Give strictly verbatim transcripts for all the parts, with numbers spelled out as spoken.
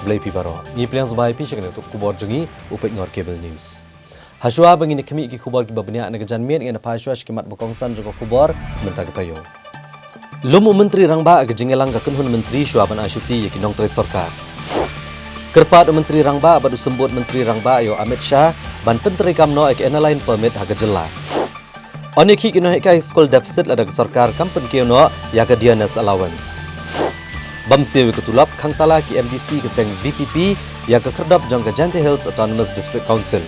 Khublei phi baroh. Ngi pdiang sngewbha ïa phi sha kane ka khubor jong ngi, u peit Nongor Cable News. Hashuwa ba ngin ïa khmih ki khubor kiba bniah na ka janmiet, ngin ïa phai shuwa sha ki mat ba kongsan jong ka khubor mynta ka taïew. Lum u Myntri Rangbah ha ka jingïalang ka kynhun myntri shuwa ban ai shuti ïa ki nongtrei sorkar. Kyrpad u Myntri Rangbah bad u Symbud Myntri Rangbah ïa u Amit Shah ban pyntreikam noh ïa ka Inner Line Permit ha ka jylla. Yn ïakhih ki nonghikai skul deficit lada ka sorkar kam pynkiew noh ïa ka dearness allowance. Bym siew ïa ka tulop, khang tala ki M D C ka seng V P P ïa ka khyrdop jong ka Jaintia Hills Autonomous District Council.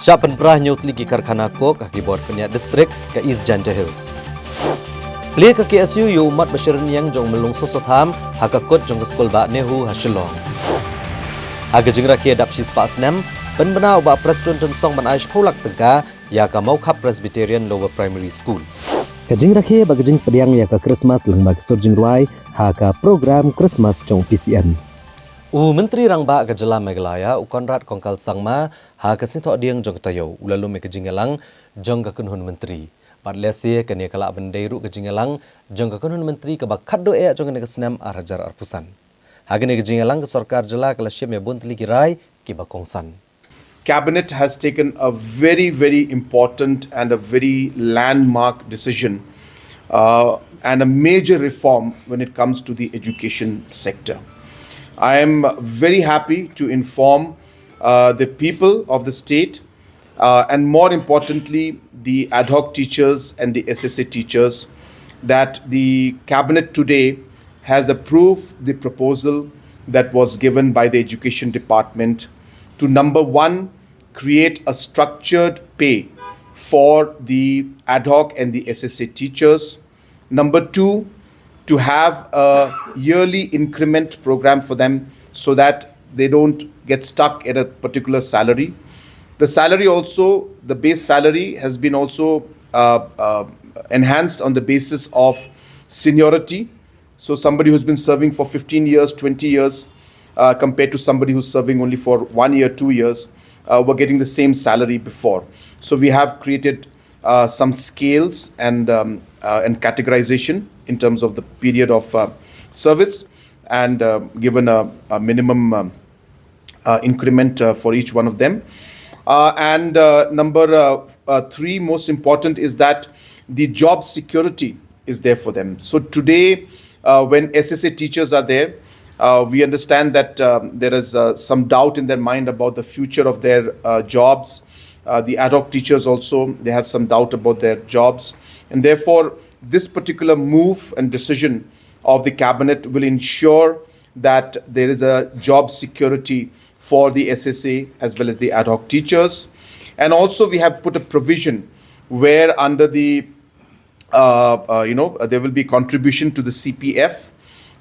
Shah pynpra hynñiew tylli ki karkhana coke ha ki bor pynïaid district ka East Jaintia Hills. Plie ka K S U ïa u mot ba syrïang jong u Myllung Soso Tham ha ka kut jong ka skul Bah Nehu ha Shillong. Ha ka jingrakhe dap shispah snem, pynbna u Bah Prestone Tynsong ban ai shiphew lak tyngka ïa ka Mawkhap Presbyterian Lower Primary School. Ka jingrakhe bad ka jingpdiang ïa ka Christmas lyngba ki sur jingrwai ha ka program Christmas jong u P C N. U Myntri Rangbah ka jylla Meghalaya, u Conrad Kongkal Sangma, ha ka Sngi Thohdieng jong ka taïew, u la lum ïa ka jingïalang jong ka kynhun myntri. Bad lehse kane ka lah ban dei ruh ka jingïalang jong ka kynhun myntri kaba khatduh eh jong kane ka snem ar hajar arphew san. Ha kane ka jingïalang ka sorkar jylla ka la shim ïa bun tylli ki rai kiba kongsan. Cabinet has taken a very, very important and a very landmark decision, uh, and a major reform when it comes to the education sector. I am very happy to inform, uh, the people of the state, uh, and more importantly, the ad hoc teachers and the S S A teachers, that the cabinet today has approved the proposal that was given by the education department to, number one, create a structured pay for the ad hoc and the S S A teachers. Number two, to have a yearly increment program for them so that they don't get stuck at a particular salary. The salary also, the base salary has been also, uh, uh, enhanced on the basis of seniority. So somebody who's been serving for fifteen years, twenty years, uh, compared to somebody who's serving only for one year, two years, uh, were getting the same salary before. So we have created, uh, some scales and, um, uh, and categorization in terms of the period of, uh, service, and, uh, given a, a minimum, um, uh, increment, uh, for each one of them. Uh, and, uh, number, uh, uh, three, most important, is that the job security is there for them. So today, uh, when S S A teachers are there, uh, we understand that, um, there is, uh, some doubt in their mind about the future of their, uh, jobs. Uh, the ad hoc teachers also, they have some doubt about their jobs. And therefore, this particular move and decision of the cabinet will ensure that there is a job security for the S S A as well as the ad hoc teachers. And also, we have put a provision where under the, uh, uh, you know, uh, there will be contribution to the C P F,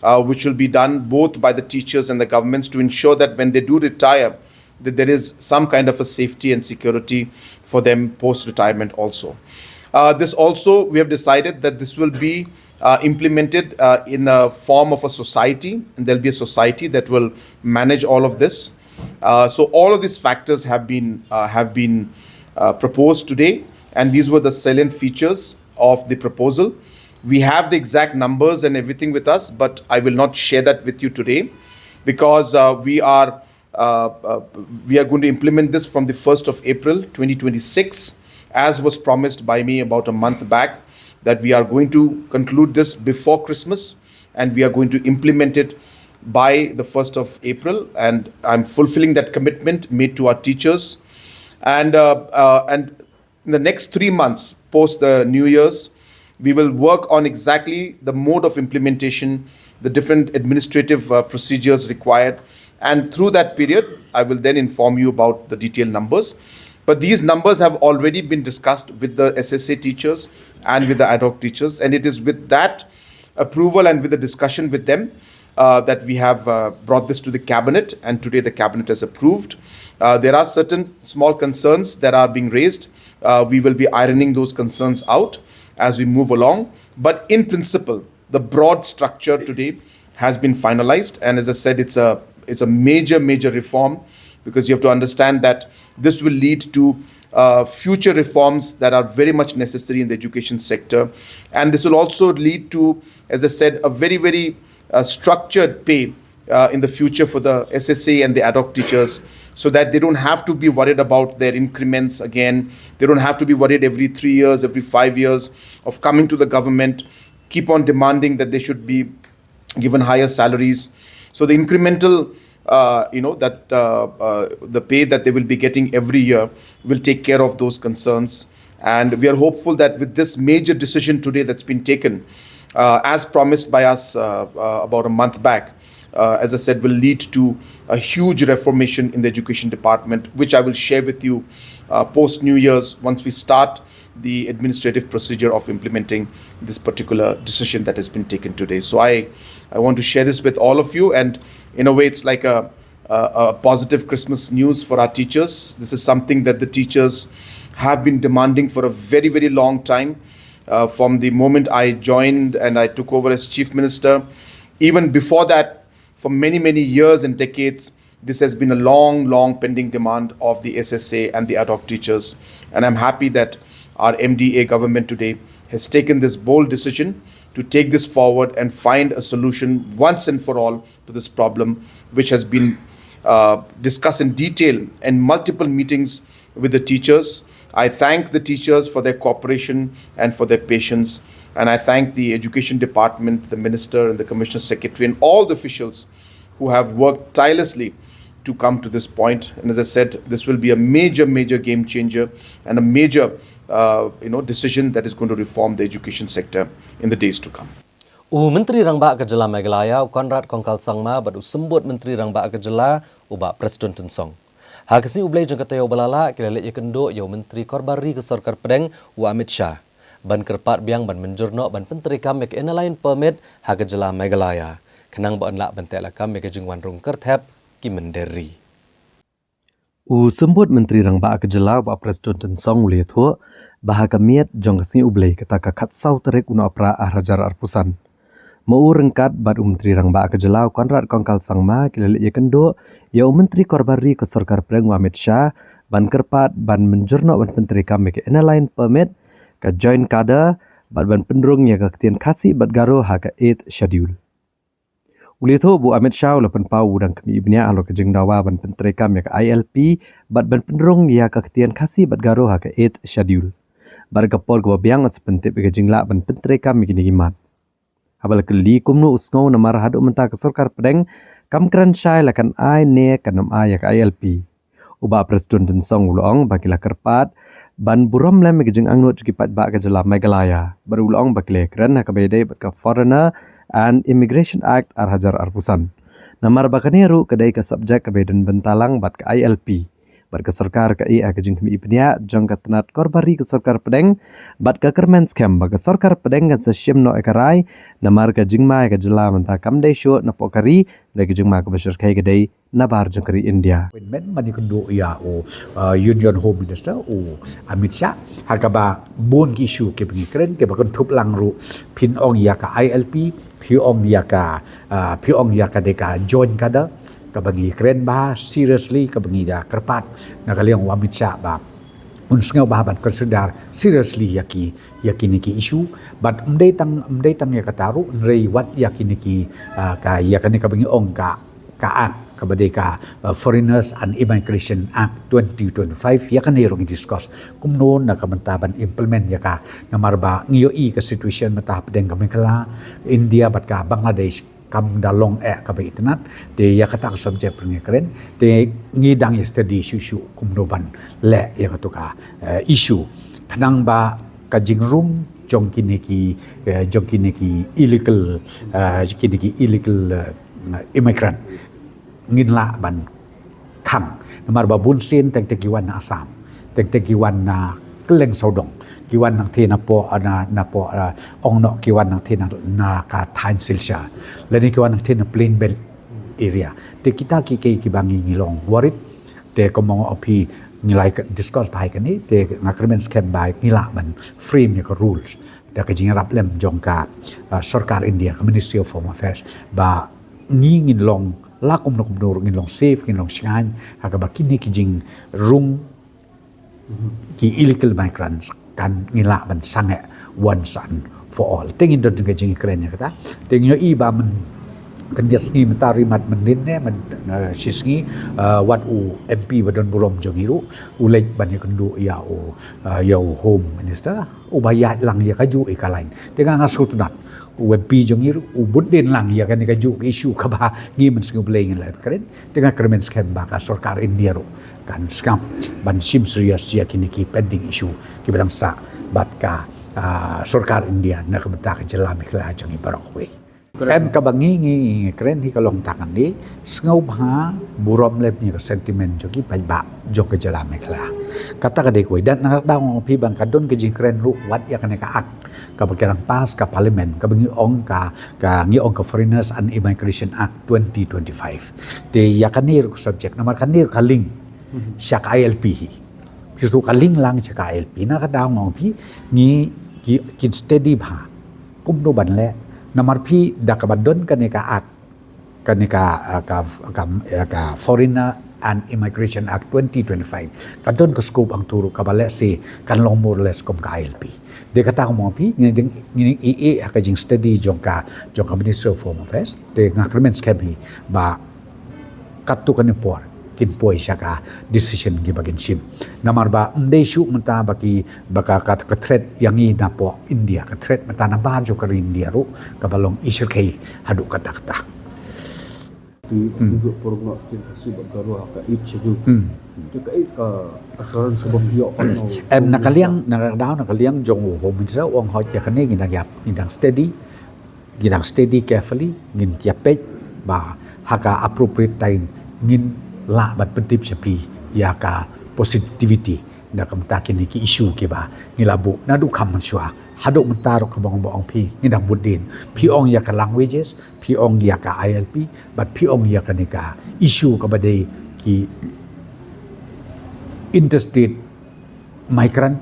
uh, which will be done both by the teachers and the governments to ensure that when they do retire, that there is some kind of a safety and security for them post retirement also. Uh, this also, we have decided that this will be, uh, implemented, uh, in a form of a society, and there'll be a society that will manage all of this. Uh, so all of these factors have been, uh, have been, uh, proposed today, and these were the salient features of the proposal. We have the exact numbers and everything with us, but I will not share that with you today because, uh, we are uh, uh, we are going to implement this from the first of April twenty twenty-six, as was promised by me about a month back, that we are going to conclude this before Christmas and we are going to implement it by the first of April. And I'm fulfilling that commitment made to our teachers. And, uh, uh, and in the next three months, post the New Year's, we will work on exactly the mode of implementation, the different administrative, uh, procedures required. And through that period, I will then inform you about the detailed numbers. But these numbers have already been discussed with the S S A teachers and with the ad hoc teachers. And it is with that approval and with the discussion with them, uh, that we have, uh, brought this to the cabinet, and today the cabinet has approved. Uh, there are certain small concerns that are being raised. Uh, we will be ironing those concerns out as we move along. But in principle, the broad structure today has been finalized, and as I said, it's a, it's a major, major reform, because you have to understand that this will lead to, uh, future reforms that are very much necessary in the education sector, and this will also lead to, as I said, a very, very, uh, structured pay uh, in the future for the S S A and the ad hoc teachers, so that they don't have to be worried about their increments again. They don't have to be worried every three years, every five years of coming to the government, keep on demanding that they should be given higher salaries. So the incremental, uh, you know, that uh, uh, the pay that they will be getting every year will take care of those concerns. And we are hopeful that with this major decision today that's been taken, uh, as promised by us uh, uh, about a month back, uh, as I said, will lead to a huge reformation in the education department, which I will share with you uh, post New Year's, once we start the administrative procedure of implementing this particular decision that has been taken today. So I, I want to share this with all of you, and in a way, it's like a, a, a positive Christmas news for our teachers. This is something that the teachers have been demanding for a very, very long time. Uh, from the moment I joined and I took over as chief minister, even before that, for many, many years and decades, this has been a long, long pending demand of the S S A and the ad hoc teachers. And I'm happy that our M D A government today has taken this bold decision to take this forward and find a solution once and for all to this problem, which has been uh, discussed in detail in multiple meetings with the teachers. I thank the teachers for their cooperation and for their patience. And I thank the education department, the minister, and the commissioner secretary, and all the officials who have worked tirelessly to come to this point. And as I said, this will be a major, major game changer and a major, uh, you know, decision that is going to reform the education sector in the days to come. U Myntri Rangbah ka Jylla Meghalaya, u Conrad Kongkal Sangma, bad u Symbud Myntri Rangbah ka Jylla, u Bah Prestone Tynsong. Ha ka Sngi U Blei jong ka taïew ba la lah, ki la leit ïakynduh ïa u Myntri Korbar Ri ka Sorkar Pdeng, u Amit Shah, ban kyrpad biang ban mynjur noh ban pyntreikam ïa ka Inner Line Permit ha ka Jylla Meghalaya, khnang ba yn lah ban teh lakam ïa ka jingwan rung kyrthep ki mynder ri. U Symbud Myntri Rangbah ka Jylla, u Bah Prestone Tynsong, u la ïathuh ba ha ka miet jong ka Sngi U Blei, kata ka khatsaw tarik u Nohprah arhajar arphew san, ma u ryngkat bad u Myntri Rangbah ka Jylla, u Conrad Kongkal Sangma, ki la leit ïakynduh ïa u Myntri Korbar Ri ka Sorkar Pdeng, u Amit Shah, ban kyrpad ban mynjur noh ban pyntreikam ïa ka Inner Line Permit, ka Joint Cadre, bad ban pynrung ïa ka ktien Khasi bad Garo ha ka Eighth Schedule. U la ïathuh ba u Amit Shah u la pynpaw u dang khmih bniah halor ka jingdawa ban pyntreikam ïa ka I L P bad ban pynrung ïa ka ktien Khasi bad Garo ha ka Eighth Schedule. Bad ha ka por kaba biang, sa pyntip ïa ka jinglah ban pyntreikam ïa kine ki mat. Haba la kylli kumno u sngew namar haduh mynta ka Sorkar Pdeng kam kren shai la kan ai ne kan ym ai ïa ka I L P, u Bah Prestone Tynsong u la ong ba ki la kyrpad ban burom lem ïa ka jingangnud jong ki paidbah ka Jylla Meghalaya, bad u la ong ba ki la ïakren ha kaba ïadei bad ka Foreigner and Immigration Act arhajar arphew san, namar ba kane ruh ka dei ka subject kaba ïadon bynta lang bad ka I L P. Bad ka sorkar ka ïeh ha ka jingkhmih bniah jong ka tnat Korbar Ri ka Sorkar Pdeng, bad ka kyrmen skhem ba ka Sorkar Pdeng kan sa shim noh ïa ka rai, namar ka jingma ïa ka jylla mynta kam dei shuh napoh ka ri, hynrei ka jingma kaba shyrkhei ka dei nabar jong ka ri India. Appointment ban ïakynduh ïa u, uh, Union Home Minister, u Amit Shah, ha kaba bun ki issue kiba ngi kren, kiba kynthup lang ruh, phin ong ïa ka I L P, phi ong ïa ka, uh, phi ong ïa ka dei ka Joint Cadre, kaba ngi kren bha seriously, kaba ngi da kyrpad na ka liang u Amit Shah ba un sngewbha ban consider seriously ïa ki, ïa kine ki issue. Bad ym dei tang, ym dei tang ïa kata ruh, hynrei wat ïa kine ki, uh, ka, ïa kane kaba ngi ong ka, ka Act, kaba dei ka, uh, Foreigners and Immigration Act twenty twenty-five, ïa kane ruh ngi discuss kumno na ka bynta ban implement ïa ka, namar ba ngi ïohi ka situation mynta hapdeng ka Meghalaya, India bad ka Bangladesh kam da long eh kaba itynnad. Te ïa kata ka subject ruh ngi kren, te ngi dang ïa study shuh shuh kumno ban leh ïa katu ka, eh, issue, khnang ba ka jingrung jong kine ki, eh, jong kine ki illegal, eh, kine ki illegal, eh, immigrant ngin lah ban thang. Namar ba bun sien teng teng ki wan na Assam, teng teng ki wan na kylleng sawdong, ki wan nangtei napoh, na, napoh, ah, ong noh ki wan nangtei na, na ka thaiñ Silchar, lane ki wan nangtei na Plain Belt area. Te kita ki, ki, kiba ngi, ngi long worried. Te kumba nga ong ïa phi, ngi la discuss bha ïa kane, te nga kyrmen skhem ba ngi lah ban frame ïa ka rules da ka jingïarap lem jong ka, ah, sorkar India, ka Ministry of Home Affairs, ba ngi ngin long, la kumno kumno ruh ngin long safe, ngin long shngaiñ, ha kaba kine ki jingrung ki illegal migrants kan, ngin lah ban sangeh once and for all. Te ngin don ka jingkren ïa kata. Te ngi ïohi ba myn, Khyndiat sngi mynta ri mat mynnin ne, myn-, eh, shi sngi, eh, wat u M P ba don burom jong ngi ruh u leit ban ïakynduh ïa u, eh, ïa u Home Minister, uba ïaid lang ïa kajuh ïa ka lain. Te nga nga sngewtynnat u M P jong ngi ruh u bud dien lang ïa kane kajuh ka issue kaba ngi Mynsngi U Blei ngin leh kren. Te nga kyrmen skhem ba ka sorkar India ruh kan sngap ban shim serious ïa kine ki pending issue kiba dang sah bad ka, ah, sorkar India na ka bynta ka jylla Meghalaya jong ngi baroh kawei. Em, kaba ngi, ngi, ngi kren hi ka long tang kane, sngewbha burom lem ïa ka sentiment jong ki paidbah jong ka jylla Meghalaya. Kata ka dei kawei, da nga da ong phi ba ka don ka jingkren ruh wat ïa kane ka act kaba ki dang pass ka parliament, kaba ngi ong ka, ka ngi ong ka Foreigners and Immigration Act twenty twenty-five. Te ïa kane ruh ka subject, namar kane ruh ka link sha ka I L P hi. Phi shu ka link lang sha ka I L P, na ka da ong phi ngi ki, kin steady bha kumno ban leh. Namar phi da kaba don kane ka act, kane ka, ah, ka, ka, ah, ka Foreigner and Immigration Act twenty twenty-five, ka don ka scope hangto ruh kaba lehse kan long more or less kum ka I L P. Dei kata ka mut phi ngi dang, ngi ïohi ïa ka jingsteady jong ka, jong ka Ministry of Home Affairs. Te nga kyrmen skhem hi ba katto katne por kin poi sha ka decision kiba kin shim. Namar ba ym dei shuh mynta ba ki, ba ka, ka, ka threat ïa ngi napoh India, ka threat mynta na baroh ka ri India ruh kaba long i shyrkhei haduh katta katta. Ti Hmm. Tunjuk por ngok tin kasi bad Garo ha ka ïit sha ju. Hmm. Te ka ïit ka assurance ba ïoh ka no. Em, na ka liang, na ka daw, na ka liang jong u Home Minister u ong hoi ïa kane ngi dang ïap, ngi dang steady, ngi dang steady carefully, ngin ïa peit ba ha ka appropriate time ngin lah ban pyntip sha phi ïa ka positivity na ka bynta kine ki issue kiba ngi la buh naduh kham mynshuwa. Haduh mynta ruh kaba ong ba ong phi ngi dang bud dien. Phi ong ïa ka languages, phi ong ïa ka I L P, bad phi ong ïa kane ka issue kaba dei ki interstate migrant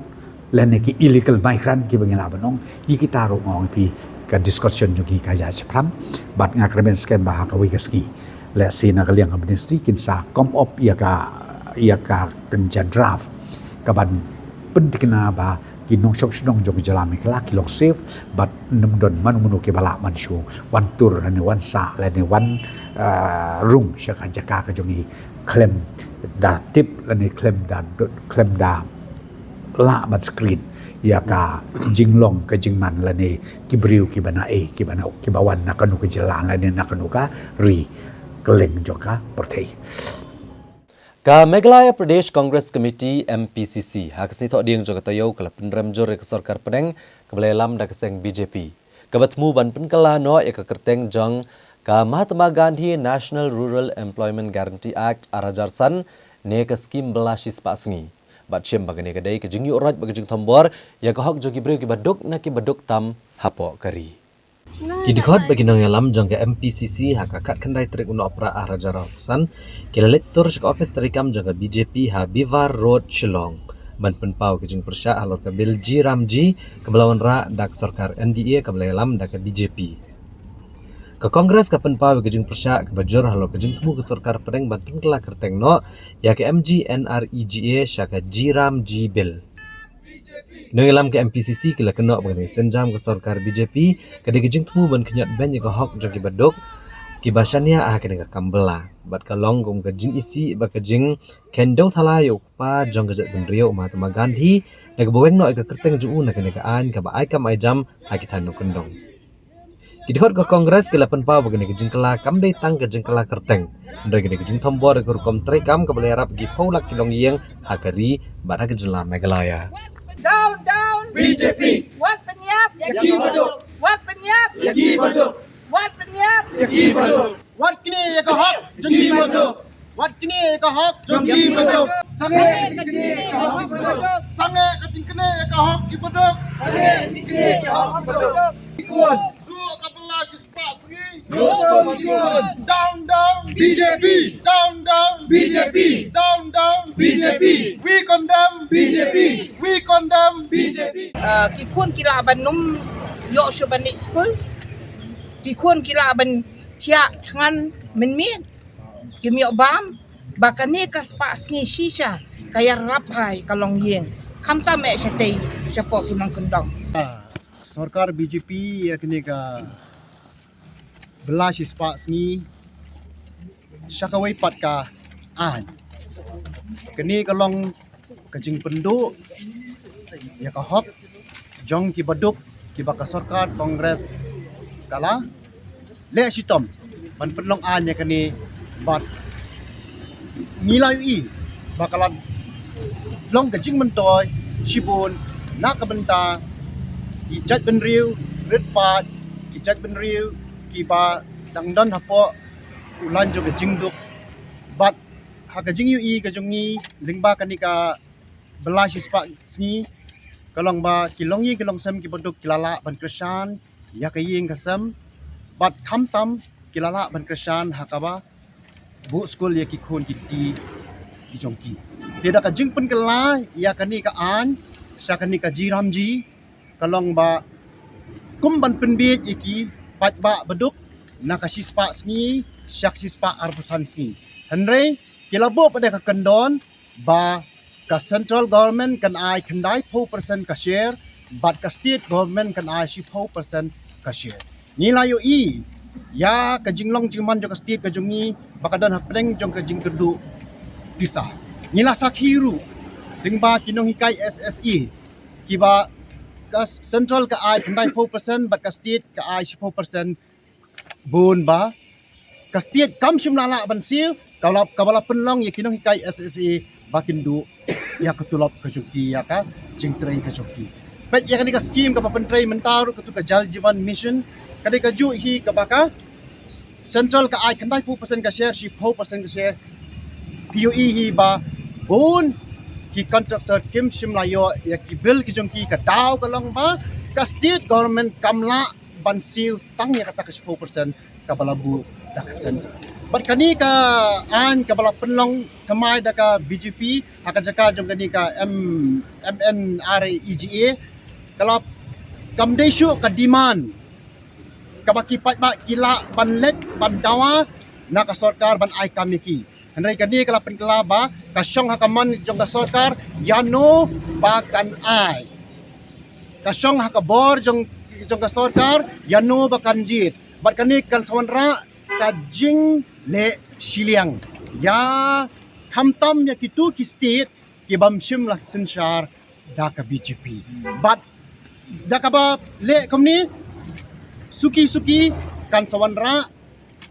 lane ki illegal migrant kiba ngi lah ban ong, ïa kita ruh nga ong phi ka discussion jong ngi ka ïaid shaphrang. Bad nga kyrmen skhem ba ha kawei ka sngi lehse na ka liang ka Ministry kin sa come up ïa ka, ïa ka kynja draft kaban pynthikna ba ki nongshong shnong jong ka jylla Meghalaya ki long safe, bad ym don mano mano kiba lah ban shu wan tur lane wan sah lane wan, ah, rung sha ka jaka ka jong ngi khlem da tip lane khlem da dot, khlem da lah ban screen ïa ka jinglong ka jingman lane ki briew kiba na ei, kiba na, kiba wan na kano ka jylla lane na kano ka ri kylleng jong ka pyrthei. Ka Meghalaya Pradesh Congress Committee, M P C C, ha ka sngi Thohdieng jong ka taïew ka la pynrem jur ïa ka sorkar pdeng kaba la ïalam da ka seng B J P, kaba thmu ban pynkylla noh ïa ka kyrteng jong ka Mahatma Gandhi National Rural Employment Guarantee Act ar hajar san ne ka skim bylla shispah sngi. Bad shem ba kane ka dei ka jingïuh roit bad ka jingthombor ïa ka hok jong ki briew kiba duk na kiba duk tam hapoh ka ri. Ki dkhot bad ki nongïalam jong ka M P C C ha ka khatkhyndai tarik u Nohprah ar hajar arphew san ki la leit tur sha ka ophis treikam jong ka B J P ha Bivar Road, Shillong, ban pynpaw ka jingpyrshah halor ka bill G RAM G kaba la wanrah da ka sorkar N D A kaba la ïalam da ka B J P. Ka Congress ka pynpaw ïa ka jingpyrshah kaba jur halor ka jingthmu ka sorkar pdeng ban pynkylla kyrteng noh ïa ka M G N R E G A sha ka G RAM G bill. Ki nongïalam ka M P C C ki la kynnoh ba kane ka sienjam ka sorkar B J P ka dei ka jingthmu ban khñiot beiñ ïa ka hok jong kiba duk kiba shaniah ha kane ka kam bylla, bad ka long kum ka jingisih bad ka jingkheiñdew thala ïa u kpa jong ka jaitbynriew u Mahatma Gandhi da kaba weng noh ïa ka kyrteng jong u na kane ka aiñ kaba ai kam ai jam ha ki thaiñ nongkyndong. Ki dkhot ka Congress ki la pynpaw ba kane ka jingkylla kam dei tang ka jingkylla kyrteng, hynrei ka dei ka jingthombor ïa ka rukom treikam kaba la ïarap ki phew lak ki longïing ha ka ri bad ha ka jylla Meghalaya. Down, down. B J P. Wat pynïap. Ïa ki baduk. Wat pynïap. Ïa ki baduk. Wat pynïap. Ïa ki baduk. Wat knieh ïa ka hok jong ki baduk. Wat knieh ïa ka hok jong ki baduk. Sangeh ka jingknieh ïa ka hok ki baduk. Sangeh ka jingknieh ïa ka hok ki baduk. Sangeh ka jingknieh ïa ka hok ki baduk. Duh ka bylla shispah sngi. Duh skul ki skul. Down, down. B J P. Down, down. B J P. Down, down. B J P. We condemn. B J P. We condemn. B J P. Ah, ki khun ki lah ban ym ïoh shuh ban leit skul. Ki khun ki lah ban thiah thngan mynmiet. Kim ïoh bam ba kane ka spah sngi shisha ka ïarap ha ka longïing, khamtam eh shatei shapoh ki nongkyndong. Sorkar B J P ïa kane ka bylla shispah sngi sha kawei pat ka aiñ. Kane ka long ka jingpynduh ïa ka hok jong ki baduk kiba ka sorkar Congress ka la leh shitom ban pynlong aiñ ïa kane, bad ngi la ïohi ba ka la long ka jingmyntoi shibun na ka bynta ki jaitbynriew rit paid, ki jaitbynriew kiba dang don hapoh u lain jong ka jingduk. Bad ha ka jingïohi ka jong ngi lyngba kane ka bylla shispah sngi, ka long ba ki longïing ki longsem ki baduk ki la lah ban kyrshan ïa ka ïing ka sem, bad khamtam ki la lah ban kyrshan ha kaba buh skul ïa ki khun ki kti ki jong ki. Te da ka jingpynkylla ïa kane ka aiñ sha kane ka G RAM G, ka long ba kum ban pynbiej ïa ki paidbah baduk na ka shispah sngi sha ka shispah arphew san sngi. Hynrei ki la buh pat da ka kyndon ba ka central government kan ai khyndai phew percent ka share, bad ka state government kan ai shiphew percent ka share. Ngi la ïohi ïa ka jinglong jingman jong ka state ka jong ngi ba ka don hapdeng jong ka jingkyrduh pisa. Ngi la sakhi ruh lyngba ki nonghikai SSA kiba ka central ka ai khyndai phew percent bad ka state ka ai shiphew percent. Bun ba ka state kam shym la lah ban siew, ka la, kaba la pynlong ïa ki nonghikai SSA ba kin duh ïa ka tulop ka jong ki, ïa ka jingtrei ka jong ki. Peit ïa kane ka skim kaba pyntrei mynta ruh, katu ka Jal Jeevan Mission, ka dei kajuh hi kaba ka central ka ai khyndai phew percent ka share, shiphew percent ka share. Phi ïohi hi ba bun ki contractor kim shym la ïoh ïa ki bill ki jong ki, ka daw ka long ba ka state government kam lah ban siew tang ïa kata ka shiphew percent kaba la buh da ka centre. Bad kane ka aiñ kaba la pynlong thymmai da ka BJP ha ka jaka jong kane ka M, MNREGA, ka la, kam dei shuh ka demand kaba ki paidbah ki lah ban leit ban dawa na ka sorkar ban ai kam ïa ki. Hynrei kane ka la pynkylla ba ka shong ha ka mon jong ka sorkar ïano ba kan ai. Ka shong ha ka bor jong, jong ka sorkar ïano ba kan jied. Bad kane kan sa wanrah ka jingleh shiliang ïa khamtam ïa kitu ki state ki bym shym la synshar da ka BJP. Bad da kaba leh kumne, suki suki kan sa wanrah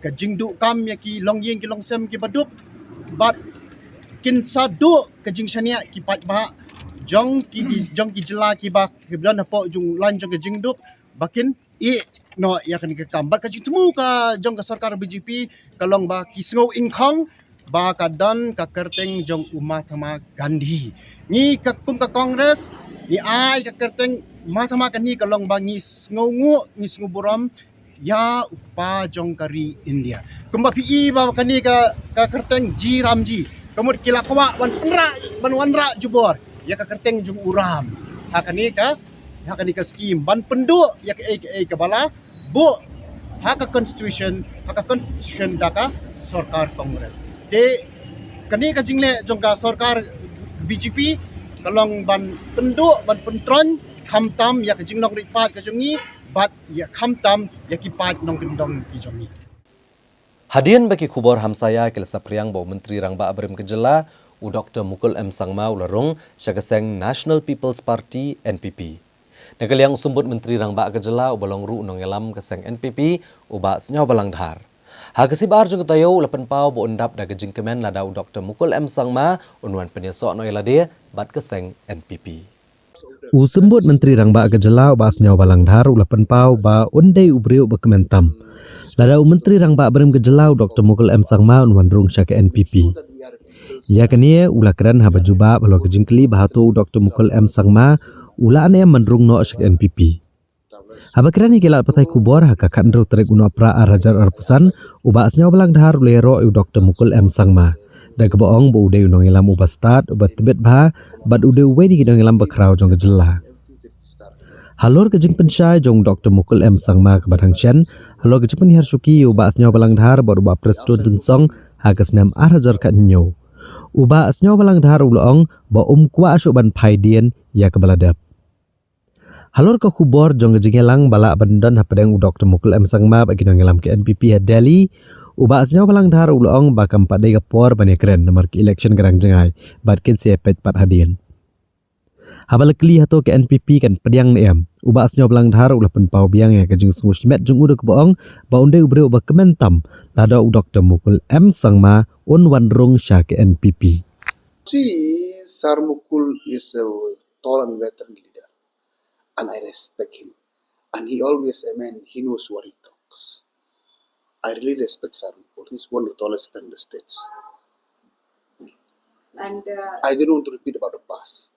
ka jingduh kam ïa ki longïing ki longsem ki baduk, bad kin sa duh ka jingshaniah ki paidbah jong ki, jong ki jylla kiba, kiba don hapoh jong lain jong ka jingduk ba kin ïeh noh ïa kane ka kam. Bad ka jingthmu ka jong ka sorkar BJP ka long ba ki sngew ingkhong ba ka don ka kyrteng jong u Mahatma Gandhi. Ngi ka kum ka Congress ngi ai ka kyrteng Mahatma Gandhi ka long ba ngi sngewnguh, ngi sngew burom ïa u kpa jong ka ri India. Kumba phi i ba kane ka, ka kyrteng G RAM G, kamut ki la kwah ban pynrah, ban wanrah jubor ïa ka kyrteng jong u Ram ha kane ka, ha kane ka skim ban pynduh ïa kaei kaei kaba la buh ha ka constitution, ha ka constitution da ka sorkar Congress. Te kane ka jingleh jong ka sorkar BJP ka long ban pynduh, ban pyntroiñ khamtam ïa ka jinglong rit paid ka jong ngi bad ïa khamtam ïa ki paid nongkyndong ki jong ngi. Hadien ba ki khubor hamsaïa ki la saphriang ba u Myntri Rangbah Barim ka Jylla, u Doktor Mukul M Sangma u la rung sha ka seng National People's Party, NPP. Na ka liang u Symbud Myntri Rangbah ka Jylla uba long ruh u nongïalam ka seng NPP, u Bah Sniawbhalang Dhar. Ha ka sngi ba ar jong ka taïew u la pynpaw ba un dap da ka jingkmen lada u Doktor Mukul M Sangma un wan pynïasoh noh ïa lade bad ka seng NPP. U Symbud Myntri Rangbah ka Jylla u Bah Sniawbhalang Dhar u la pynpaw ba un dei u briew uba kmen tam lada u Myntri Rangbah Barim ka Jylla u Doktor Mukul M Sangma un wan rung sha ka NPP. Ïa kane u la kren haba jubab halor ka jingkylli ba hato u Doktor Mukul M Sangma u la ïalam ban rung noh sha ka NPP. Haba kren ïa ki lad pathai khubor ha ka khathynriew tarik u Nohprah ar hajar arphew san, u Bah Sniawbhalang Dhar u la ïaroh ïa u Doktor Mukul M Sangma da kaba ong ba u dei u nongïalam uba stad, uba tbit bha bad u dei uwei na ki nongïalam bakhraw jong ka jylla. Halor ka jingpynshai jong u Doktor Mukul M Sangma kaba dang shen halor ka jingpynhiar shuki ïa u Bah Sniawbhalang Dhar bad u Bah Prestone Tynsong ha ka snem ar hajar khathynñiew, u Bah Sniawbhalang Dhar u la ong ba um kwah shuh ban phai dien ïa kaba la dep. Halor ka khubor jong ka jingïalang ba lah ban don hapdeng u Doktor Mukul M Sangma bad ki nongïalam ka N P P ha Delhi, u Bah Sniawbhalang Dhar u la ong ba kam pat dei ka por ban ïakren namar ka election ka dang jngai bad kin sa ïapeit pat hadien. Haba la kylli hato ka N P P kan pdiang ne em, u Bah Sniawbhalang Dhar u la pynpaw biang ïa ka jingsngewsih met jong u da kaba ong ba un dei u briew uba kmen tam lada u Doktor Mukul M Sangma un wan rung sha ka N P P. See, Sir Mukul is a tall and veteran leader, and I respect him. And he always, I mean, he knows what he talks. I really respect Sir Mukul. He's one of the tallest in the states. And uh, I don't want to repeat about the past.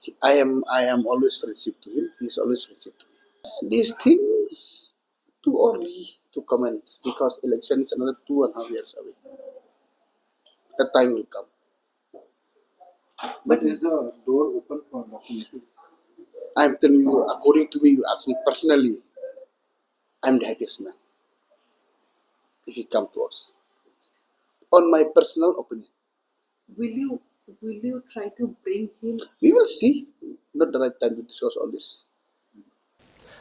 He, I am, I am always friendship to him. He's always friendship to me. These things too early to comment because election is another two and a half years away. That time will come. But is the door open for Doctor Mukul? I'm telling you, according to me, you ask me personally, I'm the happiest man if he come to us. On my personal opinion, will you will you try to bring him? We will see. Not the right time to discuss all this.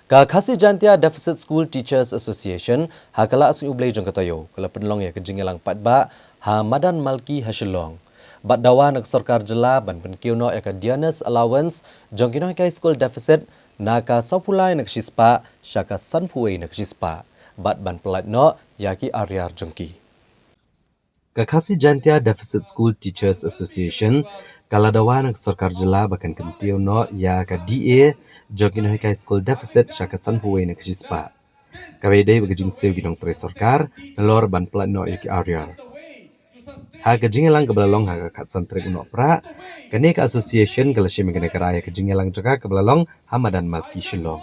Ka Khasi Jaintia Deficit School Teachers Association ha ka Lah Sngi U Blei jong ka taïew ka la pynlong ïa ka jingïalang paidbah ha Madan Malki ha Shillong bad dawa na ka sorkar jylla ban pynkiew noh ïa ka dearness allowance jong ki nonghikai skul deficit na ka sawphew lai na ka shispah sha ka sanphew wei na ka shispah bad ban pyllait noh ïa ki arriar jong ki. Ka Khasi Jaintia Deficit School Teachers Association ka la dawa na ka sorkar jylla ba kan kyntiew noh ïa ka D A jong ki nonghikai skul deficit sha ka sanphew wei na ka shispah. Kaba ïadei bad ka jingsiew ki nongtrei sorkar nalor ban pyllait noh ïa ki arriar. Ha ka jingïalang kaba la long ha ka khatsan tarik u Nohprah, kane ka association ka la shim ïa kane ka rai ha ka jingïalang jaka kaba la long ha Madan Malki Shillong.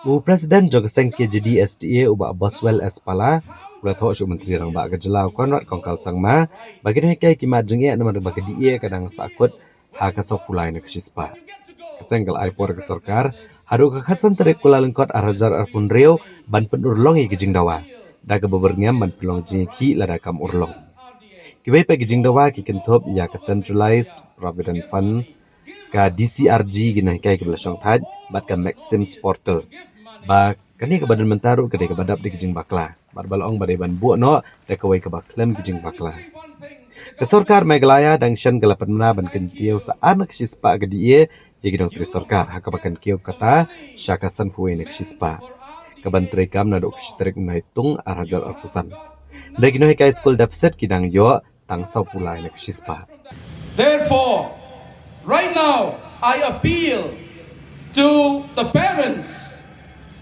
U President jong ka seng K J D S T A u Bah Boswell S Pala u la thoh sha u Myntri Rangbah ka jylla u Conrad Kongkal Sangma ba ki nonghikai ki mad jingeh namar ba ka D A ka dang sahkut ha ka sawphew lai na ka shispah. Ka seng ka la ai por ïa ka sorkar haduh ka khatsan tarik Kyllalyngkot arhajar arphew hynriew ban pynurlong ïa ka jingdawa da kaba byrngem ban pynlong jingïakhih lada kam urlong. Kiwei pat ki jingdawa ki kynthup ïa ka Centralized Provident Fund, ka D C R G ki nonghikai kiba la shongthait bad ka Maxim's Portal. Ba kane kaba don mynta ruh ka dei kaba dap da ki jingbakla bad ba la ong ba dei ban buh noh da kawei kaba khlem ki jingbakla. Ka sorkar Meghalaya dang shen ka la pynbna ban kyntiew sa ar na ka shispah ka D A ïa ki nongtrei sorkar ha kaba kan kiew kata sha ka sanphew wei na ka shispah. Ka ban treikam naduh ka shi tarik u Naitung arhajar arphew san. Da ki nonghikai skul deficit ki dang ïoh tang sawphew lai na ka shispah. Therefore, right now, I appeal to the parents,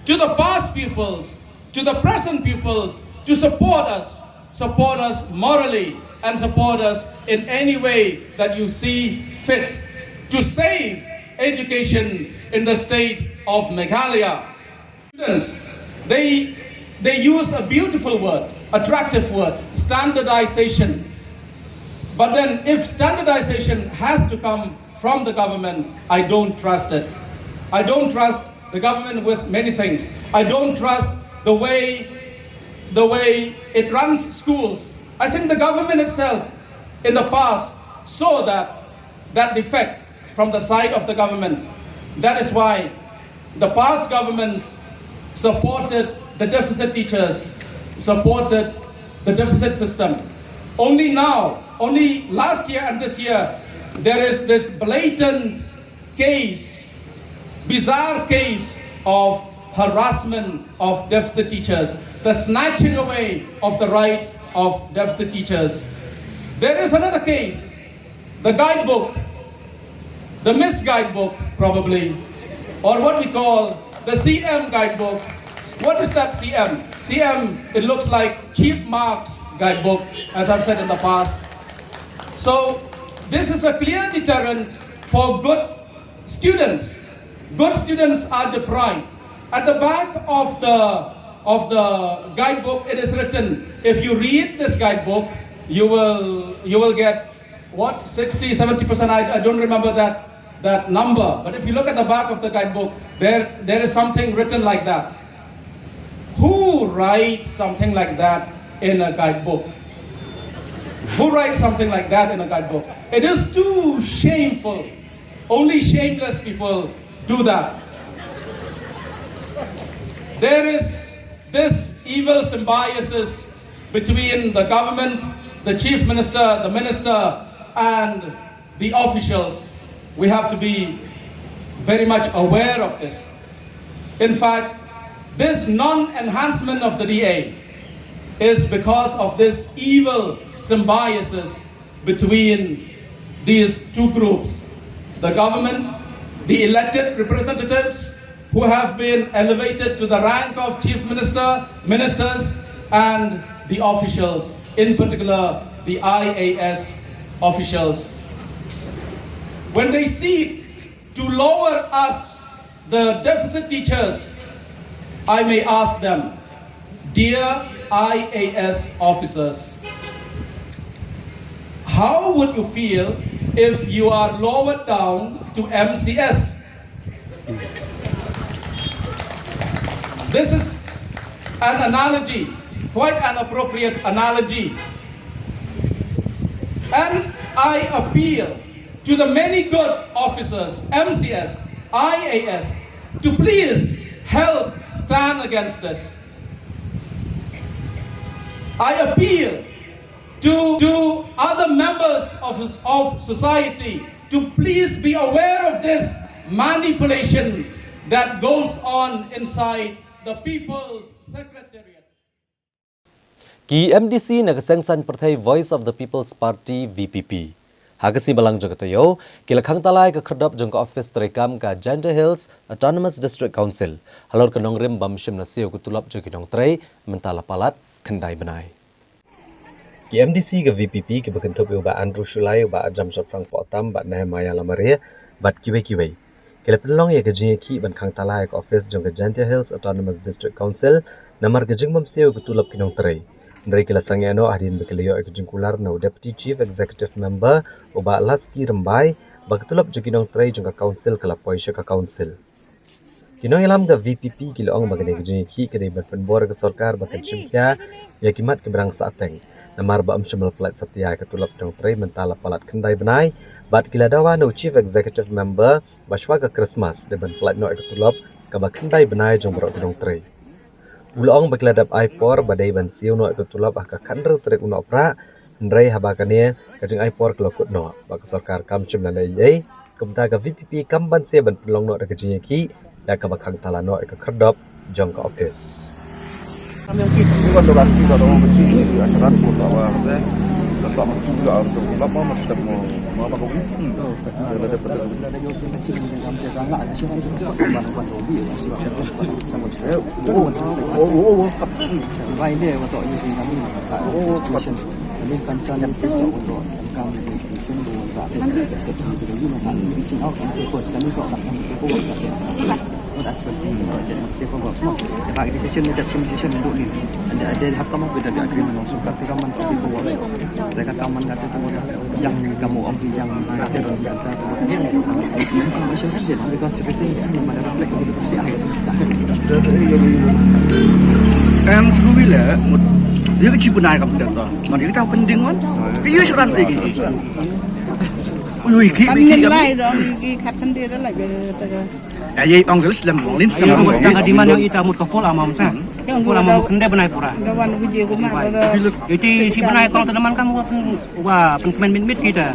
to the past pupils, to the present pupils to support us, support us morally, and support us in any way that you see fit to save education in the state of Meghalaya. Students, they, they use a beautiful word, attractive word, standardization. But then, if standardization has to come from the government, I don't trust it. I don't trust the government with many things. I don't trust the way, the way it runs schools. I think the government itself in the past saw that, that defect from the side of the government. That is why the past governments supported the deficit teachers, supported the deficit system. Only now, only last year and this year, there is this blatant case, bizarre case of harassment of deficit teachers, the snatching away of the rights of deficit teachers. There is another case, the guidebook, the Miss Guidebook, probably, or what we call the C M Guidebook. What is that C M? C M, it looks like cheap marks guidebook, as I've said in the past. So, this is a clear deterrent for good students. Good students are deprived. At the back of the of the guidebook, it is written, if you read this guidebook, you will you will get what, sixty, seventy percent, I, I don't remember that, that number. But if you look at the back of the guidebook, there, there is something written like that. Who writes something like that in a guidebook? Who writes something like that in a guidebook? It is too shameful. Only shameless people do that. There is this evil symbiosis between the government, the chief minister, the minister, and the officials. We have to be very much aware of this. In fact, this non-enhancement of the D A is because of this evil symbiosis between these two groups, the government, the elected representatives who have been elevated to the rank of chief minister, ministers, and the officials, in particular the I A S officials. When they seek to lower us, the deficit teachers, I may ask them, dear I A S officers, how would you feel if you are lowered down to M C S? This is an analogy, quite an appropriate analogy. And I appeal to the many good officers, M C S, I A S, to please help stand against this. I appeal to, to other members of, of society to please be aware of this manipulation that goes on inside the People's Secretariat. Ki M D C na ka seng saiñ pyrthei Voice of the People's Party, V P P, ha ka sngi Balang jong ka taïew, ki la khang tala ïa ka khyrdop jong ka office treikam ka Jaintia Hills Autonomous District Council halor ka nongrim bym shym la siew ka tulop jong ki nongtrei mynta la palat khyndai bnai. Ki M D C ka V P P kiba kynthup ïa u Bah Andrew Shullai, u Bah Jamshophrang Pohtam, Bah Nehemiah Lamare bad kiwei kiwei, ki la pynlong ïa ka jingïakhih ban khang tala ïa ka office jong ka Jaintia Hills Autonomous District Council namar ka jingbym siew ka tulop ki nongtrei. Hynrei ki la sangeh noh hadien ba ki la ïoh ïa ka jingkular na u Deputy Chief Executive Member, u Bah Laski Rymbai, ba ka tulop jong ki nongtrei jong ka council ka la poi sha ka council. Ki nongïalam ka V P P ki la ong ba kane ka jingïakhih ka dei ban pynbor ïa ka sorkar ba kan shim khia ïa ki mat kiba dang sahteng namar ba ym shym la pynlait satia ïa ka tulop ki nongtrei mynta la palat khyndai bnai, bad ki la dawa na u Chief Executive Member ba shuwa ka Christmas dei ban pynlait noh ïa ka tulop kaba khyndai bnai jong baroh ki nongtrei. U la ong ba ki la dep ai por ba dei ban siew noh ïa ka tulop ha ka khathynriew tarik u Nohprah, hynrei haba kane ka jingai por ka la kut noh bad ka sorkar kam shym la leh ei ei, kumta ka V P P kam banse ban pynlong noh da ka jingïakhih da kaba khang tala noh ïa ka khyrdop jong ka office. Em sngewbha leh mut. Ïa ka chi bnai kam ter to. Man ïa ka pending wan. Ïa shu ran lagi. Ui ui ki ki ki. Ai ai ong gelis lem ong lin. Ïa ka demand ïa ita mut ka full amount sa. Full amount khyndai bnai pura. Iti chi bnai kong tanaman kam wa pynkmen mit mit kita.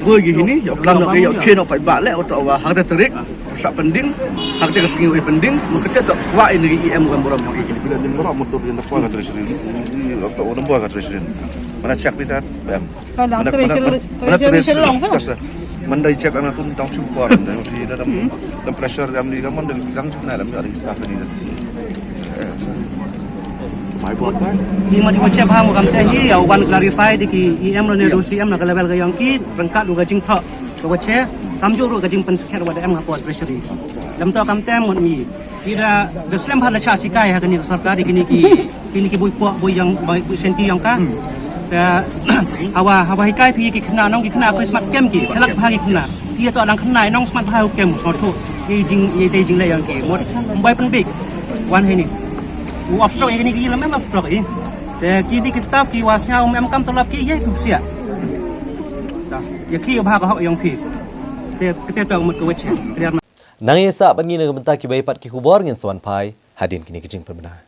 Woi ki hini ïa plan ïa chen ïa paidbah leh ota wa ha kata tarik. Sa pending. Ha kata ka sngi wei pending. Mut kata ka kwah ïa ngi E M wa burom. Bila ding burom mut dok ïa ka treasury. Ota wa burom ka treasury. Mana check kita bem. Mana mana mana treasury. Mana dei check ana tun tang shu por. Dei dei dam pressure dam ni dam dei dang shu na dam ari staff ni. Ki ma dei check ha mo kam te hi ïa wan clarify dei ki E M ne C E M na ka level ka ïong ki ryngkat ruh ka jingthok. Ka wa che, kam ju ruh ka jingpynskhem wa da em nga por treasury. Lem to kam tem ngut mi. Ki da, da slem bha la cha sikai ha kini sorkar kini ki, kini ki bui pok, bui yang, bui, bui senti yang ka. Ka, hawa, hawa hikai phi ki kena nong ki kena ko smat kem ki, chalak bha ki kena. Ki to nang kena nong smat bha kem sort ho. Ye jing, ye te jing la yang ki. Mot, mbai pen big. Wan hini. U obstruct ye kini ki lam em obstruct ye. Te kini ki staff ki wa sñiaw em kam tolap ki ye tu sia. Ye ki bha ka hok yang ki. Te kete to mut ko weche. Clear na. Nang ïa sah bad ngi na ka bynta kiwei pat ki khubor, ngin sa wan phai hadien kine ki jingpynbna.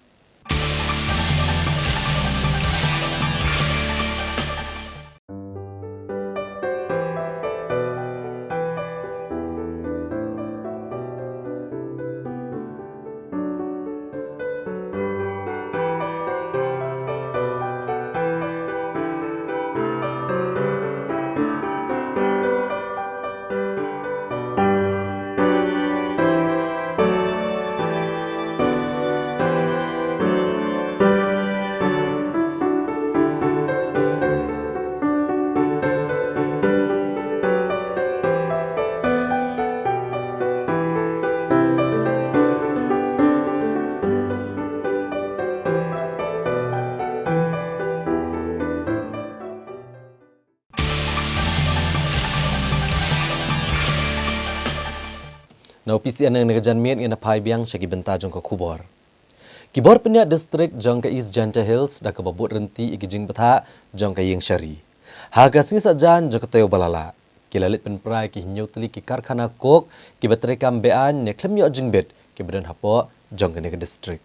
Na u P C N, nang na ka janmiet ngin phai biang sha ki bynta jong ka khubor. Ki bor pynïaid district jong ka East Jaintia Hills da kaba bud ryntih ïa ki jingbthah jong ka ïing shari. Ha ka sngi saitjaiñ jong ka taïew ba la lah, ki la leit pynpra ïa ki hynñiew tylli ki karkhana coke kiba trei kam be-aiñ ne khlem ïoh jingbit kiba don hapoh jong kane ka district.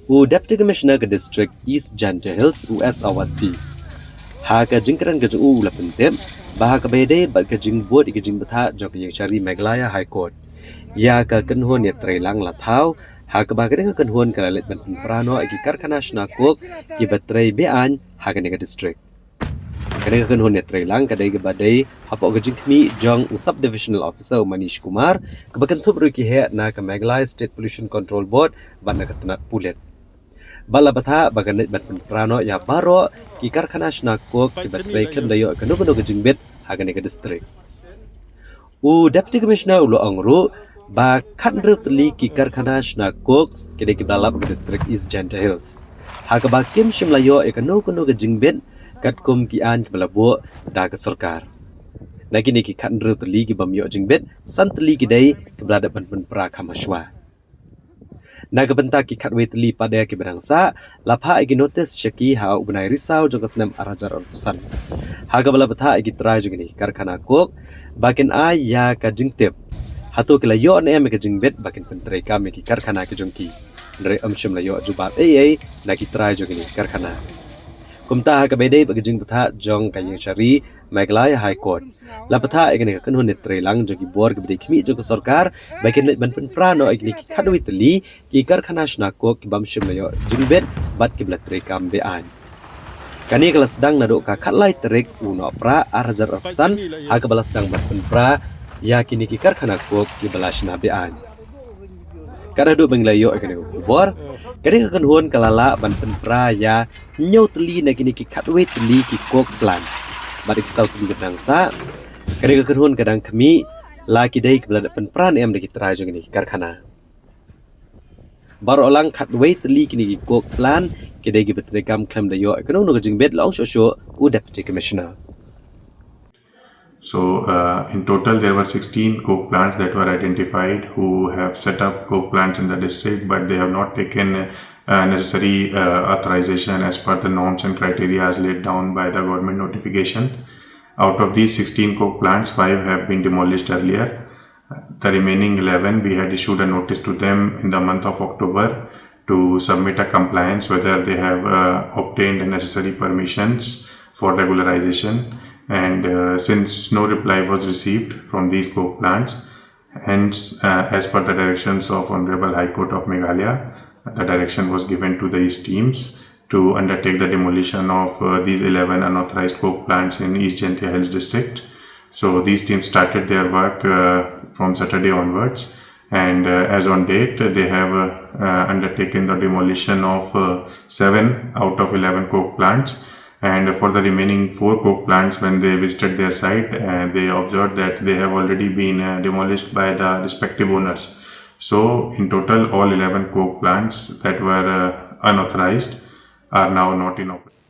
U Deputy Commissioner ka District East Jaintia Hills, u S Awasthi, ha ka jingkren ka jong u, u la pyntip ba ha kaba ïadei bad ka jingbud ïa ka jingbthah jong ka ïing shari Meghalaya High Court, ïa ka kynhun ïatreilang la thaw, ha kaba kane ka kynhun ka la leit ban pynpra noh ïa ki karkhana shna coke kiba trei be-aiñ ha kane ka district. Kane ka kynhun ïatreilang ka dei kaba dei hapoh ka jingkhmih jong u Sub Divisional Officer, u Manish Kumar, kaba kynthup ruh ïa ki heh na ka Meghalaya State Pollution Control Board bad na ka tnat pulit. Bad la bthah ba kan leit ban pynpra noh ïa baroh ki karkhana shna coke kiba trei khlem da ïoh kano kano ka jingbit ha kane ka district. U Deputy Commissioner u la ong ruh ba khathynriew tylli ki karkhana shna coke ki dei kiba la lap ha ka district East Jaintia Hills, ha kaba kim shym la ïoh ïa kano kano ka jingbit katkum ki aiñ kiba la buh da ka sorkar. Na kine ki khathynriew tylli ki bym ïoh jingbit, san tylli ki dei kiba la dep ban pynpra kham hashwa. Na ka bynta ki khatwei tylli pat de kiba dang sah, la phah ïa ki notice sha ki ha u bnai Risaw jong ka snem ar hajar arphew san, ha kaba la bthah ïa ki trai jong kine ki karkhana coke ba kin ai ïa ka jingtip hato ki la ïoh ne em ïa ka jingbit ba kin pyntreikam ïa ki karkhana ki jong ki. Hynrei ym shym la ïoh jubab ei ei na ki trai jong kine ki karkhana. Kumta ha kaba ïadei bad ka jingbthah jong ka ïing shari Meghalaya High Court, la bthah ïa kane ka kynhun ïatreilang jong ki bor kiba dei khmih jong ka sorkar ba kin leit ban pynpra noh ïa kine ki khatwei tylli ki karkhana shna coke ki bym shym la ïoh jingbit bad kiba la treikam be-aiñ. Kane ka la sdang naduh ka khatlai tarik u Nohprah ar hajar arphew san, ha kaba la sdang ban pynpra ïa kine ki karkhana coke kiba la shna be-aiñ. Kat haduh ba ngi la ïoh ïa kane ka khubor, kane ka kynhun ka la lah ban pynpra ïa hynñiew tylli na kine ki khatwei tylli ki coke plant. Bad ïa ki saw tylli kiba dang sah, kane ka kynhun ka dang khmih la ki dei kiba la dep pynpra ne em da ki trai jong kine ki karkhana. Baroh lang khatwei tylli kine ki coke plant ki dei kiba treikam khlem da ïoh ïa kano kano ka jingbit, la ong shuh shuh u Deputy Commissioner. So, uh, in total, there were sixteen coke plants that were identified who have set up coke plants in the district, but they have not taken, uh, necessary, uh, authorization as per the norms and criteria as laid down by the government notification. Out of these sixteen coke plants, five have been demolished earlier. The remaining eleven, we had issued a notice to them in the month of October to submit a compliance whether they have, uh, obtained necessary permissions for regularization. And, uh, since no reply was received from these coke plants, hence, uh, as per the directions of Honorable High Court of Meghalaya, the direction was given to these teams to undertake the demolition of, uh, these eleven unauthorized coke plants in East Jaintia Hills District. So these teams started their work, uh, from Saturday onwards, and, uh, as on date, they have, uh, uh, undertaken the demolition of, uh, seven out of eleven coke plants. And for the remaining four coke plants, when they visited their site, uh, they observed that they have already been, uh, demolished by the respective owners. So, in total, all eleven coke plants that were, uh, unauthorized are now not in operation.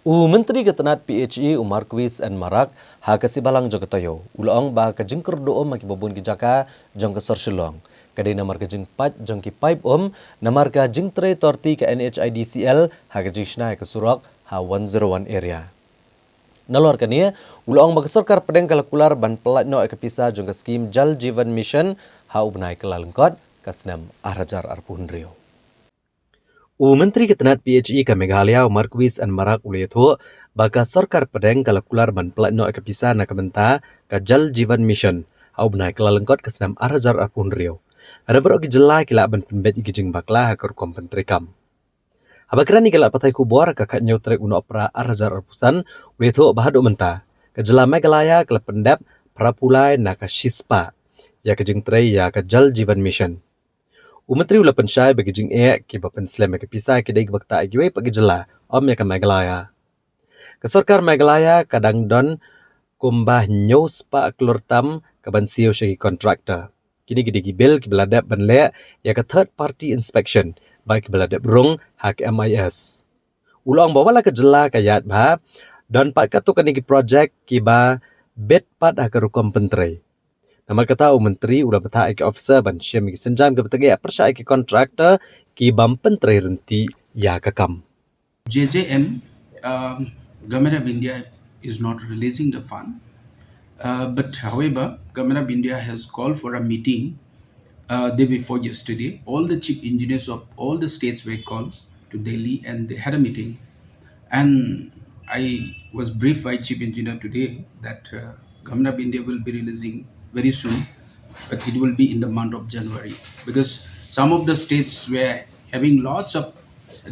U Myntri ka tnat P H E u Marcuise N Marak ha ka sngi Balang jong ka taïew u la ong ba ka jingkyrduh um ha kiba bun ki jaka jong ka sor Shillong ka dei namar ka jingpait jong ki paip um namar ka jingtrei torti ka N H I D C L ha ka jingshna ïa ka surok ha one zero one area. Nalor kane u la ong ba ka sorkar pdeng ka la kular ban pyllait noh ïa ka pisa jong ka skim Jal Jeevan Mission ha u bnai Kyllalyngkot ka snem ar hajar arphew hynriew. U Myntri ka tnat P H E ka Meghalaya u Marcuise N Marak u la ïathuh ba ka sorkar pdeng ka la kular ban pyllait noh ïa ka pisa na ka bynta ka Jal Jeevan Mission ha u bnai Kyllalyngkot ka snem ar hajar arphew hynriew. Lada baroh ki jylla ki lah ban pynbeit ïa ki jingbakla ha ka rukom pyntreikam. Haba kren ïa ki lad pathai khubor ha ka khathynñiew tarik u Nohprah ar hajar arphew san u la ïathuh ba haduh mynta ka jylla Meghalaya ka la pyndep phraphew lai na ka shispah ïa ka jingtrei ïa ka Jal Jeevan Mission. U Myntri u la pynshai ba ki jingeh kiba pynslem ïa ka pisa ki dei kiba ktah ïa kiwei pat ki jylla, ym ïa ka Meghalaya. Ka sorkar Meghalaya ka dang don kumba hynñiew spah klur tam kaban siew sha ki contractor. Kine ki dei ki bill kiba la dep ban leh ïa ka third party inspection bad kiba la dep rung ha ka M I S. U la ong ba wat la ka jylla ka ïaid bha, don pat katto katne ki project kiba bit pat ha ka rukom pyntrei. Namar kata u Myntri u la bthah ïa ki officer ban shim ïa ki sienjam kiba tyngeh pyrshah ïa ki contractor ki bym pyntrei ryntih ïa ka kam. J J M, um, Government of India is not releasing the fund. Uh, but however, Government of India has called for a meeting uh, day before yesterday. All the chief engineers of all the states were called to Delhi and they had a meeting. And I was briefed by chief engineer today that uh, Government of India will be releasing very soon, but it will be in the month of January because some of the states were having lots of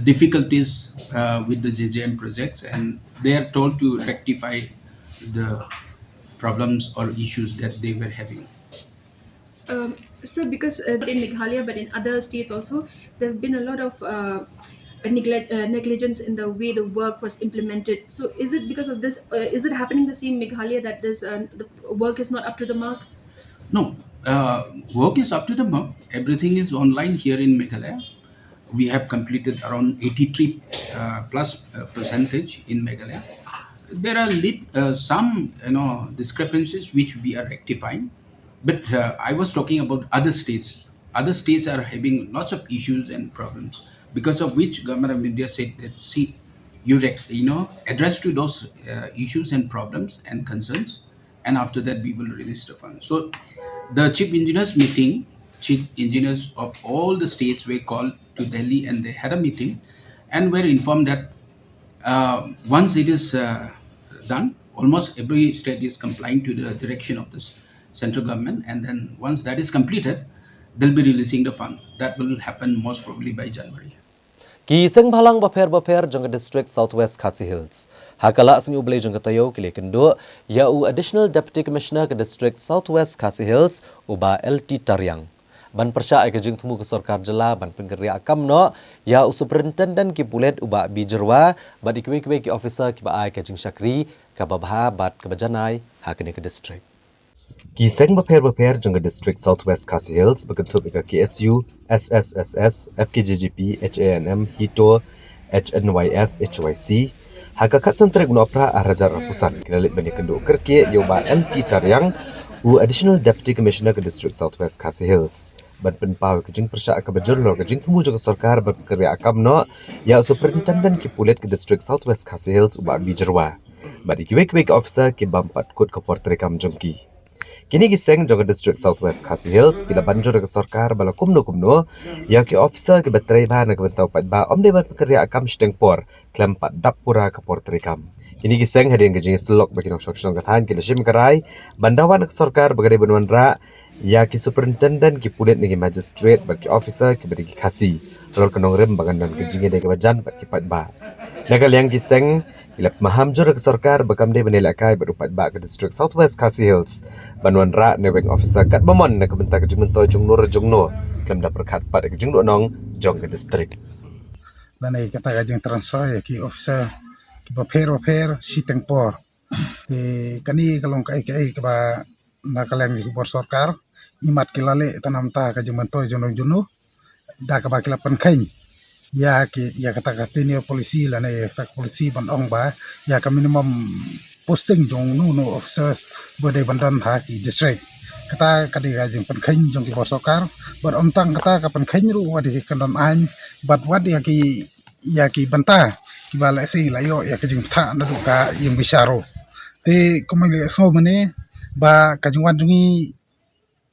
difficulties uh, with the J J M projects, and they are told to rectify the problems or issues that they were having. Um, so, because uh, in Meghalaya, but in other states also, there have been a lot of uh, neglect, uh, negligence in the way the work was implemented. So, is it because of this? Uh, is it happening the same in Meghalaya that this uh, the work is not up to the mark? No, uh, work is up to the mark. Everything is online here in Meghalaya. We have completed around eighty-three uh, plus uh, percentage in Meghalaya. There are lit, uh, some you know discrepancies which we are rectifying, but uh, I was talking about other states. Other states are having lots of issues and problems because of which Government of India said that see, you rec- you know address to those uh, issues and problems and concerns, and after that we will release the fund. So the chief engineers meeting, chief engineers of all the states were called to Delhi and they had a meeting and were informed that uh, once it is uh, done, almost every state is complying to the direction of the s- central government, and then once that is completed, they'll be releasing the fund. That will happen most probably by January. Ki seng bhalang bapher bapher jong ka district South West Khasi Hills ha ka la sngi U Blei jong ka taïew ki la ïakynduh ïa u Additional Deputy Commissioner ka district South West Khasi Hills u Bah L T Tariang ban pyrshah ïa ka jingthmu ka sorkar jylla ban pynkynriah kam noh ïa u Superintendent ki pulit u Bah B Jyrwa bad ïa kiwei kiwei ki officer kiba ai ka jingshakri kaba bha bad kaba janai ha kane ka district. Ki seng bapher bapher jong ka district South West Khasi Hills ba kynthup ïa ka K S U, S S S S, F K J G P, H A N M, HITO, H N Y F, H Y C ha ka khatsan tarik u Nohprah ar hajar arphew san ki la leit ban ïakynduh kyrkieh ïa u Bah L T Tariang, u Additional Deputy Commissioner ka district South West Khasi Hills, ban pynpaw ïa ka jingpyrshah kaba jur halor ka jingthmu jong ka sorkar ban pynkynriah kam noh ïa u Superintendent ki pulit ka district South West Khasi Hills u Bah B Jyrwa bad ïa kiwei kiwei ki officer ki bym pat kut ka por treikam jong ki. Kine ki seng jong ka district South West Khasi Hills ki la ban jur ïa ka sorkar ba la kumno kumno ïa ki officer kiba trei bha na ka bynta u paidbah, ym dei ban pynkynriah kam shiteng por khlem pat dap pura ka por treikam. Kine ki seng hadien ka jingïasyllok bad ki nongshong shnong ka thaiñ ki la shim ka rai ban dawa na ka sorkar ba ka dei ban wanrah ïa ki Superintendent ki pulit ne ki magistrate bad ki officer kiba dei ki Khasi halor ka nongrim ba kan don ka jingïadei kaba jan bad ki paidbah. Na ka liang ki seng ki la maham jur ïa ka sorkar ba kam dei ban ïalehkai bad u paidbah ka district South West Khasi Hills ban wanrah ne weng officer katba mon na ka bynta ka jingmyntoi jongno re jongno khlem da pyrkhat pat ïa ka jingduhnong jong ka district. Lane kata ka jingtransfer ïa ki officer kiba pher bapher shiteng por. Te kane ka long kaei kaei kaba na ka liang ki khubor sorkar imat ki la leh tang namar ka jingmyntoi jongno jongno da kaba ki la pynkheiñ ïa ki, ïa kata ka tenure policy lane ïa kata ka policy ban ong ba ïa ka minimum posting jong uno uno u officers ba dei ban don ha ki district. Kata ka dei ka jingpynkheiñ jong ki bor sorkar, bad ym tang kata, ka pynkheiñ ruh wat ïa ki kyndon aiñ, bad wat ïa ki, ïa ki bynta kiba lehse la ïoh ïa ka jingpynthah naduh ka ïing bishar ruh. Te kumba ngi la ïohsngew mynne ba ka jingwan jong ngi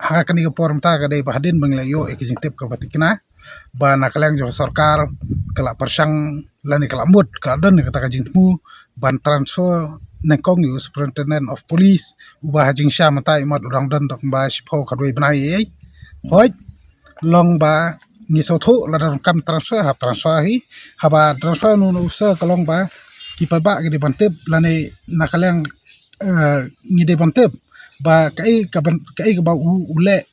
ha kane ka por mynta ka dei ba hadien ba ngi la ïoh ïa ka jingtip kaba thikna ba na ka liang jong ka sorkar ka la pyrshang lane ka la mut, ka la don kata ka jingthmu ban transfer nyngkong ïa u Superintendent of Police uba ha jingshisha mynta i mat u dang don tang ba shiphew khatwei bnai ei. Hooid, long ba ngi sngewthuh lada donkam transfer, hap transfer hi. Haba transfer uno uno u officer ka long ba ki paidbah ki dei ban tip lane na ka liang, eh, ngi dei ban tip ba kaei ka ban, kaei kaba u, u leh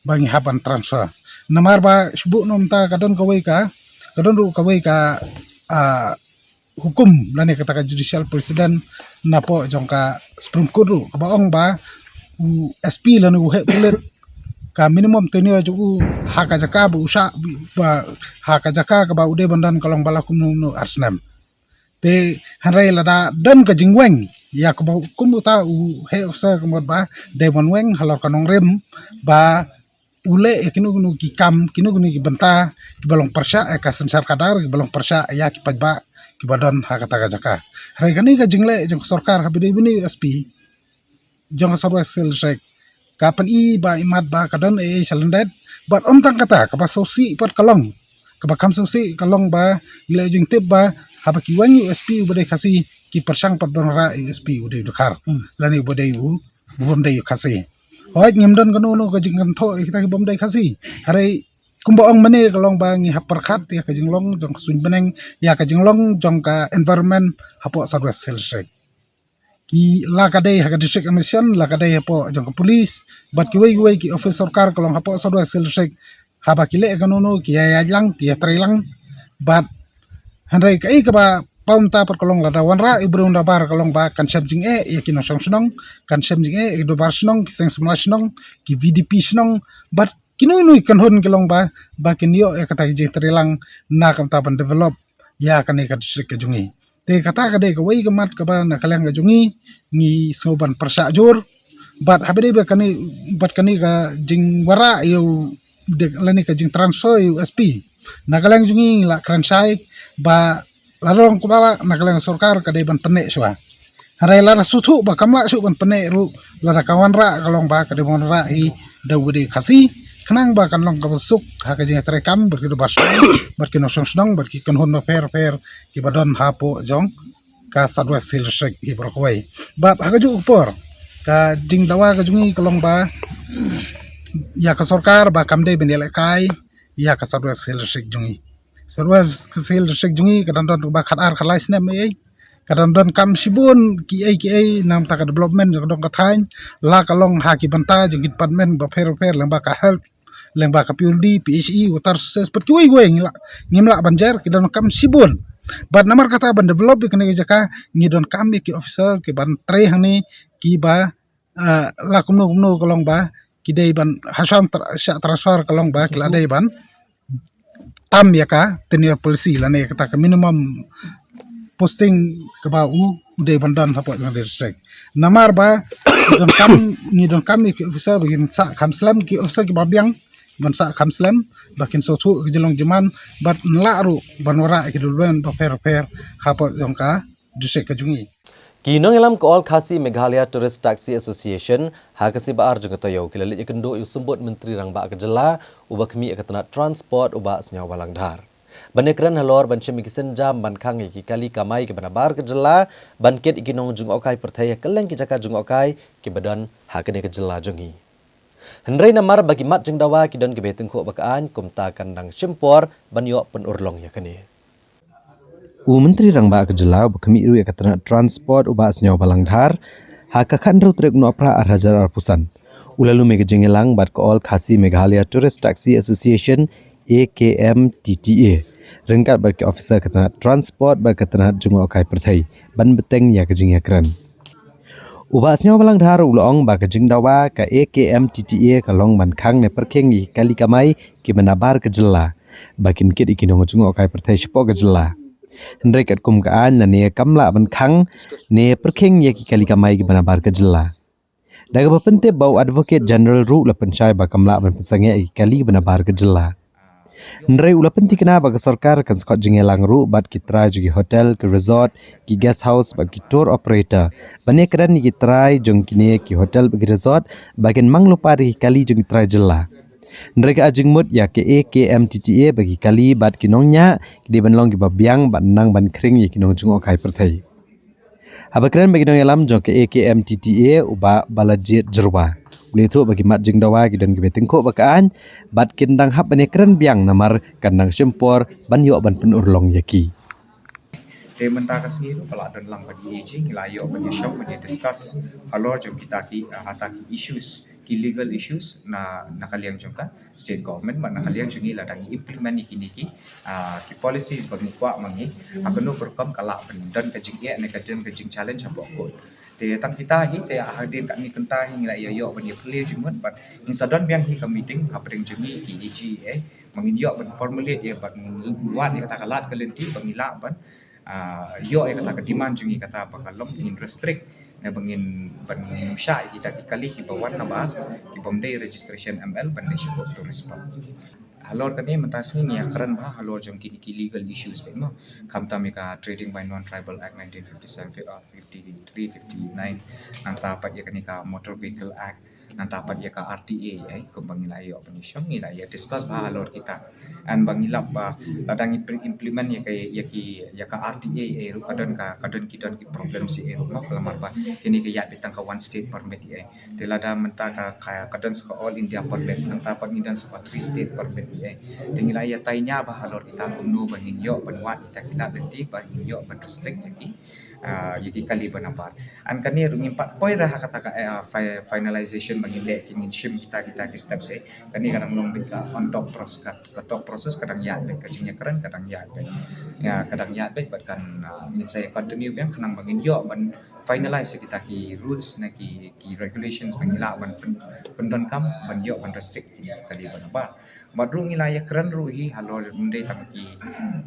ba ngi hap ban transfer. Namar ba shu buh noh mynta ka don kawei ka, ka don ruh kawei ka, ah, hukum lane kata ka judicial precedent napoh jong ka Supreme Court ruh kaba ong ba u S P lane u heh pulit ka minimum tenure jong u ha ka jaka ba u shah, ba ha ka jaka kaba u dei ban don ka long ba la kumno kumno ar snem. Te hynrei lada don ka jingweng ïa kaba kum uta u heh officer ka mut ba dei ban weng halor ka nongrim ba u leh ïa kino kino ki kam, kino kino ki bynta kiba long pyrshah ïa ka synshar khadar, kiba long pyrshah ïa ki paidbah kiba don ha kata ka jaka. Hynrei kane ka jingleh jong ka sorkar haba dei bynta u S P jong ka South West Hill District ka pyni ba i mat ba ka don ei ei shalyndet. Bad ym tang kata, kaba sngewsih pat ka long, kaba kham sngewsih ka long ba ngi la ïoh jingtip ba haba ki weng ïa u S P uba dei Khasi, ki pyrshang pat ban wanrah ïa u S P uba dei u Dkhar, hmm, lane uba dei u, u bym dei u Khasi. Hooid, ngim don kano kano ka jingkynthoh ïa kita ki bym dei Khasi. Hynrei kumba ong mynne ka long ba ngi hap pyrkhat ïa ka jinglong jong ka suiñ bneng, ïa ka jinglong jong ka environment hapoh South West Hill District. Ki la ka dei ha ka district administration, la ka dei hapoh jong ka police, bad kiwei kiwei ki office sorkar ka long hapoh South West Hill District, haba ki leh kano kano ki ïa ïaid lang, ki ïa trei lang. Bad hynrei kaei kaba paw mynta pat ka long lada wanrah ïa u briew na bar ka long ba kan shem jingeh ïa ki nongshong shnong, kan shem jingeh ïa ki dorbar shnong, ki seng samla shnong, ki V D P shnong, bad kino kino ki kynhun ki long ba, ba kin ïoh ïa kata ka jingtrei lang na ka bynta ban develop ïa kane ka district ka jong ngi. Te kata ka dei kawei ka mat kaba na ka liang ka jong ngi ngi sngew ban pyrshah jur. Bad haba dei ba kane, bad kane ka jingwanrah ïa u, de, lane ka jingtransfer ïa u S P, na ka liang jong ngi ngi la kren shai ba la long kumba la, na ka liang sorkar ka dei ban pynneh shuwa. Hynrei lada sngewthuh ba kam lah shuh ban pynneh ruh, lada ka wanrah ka long ba ka dei ban wanrah hi da uba dei Khasi, khnang ba kan long kaba suk ha ka jingïatreikam bad ki dorbar shnong, bad ki nongshong shnong, bad ki kynhun bapher bapher kiba don hapoh jong ka South West Hill District hi baroh kawei. Bad ha kajuh ka por ka jingdawa ka jong ngi ka long ba ïa ka sorkar ba kam dei ban ïalehkai ïa ka South West Hill District jong ngi. South West Hill District jong ngi ka dang don ba khatar khatlai snem ei ei. Ka dang donkam shibun kiei kiei na ka bynta ka development jong ka dong ka thaiñ, la ka long ha ki bynta jong ki department bapher bapher, lyngba ka health, lyngba ka P W D, P H E, water resources, bad kiwei kiwei ngi la, ngim lah ban jer, ki donkam shibun. Bad namar kata ban develop ïa kane ka jaka ngi donkam ïa ki officer kiban trei hangne kiba, ah, la kumno kumno ka long ba ki dei ban, hashwa tra-, shah transfer ka long ba ki la dei ban tam ïa ka tenure policy lane kata ka minimum posting kaba u, u dei ban don hapoh jong ka district. Namar ba ngi donkam, ngi donkam ïa ki officer ba kin sah kham slem, ki officer kiba biang ban sah kham slem, ba kin sngewthuh ïa ka jinglong jingman, bad ngi lah ruh ban wanrah ïa ki development bapher bapher hapoh jong ka district ka jong ngi. Ki nongïalam ka All Khasi Meghalaya Tourist Taxi Association ha ka sngi ba ar jong ka taïew ki la leit ïakynduh ïa u Symbud Myntri Rangbah ka jylla uba khmih ïa ka tnat transport u Bah Sniawbhalang Dhar, ban ïakren halor ban shim ïa ki sienjam ban khang ïa ki kali kamai kiba nabar ka jylla, ban kit ïa ki nongjngohkai pyrthei ha kylleng ki jaka jngohkai kiba don ha kane ka jylla jong ngi. Hynrei namar ba ki mat jingdawa ki don kiba ïatyngkhuh ba ka aiñ, kumta kan dang shim por ban ïoh pynurlong ïa kane. U Myntri Rangbah ka jylla uba khmih ruh ïa ka tnat transport u Bah Sniawbhalang Dhar, ha ka khathynriew tarik u Nohprah ar hajar arphew san, u la lum ïa ka jingïalang bad ka All Khasi Meghalaya Tourist Taxi Association, A K M T T A, ryngkat bad ki officer ka tnat transport bad ka tnat jngohkai pyrthei, ban bteng ïa ka jingïakren. U Bah Sniawbhalang Dhar u la ong ba ka jingdawa ka A K M T T A ka long ban khang ne pyrkhing ïa ki kali kamai kiba nabar ka jylla, ba kin kit ïa ki nongjngohkai pyrthei shapoh ka jylla. Hynrei katkum ka aiñ, lane kam lah ban khang ne pyrkhing ïa ki kali kamai kiba nabar ka jylla. Da kaba pyntip ba u Advocate General ruh u la pynshai ba kam lah ban pynsangeh ïa ki kali kiba nabar ka jylla. Hynrei u la pynthikna ba ka sorkar kan sa khot jingïalang ruh bad ki trai jong ki hotel, ki resort, ki guest house bad ki tour operator ban ïakren ïa ki trai jong kine ki hotel bad ki resort ba kin mang lypa da ki kali jong ki trai jylla. Hynrei ka jingmut ïa ka A K M T T A ba ki kali bad ki nongñiah ki dei ban long kiba biang bad nang ban khring ïa ki nongjngohkai pyrthei. Haba kren bad ki nongïalam jong ka A K M T T A, u Bah Balajied Jyrwa u la ïathuh ba ki mat jingdawa ki don kiba tyngkhuh ba ka aiñ bad kin dang hap ban ïakren biang namar kan dang shim por ban ïoh ban pynurlong ïa ki. Te mynta ka sngi ruh ka la don lang bad i A G, ngi la ïoh ban ïashong ban ïa discuss halor jong kita ki, ah, hata ki issues, ki legal issues na, na ka liang jong ka state government, bad na ka liang jong ngi lada ngi implement ïa kine ki, ah, ki policies ba ngi kwah ma ngi, ha kano ka rukom ka lah ban don ka jingeh ne ka don ka jingchallenge hapoh court. Te tang kita hi, te hadien katne kynta hi ngi la ïa ïoh ban ïa plie jingmut bad ngin sa don biang hi ka meeting hapdeng jong ngi ki A G, eh, ma ngin ïoh ban formulate ïa bad ngin wad ïa kata ka lad ka lynti ba ngi lah ban, ah, ïoh ïa kata ka demand jong ngi kata ba ka long ngin restrict ne ba ngin ban ngin shah ïa kita ki kali kiba wan nabar kibym dei registration M L ban leit shapoh tourist spot. Halor kane mynta sngi ngi ïa kren bha halor jong kine ki legal issues bad mo. Khamtam ïa ka Trading by Non-Tribal Act nineteen fifty-seven, uh, fifty-three, fifty-nine. Nangta pat ïa kane ka Motor Vehicle Act, nangta pat ïa ka R T A, eh, kumba ngi la ïoh ban ïashong ngi la ïa discuss bha halor kita. And ba ngi lap ba lada ngi pre-, implement ïa ka, ïa ki, ïa ka R T A, eh, ruh ka don ka, ka don ki don ki problem shi, eh, ruh mo, ka lamar ba kine ki ïa bit tang ka one state permit, eh. Te lada mynta ka, ka, ka don sa ka all India permit, nangta pat ngi don sa ka three state permit, eh. Te ngi la ïa tainia bha halor kita kumno ba ngin ïoh ban wad kita ki lad lynti ba ngin ïoh ban restrict ïa ki, ah, ïa ki kali ba nabar. And kane ruh ngim pat poi ra ha kata ka, eh, fi-, finalization ba ngin leh ki ngin shim kita, kita ki steps, eh. Kane ka dang long beit ka on top process, ka, ka top process ka dang ïaid beit, ka jingïakren ka dang ïaid beit. Ïa, ka dang ïaid beit bad kan, ah, ngin sa ïa continue biang khnang ba ngin ïoh ban finalize ïa kita ki rules ne ki, ki regulations ba ngi lah ban pyn-, pyndonkam ban ïoh ban restrict ïa ki kali ba nabar. Bad ruh ngi la ïa kren ruh hi halor ym dei tang ki,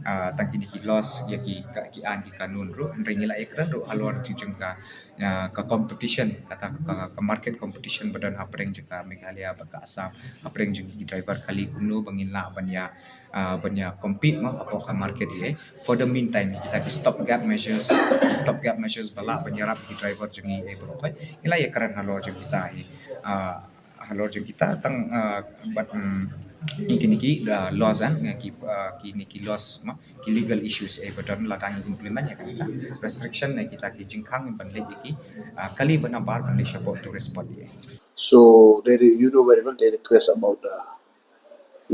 ah, tang kine ki laws ïa ki ka, ki aiñ ki kanun ruh, hynrei ngi la ïa kren ruh halor ki jong ka, ah, ka competition, kata ka, ka market competition ba don hapdeng jong ka Meghalaya bad ka Assam, hapdeng jong ki driver kali kumno ba ngin lah ban ïa, ah, ban ïa compete mo hapoh ka market hi, eh. For the meantime kita ki stopgap measures, ki stopgap measures ba lah ban ïarap ki driver jong ngi, eh, baroh, eh. Ngi la ïa kren halor jong kita hi, ah, halor jong kita tang, ah, bad, mm, ngi kine ki, ah, laws, eh, ngi ki, ah, kine ki laws mo, ki legal issues, eh, ba don lada ngi implement ïa kita restriction, eh, kita ki jingkhang ban leit ïa ki, ah, kali ba nabar ban leit shapoh tourist spot, eh. So they re-, you know very well they request about the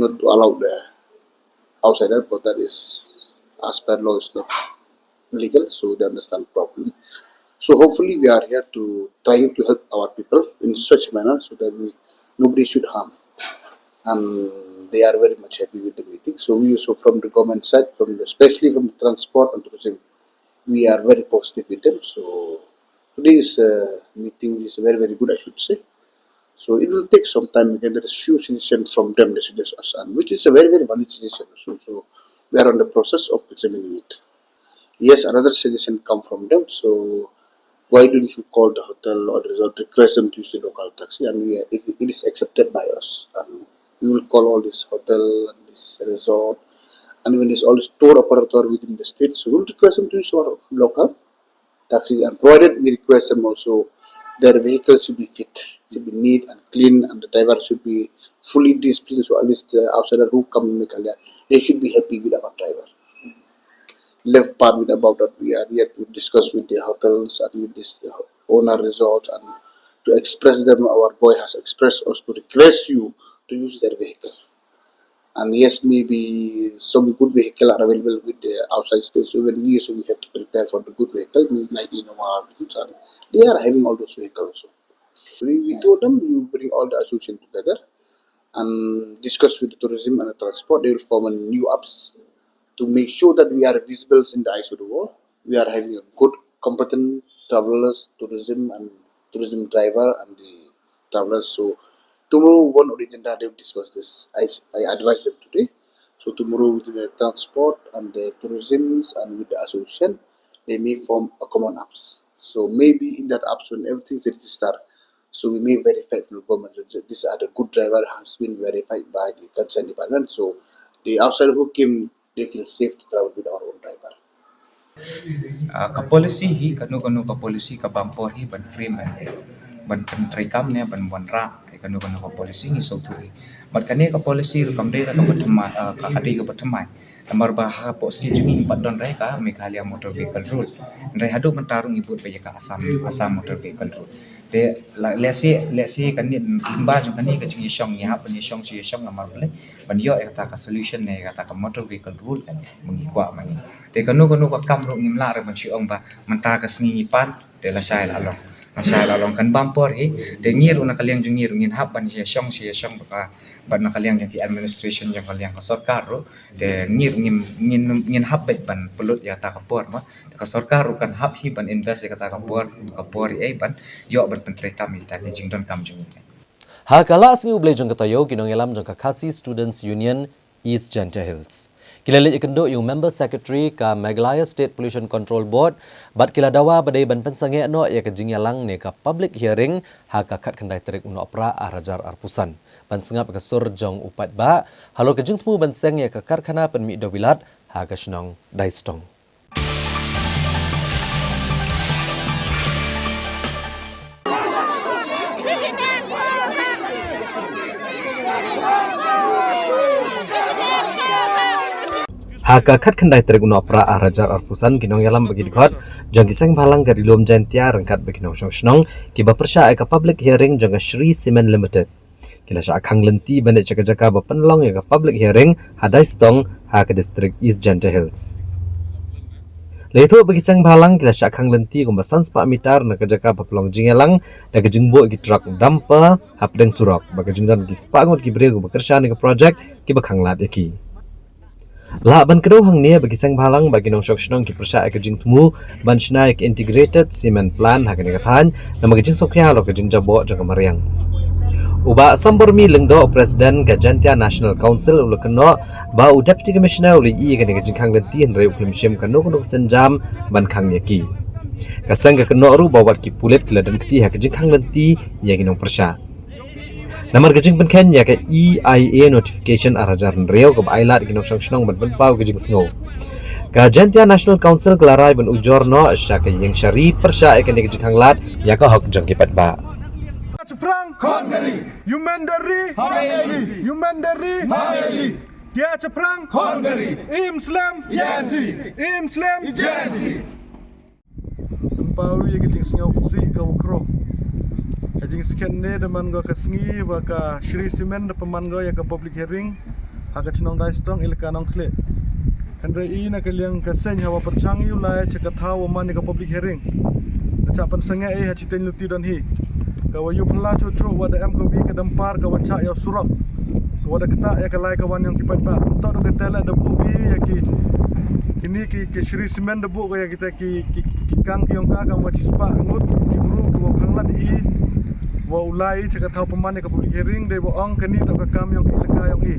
not to allow the outsider, but that is as per law is not legal, so they understand properly. So hopefully we are here to trying to help our people in such manner so that we, nobody should harm. And they are very much happy with the meeting. So we also from the government side, from the, especially from the transport and tourism, we are very positive with them. So today's uh, meeting is very, very good, I should say. So it will take some time. Again, there is few suggestions from them, they suggest us, and which is a very, very valid suggestion. So, so we are on the process of examining it. Yes, another suggestion come from them. So why don't you call the hotel or resort, request them to use the local taxi, and we are, it, it is accepted by us. And we will call all this hotel and this resort, and even this all this tour operator within the state. So we'll request them to use our local taxi, and provided we request them also, their vehicle should be fit, should be neat and clean, and the driver should be fully disciplined. So at least the outsider who come in Meghalaya, they should be happy with our driver. Left part with about that, we are yet to discuss with the hotels and with this owner resort and to express them our boy has expressed us to request you to use their vehicle. And yes, maybe some good vehicle are available with the outside state. So even we also we have to prepare for the good vehicle, maybe like Innova, and they are having all those vehicles also. We, we told them you bring all the association together and discuss with the tourism and the transport. They will form a new apps to make sure that we are visible in the eyes of the world. We are having a good, competent travelers, tourism and tourism driver and the travelers. So tomorrow, one of the agenda they will discuss this. I, I advise them today. So tomorrow with the transport and the tourism and with the association, they may form a common apps. So maybe in that apps when everything is registered, so we may verify with the government that these are the good driver has been verified by the concerned department. So the outsider who came, they feel safe to travel with our own driver. Ah, ka policy hi, kano kano ka policy ka bam por hi ban frame ban, ban pyntreikam ne ban wanrah ïa kano kano ka policy ngi sngewthuh hi. Bad kane ka policy ruh kam dei ka ba thymmai, ah, ka dei ka ba thymmai. Namar ba hapoh state jong ngi pat don re ka Meghalaya Motor Vehicle Rule. Hynrei haduh mynta ruh ngi bud ba ïa ka Assam, Assam Motor Vehicle Rule. Te la, lehse, lehse kane lyngba jong kane ka jingïashong ngi hap ban ïashong shu ïashong namar balei ban ïoh ïa kata ka solution ne ïa kata ka Motor Vehicle Rule kan ba ngi kwah ma ngi. Te kano kano ka kam ruh ngim lah re ban shu ong ba mynta ka sngi ngi pan te lashai la long. Lashai la long kan bam por hi. Te ngi ruh na ka liang jong ngi ruh ngin hap ban ïashong shu ïashong ba ka, bad na ka liang jong ki administration jong ka liang ka sorkar ruh. Te ngi ruh ngin, ngin, ngin hap beit ban pynlut ïa kata ka por ma. Te ka sorkar ruh kan hap hi ban invest ïa kata ka por, ka por ei ban ïoh ban pyntreikam ïa kita ki jingdonkam jong ngi. Ha ka la sngi U Blei jong ka taïew, ki nongïalam jong ka Khasi Students Union East Jaintia Hills ki la leit ïakynduh ïa u Member Secretary ka Meghalaya State Pollution Control Board bad ki la dawa ba dei ban pynsangeh noh ïa ka jingïalang ne ka public hearing ha ka khatkhyndai tarik u Nohprah arhajar arphew san ban sngap ïa ka sur jong u paidbah halor ka jingthmu ban seng ïa ka karkhana pynmih dewbilat ha ka shnong Daistong. Ha ka khatkhyndai tarik u Nohprah arhajar arphew san ki nongïalam ba ki dkhot jong ki seng bhalang ka Ri Lum Jaintia ryngkat bad ki nongshong shnong kiba pyrshah ïa ka public hearing jong ka Shree Cement Limited ki la shah khang lynti ban leit sha ka jaka ba pynlong ïa ka public hearing ha Daistong ha ka district East Jaintia Hills. La ïathuh ba ki seng bhalang ki la shah khang lynti kumba san spah mitar na ka jaka ba pynlong jingïalang da ka jingbuh ki truck dumper hapdeng surok bad ka jingdon ki spah ngut ki briew kiba kyrshan ïa ka project kiba khang lad ïa ki. Lah ban kdew hangne ba ki seng bhalang bad ki nongshong shnong ki pyrshah ïa ka jingthmu ban shna ïa ka integrated cement plant ha kane ka thaiñ namar ka jingsngewkhia halor ka jingjaboh jong ka mariang. U Bah Sambormi Lyngdoh, President ka Jaintia National Council, u la kynnoh ba u Deputy Commissioner u la ïohi ïa kane ka jingkhang lynti hynrei u khlem shim kano kano ka sienjam ban khang ïa ki. Ka seng ka kynnoh ruh ba wat ki pulit ki la don kti ha ka jingkhang lynti ïa ki nongpyrshah. Namar ka jingpynkheiñ ïa ka E I A notification arhajar hynriew kaba ai lad ïa ki nongshong shnong ban pynpaw ka jingsngew. Ka Jaintia National Council ka la rai ban ujor noh sha ka ïing shari pyrshah ïa kane ka jingkhang lad ïa ka hok jong ki paidbah. Chaphrang khon kali. Human dari. Human dari. Human dari. Dia chaphrang khon kali. Im slem. Jensi. Im slem. Jensi. Pynpaw ïa ka jingsngewsih ka wakhro. Ka jingskhem ne da man go ka sngi ba ka Shree Cement da pynman go ïa ka public hearing ha ka chnong Daistong, ïalehkai Nongkhlieh. Hynrei i na ka liang ka seng hawa pyrchang ïa u lai cha ka thaw wa man ïa ka public hearing. Ka cha pynsangeh i ha chiteng luti don hi. Ka wa yu pynla chuh chuh wa da em ka wi ka dampar ka wa cha ïa surok. Ka wa da kata ïa ka lai ka wan ïong ki paidbah. Ym toh da ka tela da buh wi ïa ki kini ki, ki Shree Cement da buh ka ïa kita ki, ki, ki kang ki ïong ka kam wa chi spah ngut ki bru ki wa khang lad i wa u lai cha ka thaw pynman ïa ka public hearing dei wa ong kani toh ka kam ïong ka ïalehkai ïong i.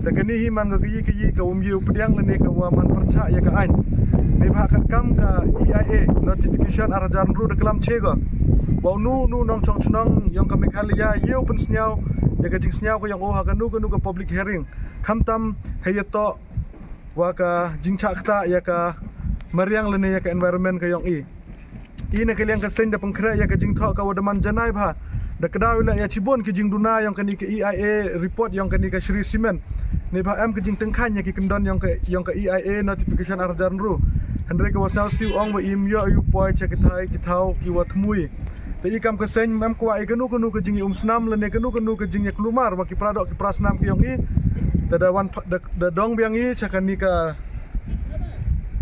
Ta kani hi man ka ki ki ka um ïa u pdiang lane ka wa man pyrchah ïa ka aiñ. Dei ba kat kam ka E I A notification arhajar hynriew da klam che ka wa u nu nu nongshong shnong ïong ka Meghalaya ïa u pynsngew ïa ka jingsngew ka ïong u ha kanu kanu ka public hearing. Khamtam hei ïa toh wa ka jingchah kata ïa ka mariang lane ïa ka environment ka ïong i. I na ka liang ka seng da pynkhreh ïa ka jingthoh ka wa da man janai bha da kdaw ïa la ïa chibun ki jingduna ïong kani ka E I A report ïong kani ka Shree Cement. Ne ba em ka jingtyngkhaiñ ïa ki kyndon ïong ka, ïong ka E I A notification arhajar hynriew. Hynrei ka wa sngewsih ong wa im ïoh ïa u poi cha ki thai ki thaw ki wa thmu i. Te i kam ka seng mem kwah i kanu kanu ka jingïaumsnam lane kanu kanu ka jingïaklumar wa ki pra doh ki pra snam ki ïong i. Te da wan pha-, da, da dong biang i cha kani ka,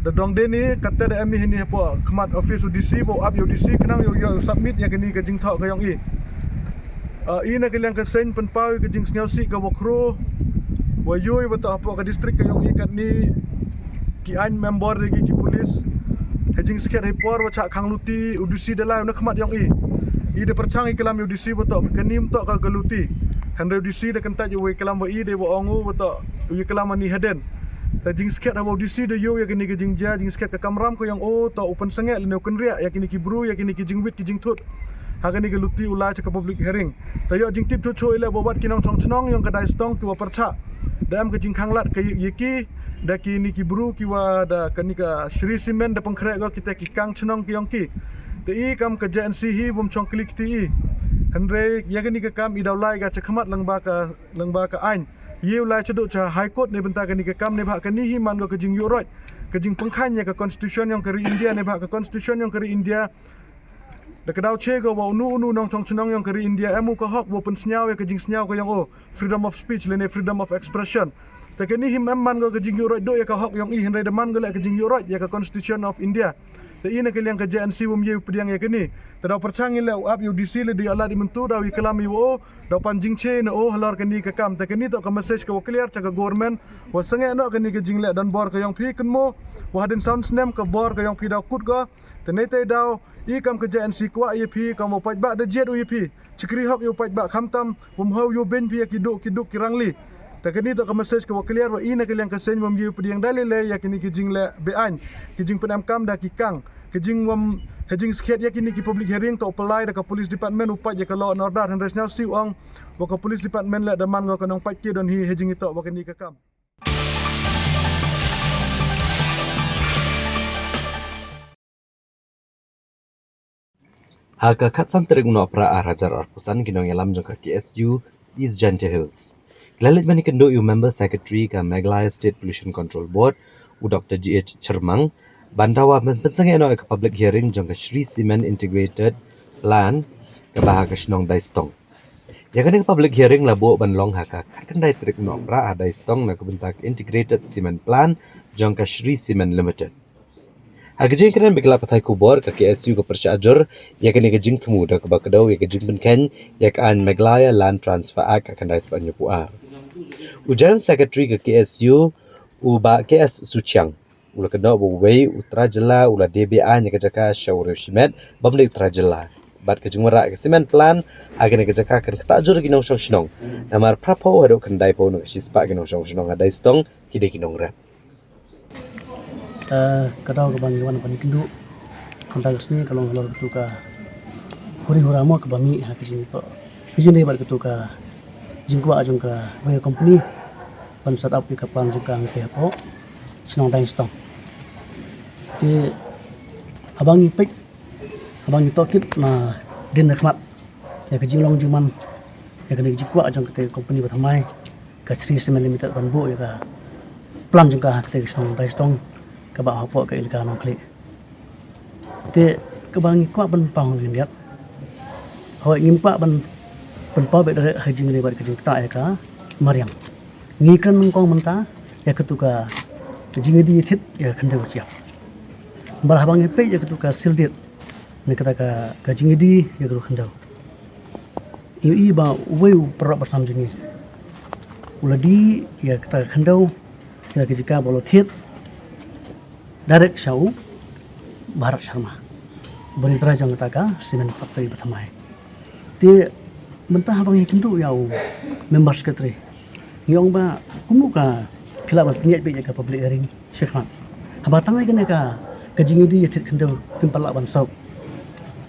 da dong deni kata da em i hini hapoh khmat office u D C wa u ap ïa u D C khnang ïa u, ïa u submit ïa kani ka jingthoh ka ïong i. Ah, i na ka liang ka seng pynpaw ïa ka jingsngewsih ka wakhro wa ïoh i wa toh hapoh ka district ka ïong i katni ki aiñ member ïa ki, ki police. Ha jingskhem hi por wa chah khang luti u D C da lai u na khmat ïong i. I da pyrchang i klam ïa u D C wa toh kani ym toh ka, ka luti. Hynrei u D C da kyntait ïa u wa i klam wa i dei wa ong u wa toh u ïaklam ani hadien. Te jingskhem haba u D C u da ïoh ïa kane ka jingjia, jingskhem ka kamram ka ïong o, to u pynsangeh lane u kynriah ïa kine ki bru, ïa kine ki jingwit ki jingthut ha kane ka luti u la sha ka public hearing. Te ïoh jingtip chuh chuh i leh ba wat ki nongshong shnong ïong ka Daistong ki wa pyrshah da em ka jingkhanglad ka ïa ki da kine ki bru ki wa da kane ka Shree Cement da pynkhreh ko kita ki kang shnong ki ïong ki. Te i kam ka J N C hi bym shong klik ti i. Hynrei ïa kane ka kam i daw lai ka shakhmat lyngba ka lyngba ka aiñ. Ïa u lai shaduh sha High Court ne bynta kane ka kam ne ba kane hi man ko ka jingïuh roit ka jingpynkhan ïa ka constitution ïong ka ri India ne ba ka constitution ïong ka ri India. Da ka daw che ko wa unu unu nongshong shnong ïong ka ri India em u ka hok wa pynsngew ïa ka jingsngew ka ïong o, freedom of speech lane freedom of expression. Te kane hi em man ko ka jingïuh roit duh ïa ka hok ïong i hynrei da man ko leh ka jingïuh roit ïa ka constitution of India. Te i na ka liang ka J N C wym ïa u pdiang ïa kane. Te daw pyrshang i leh u ap ïa u D C leh da ïa lad i myntu daw i klam i wa o daw pan jingche na o halor kane ka kam. Te kane to ka message ka wa clear cha ka government wa sangeh noh kane ka jingleh don bor ka ïong phi kynmo wa hadien sound snem ka bor ka ïong phi daw kut ko. Te nei te daw i kam ka J N C kwah ïa phi kam wa paidbah da jied u ïa phi. Chikri hok ïa u paidbah khamtam wym hau ïa u beiñ phi ïa ki duk ki duk ki rangli. Te kane to ka message ka wa clear wa i na ka liang ka seng wym ïa u pdiang da lei lei ïa kane ki jingleh be-aiñ ki jingpynem kam da ki kang. Ka jingwym ha jingskhet ïa kine ki public hearing to u pynlai da ka police department u pait ïa ka law and order hynrei sngewsih ong wa ka police department leh da man ko ka nongpait ki don hi ha jingitoh wa kane ka kam. Ha ka khatsan tarik u Nohprah ar hajar arphew san ki nongïalam jong ka K S U East Jaintia Hills ki la leit ban ïakynduh ïa u member secretary ka Meghalaya State Pollution Control Board u Doctor G H Chyrmang ban daw ban pynsangeh noh ïa ka public hearing jong ka Shree Cement Integrated Plan kaba ha ka shnong Daistong. Ïa kane ka public hearing la buh ban long ha ka khatkhyndai tarik u Nohprah ha Daistong na ka bynta ka Integrated Cement Plan jong ka Shree Cement Limited. Ha ka jingkren bad ki lad pathai khubor ka K S U ka pyrshah jur ïa kane ka jingthmu da kaba kdew ïa ka jingpynkheiñ ïa ka aiñ Meghalaya Land Transfer Act ka khyndai spah hynñiewphew ar. U General Secretary ka K S U u Bah K S Suchiang u la kynnoh ba uwei u trai jylla u la die be-aiñ ïa ka jaka sha u riew shimet bym dei u trai jylla. Bad ka jingwanrah ka cement plant ha kane ka jaka kan ktah jur ki nongshong shnong. Namar phraphew haduh khyndaiphew na ka shispah ki nongshong shnong ha Daistong ki dei ki nongrep. Eh, ka daw kaba ngi wan ban ïakynduh mynta ka sngi ka long halor katu ka huri hura mo kaba mih ha ka jingtoh ka jingdei bad katu ka jingkwah jong kawei ka company ban set up ïa ka plant jong ka hangtei hapoh shnong Daistong. Te haba ngi peit haba ngi tohkit na dien na khmat ïa ka jinglong jingman ïa kane ka jingkwah jong kata ka company ba thymmai ka Shree Cement Limited ban buh ïa ka plant jong ka ha kata ka shnong Daistong kaba hapoh ka elaka Nongkhlieh. Te kaba ngi kwah ban pynpaw ha ngi ïa hoi ngim kwah ban pynpaw beit direct ha jingïaleh bad ka jingktah ïa ka mariang. Ngi kren nyngkong mynta ïa katu ka jingïadie thied ïa ka khyndew ka shyiap. Namar haba ngi peit ïa katu ka seal deed ne kata ka, ka jingïadie ïa katu ka khyndew, ngi ïohi ba uwei u paralok bashnam jong ngi u la die ïa kata ka khyndew ïa ka jaka ba u la thied direct sha u Bharat Sharma, ba dei u trai jong kata ka cement factory ba thymmai. Te mynta haba ngi kynduh ïa u member secretary ngi ong ba kumno ka phi lah ban pynïaid beit ïa ka public hearing shakhmat. Haba tang ïa kane ka, ka jingïadie ïa thied khyndew phim pat lah ban sop.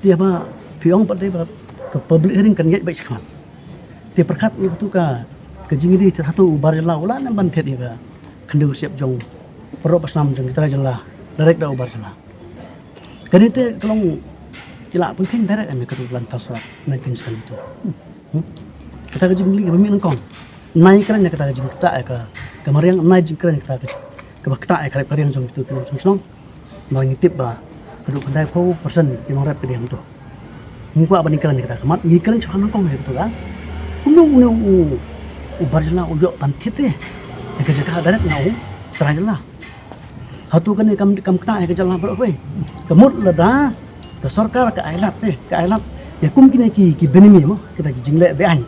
Te haba phi ong pat dei ba ka public hearing kan ïaid beit shakhmat. Te pyrkhat ïa katu ka, ka jingïadie thied hato u bar jylla u lah ne em ban thied ïa ka khyndew ka shyiap jong u paralok bashnam jong ki trai jylla direct da u bar jylla. Kane te ka long ki la pynkheiñ direct ïa katu ka Land Transfer Act nineteen seventy-two. Hmm? Kata ka jingkylli kaba mih nyngkong. Nai kren ïa kata ka jingktah ïa ka, ka mariang, nai jingkren ïa kata ka, kaba ktah ïa ka rep ka riang jong kitu ki nongshong shnong. Namar ngi tip ba haduh khyndaiphew percent ki nongrep ki dei hangtu. Ngi kwah ban ïakren ïa kata ka mat, ngi kren shuwa nyngkong ïa katu ka. Kumno une u, u bar jylla u ïoh ban thied te ïa ka jaka direct na u trai jylla. Hato kane kam, kam ktah ïa ka jylla baroh kawei. Ka mut lada ka sorkar ka ailad te, ka ailad ïa kum kine ki, ki bynmih mo, kita ki jingleh be-aiñ.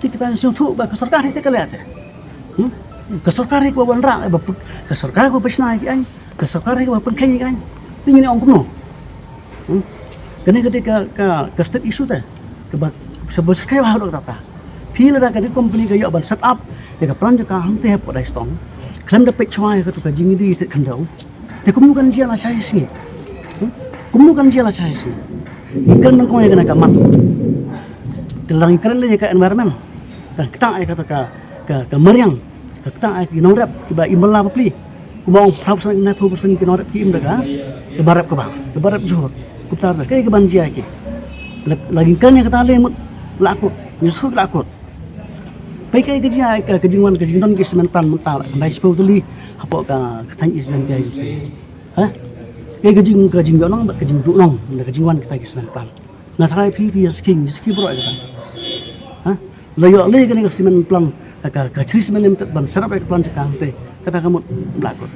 Te kita ngi sngewthuh ba ka sorkar hi te ka leh te. Hmm? Ka sorkar hi ka wanrah ba pyn-, ka sorkar ka pynshna ïa ki aiñ, ka sorkar hi ka pynkheiñ ïa ki aiñ. Te ngin ong kumno? Hmm? Kane ka dei ka, ka, ka state issue te. Kaba, sha ba syrkhei ba haduh katta. Phi lada ka dei company ka ïoh ban set up Te ka plan jaka hangte hapoh Daistong khlem da peit shwa ïa kato ka jingïadei ïa ka khyndew. Te kumno kan jia la shai sngi? Hmm? Kumno kan jia la shai sngi? Ngi kren nyngkong ïa kane ka mat. Te lada ngi kren lei ïa ka environment, ka ktah ïa kato ka, ka, ka mariang, ka ktah ïa ki nongrep kiba im bylla bapli. Kumba ong phra percent, nai phra percent ki nongrep ki im da ka, kaba rep kaba, kaba rep jhur. Kumta ruh kaei kaban jia ïa ki? La, lada ngi kren ïa kata lei mut la kut, ngi shu la kut. Peit kaei ka jia, ka, ka jingwan, ka jingdon ki cement plant mynta la khyndai spah tylli hapoh ka, ka thaiñ East Jaintia Hills. Ha? Kaei ka jing, ka jingïohnong bad ka jingduhnong na ka jingwan kita ki cement plant? Nga tharai phi, phi ïa skim, ïa skim baroh ïa kata. Ha? La ïoh lei kane ka cement plant, ka, ka, ka Shree Cement Limited ban set up ïa ka plant jaka hangte. Kata ka mut la kut.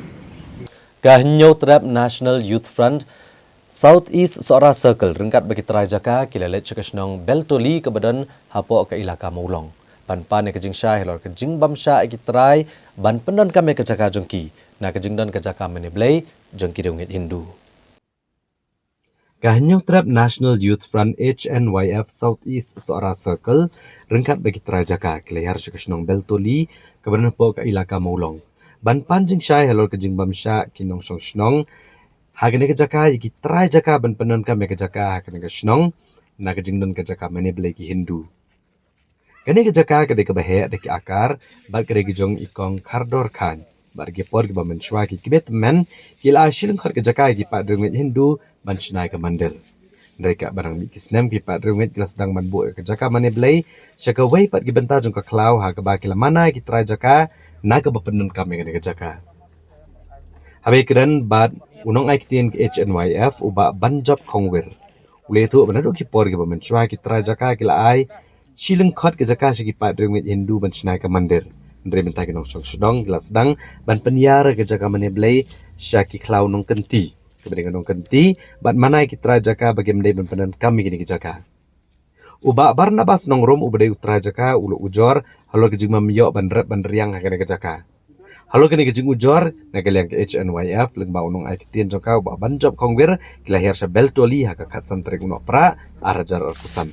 Ka Hynñiewtrep National Youth Front South East Sohra Circle ryngkat bad ki trai jaka ki la leit sha ka shnong Beltoli kaba don hapoh ka ilaka Mawlong ban pan ïa ka jingshai halor ka jingbymshah ïa ki trai ban pyndonkam ïa ka jaka jong ki na ka jingdon ka jaka mane blei jong ki riewngeit Hindu. Ka Hynñiewtrep National Youth Front, H N Y F, South East Sohra Circle ryngkat bad ki trai jaka ki la hiar sha ka shnong Beltoli kaba don hapoh ka ilaka Mawlong ban pan jingshai halor ka jingbymshah ki nongshong shnong ha kane ka jaka ïa ki trai jaka ban pyndonkam ïa ka jaka ha kane ka shnong na ka jingdon ka jaka mane blei ki Hindu. Kane ka jaka ka dei kaba heh da ki akar bad ka dei ka jong i Kong Khardor Khan. Bad ha ki por kiba mynshuwa ki kmie tymmen ki la ai shi lyngkhot ka jaka ïa ki paid riewngeit Hindu ban shna ïa ka mandir. Hynrei katba nang mih ki snem ki paid riewngeit ki la sdang ban buh ïa ka jaka mane blei sha kawei pat ki bynta jong ka khlaw ha kaba ki la mane ïa ki trai jaka na kaba pyndonkam ïa kane ka jaka. Haba ïakren bad u nongai ktien ka H N Y F u Bah Banjop Khongwir, u la ïathuh ba naduh ki por kiba mynshuwa ki trai jaka ki la ai shi lyngkhot ka jaka sha ki paid riewngeit Hindu ban shna ïa ka mandir. Hynrei mynta ki nongshong shnong ki la sdang ban pynïar ïa ka jaka mane blei sha ki khlaw nongkynti, kaba dei ka nongkynti bad mane ïa ki trai jaka ba kim dei ban pyndonkam ïa kine ki jaka. U Bah Barnabas Nongrum uba dei u trai jaka u la ujor halor ka jingbym ïoh ban rep ban riang ha kane ka jaka. Halor kane ka jingujor na ka liang ka H N Y F lyngba u nongai ktien jong ka u Bah Banjop Khongwir ki la hiar sha Beltoli ha ka khatsan tarik u Nohprah ar hajar arphew san.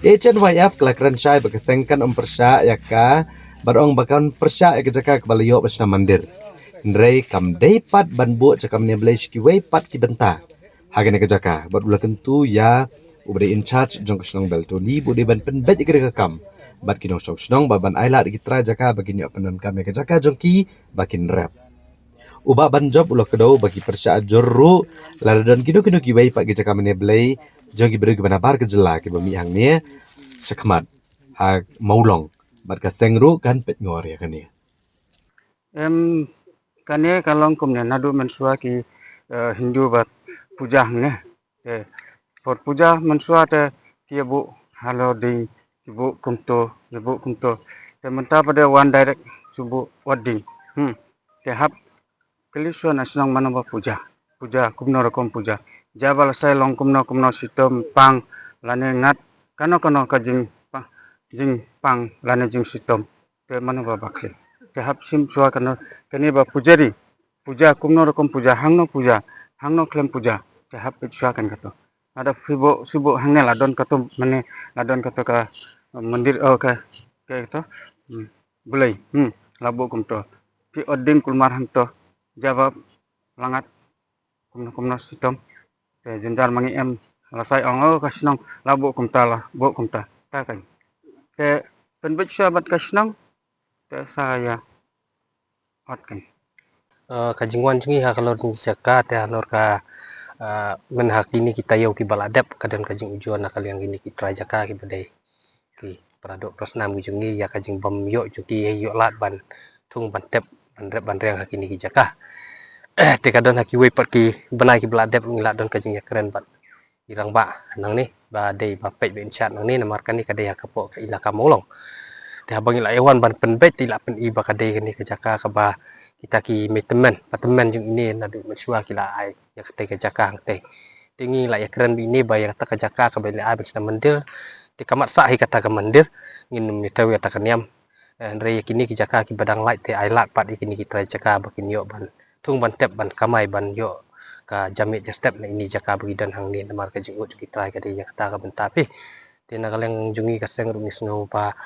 Ka H N Y F ka la kren shai ba ka seng kan ym pyrshah ïa ka bad ong ba kan pyrshah ïa ka jaka kaba la ïoh ban shna mandir. Hynrei kam dei pat ban buh jaka mane blei sha kiwei pat ki bynta ha kane ka jaka bad u la kyntu ïa uba dei in charge jong ka shnong Beltoli ba u dei ban pynbeit ïa kane ka kam bad ki nongshong shnong bad ban ailad ïa ki trai jaka ba kin ïoh pyndonkam ïa ka jaka jong ki ba kin rep. U Bah Banjop u la kdew ba ki pyrshah jur ruh lada don kino kino kiwei pat ki jaka mane blei jong ki briew kiba nabar ka jylla kiba mih hangne shakhmat ha Mawlong bad ka seng ruh kan peit ngor ïa kane. Em, kane ka long kumne naduh mynshuwa ki, eh, Hindu ba puja hangne. Te por puja mynshuwa te ki ïa buh halor ding, ki buh kumto, ki buh kumto. Te mynta pat de wan direct shu buh wat ding. Hmm. Te hap kylli shuwa na shnong mano ba puja. Puja kumno rukom puja. Jia ba la sai long kumno kumno shitom pang lane ngat kano kano ka jingpa-, jingpang lane jingshitom. Te mano ba bakhlem. Te hap shim shuwa kano kane ba pujari. Puja kumno rukom puja, hangno puja, hangno khlem puja. Te hap peit shuwa kan kato. Lada phi buh, phi buh hangne la don kato, mane la don kato ka, eh, mandir, oh, ka, ka kato. Hmm. Blei, hmm, la buh kumto. Phi ot ding kulmar hangto. Jia ba la ngat kumno kumno shitom. Te jynjar ma ngi em, la sai ong, oh, ka shnong la buh kumta, la buh kumta. Ta kan. Te pynbeit shuwa bad ka shnong. Te sa ïa ot kan. Eh, ka jingwan jong ngi ha ka lor jong ka jaka te halor ka, eh, myn ha kine ki taïew kiba la dep ka don ka jingujor na ka liang kine ki trai jaka kiba dei ki para doh para snam ki jong ngi ïa ka jingbym ïoh jong ki ïoh lad ban thung ban tep ban rep ban riang ha kine ki jaka. Te ka don ha kiwei pat ki bnai kiba la dep ngi la don ka jingïakren bad i rangbah nangne ba dei ba peit ba in shad nangne namar kane ka dei ha ka poh ka ilaka Mawlong. Te haba ngi la ïa wan ban pynbeit te la pyni ba ka dei kane ka jaka kaba kita ki mei tymmen, ba tymmen jong ine naduh mynshuwa ki la ai ïa kata ka jaka hangte. Te ngi la ïakren ba ine ba ïa kata ka jaka kaba la ai ban shna mandir. Te ka mat sah hi kata ka mandir ngin ym ïa thew ïa kata ka niam. Eh, hynrei ïa kine ki jaka kiba dang lait te ai lad pat ïa kine ki trai jaka ba kin ïoh ban thung ban tep ban kamai ban ïoh ka jamiat jastep na ine jaka ba ki don hangne namar ka jingud jong ki trai ka dei ïa kata ka bynta phi. Te na ka liang jong ngi ka seng ruh ngi sngew ba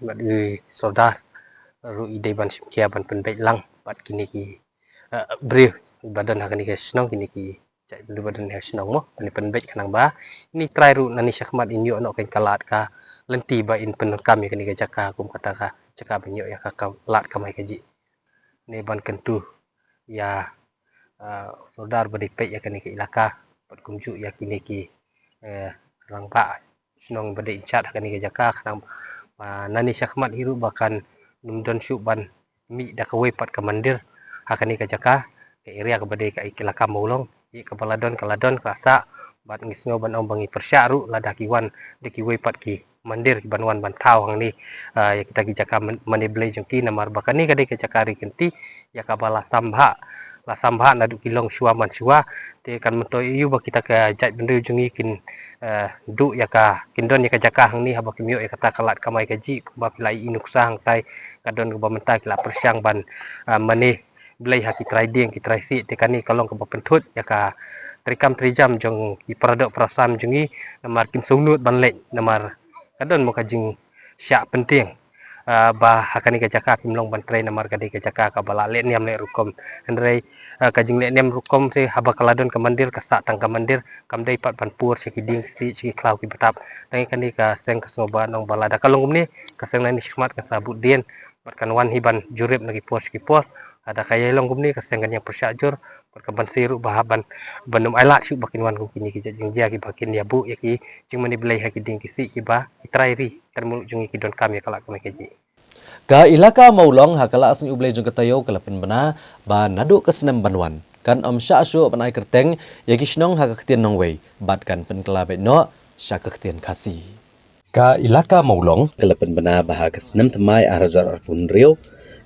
bad i sordar ruh i dei ban shim khia ban pynbeit lang bad kine ki, eh, briew ba don ha kane ka shnong, kine ki jaitbynriew ba don ha shnong mo, ban pynbeit khnang ba ini trai ruh nani shakhmat in ïoh noh ka lad ka lynti ba in pyndonkam ïa kane ka jaka kum kata ka jaka ban ïoh ïa ka lad kamai kajih. Ne ban kyntu ïa, eh, sordar ba dei peit ïa kane ka ilaka bad kumjuh ïa kine ki, eh, rangbah shnong ba dei incharge ha kane ka jaka khnang ba nani shakhmat hi ruh ba kan nym don shuh ban mih da kawei pat ka mandir ha kane ka jaka, ka area kaba dei ka ilaka Mawlong. Ïa kaba la don ka la don ka sah bad ngi sngew ban ong ba ngi pyrshah ruh lada ki wan da kiwei pat ki mandir ki ban wan ban thaw hangne, ah, ïa kita ki jaka man-, mane blei jong ki, namar ba kane ka dei ka jaka ri kynti ïa kaba la sambha, la sambha naduh ki long shuwa man shuwa. Te kan myntoi ïa u ba kita ka jaitbynriew jong ngi kin, eh, duh ïa ka, kin don ïa ka jaka hangne haba kim ïoh ïa kata ka lad kamai kajih, kumba phi la ïohi nuksa hangtai ka don kaba mynta ki la pyrshang ban, ah, mane blei ha ki trai dieng ki trai siej. Te kane ka long kaba pynthut ïa ka treikam treijam jong ki paradoh parasam jong ngi, namar kin sngewnud ban leit namar ka don mo ka jingshah pyntieng, ah, ba ha kane ka jaka kim long ban trei namar ka dei ka jaka kaba la leh niam leh rukom. Hynrei, ah, ka jingleh niam rukom te haba ka la don ka mandir ka sah tang ka mandir, kam dei pat ban pur sha ki dieng ki siej sha ki khlaw ki btap. Tang ïa kane ka seng ka sngewbha nong ba lada ka long kumne ka seng nani shakhmat ka sa bud dien bad kan wan hi ban jurip na ki por sha ki por. Lada ka ïai long kumne ka seng kan ïai pyrshah jur bad ka ban siew ruh ba hap ban, ban ym ailad shuh ba kin wan kum kine ki jait jingjia kiba kin ïa buh ïa ki jingmane blei ha ki dieng ki siej kiba ki trai ri trai muluk jong ngi ki donkam ïa ka lad kamai kajih. Ka ilaka Mawlong ha ka la sngi U Blei jong ka taïew ka la pynbna ba naduh ka snem ban wan kan ym shah shuh ban ai kyrteng ïa ki shnong ha ka ktien nongwei bad kan pynkylla beit noh sha ka ktien Khasi. Ka ilaka Mawlong ka la pynbna ba ha ka snem thymmai ar hajar arphew hynriew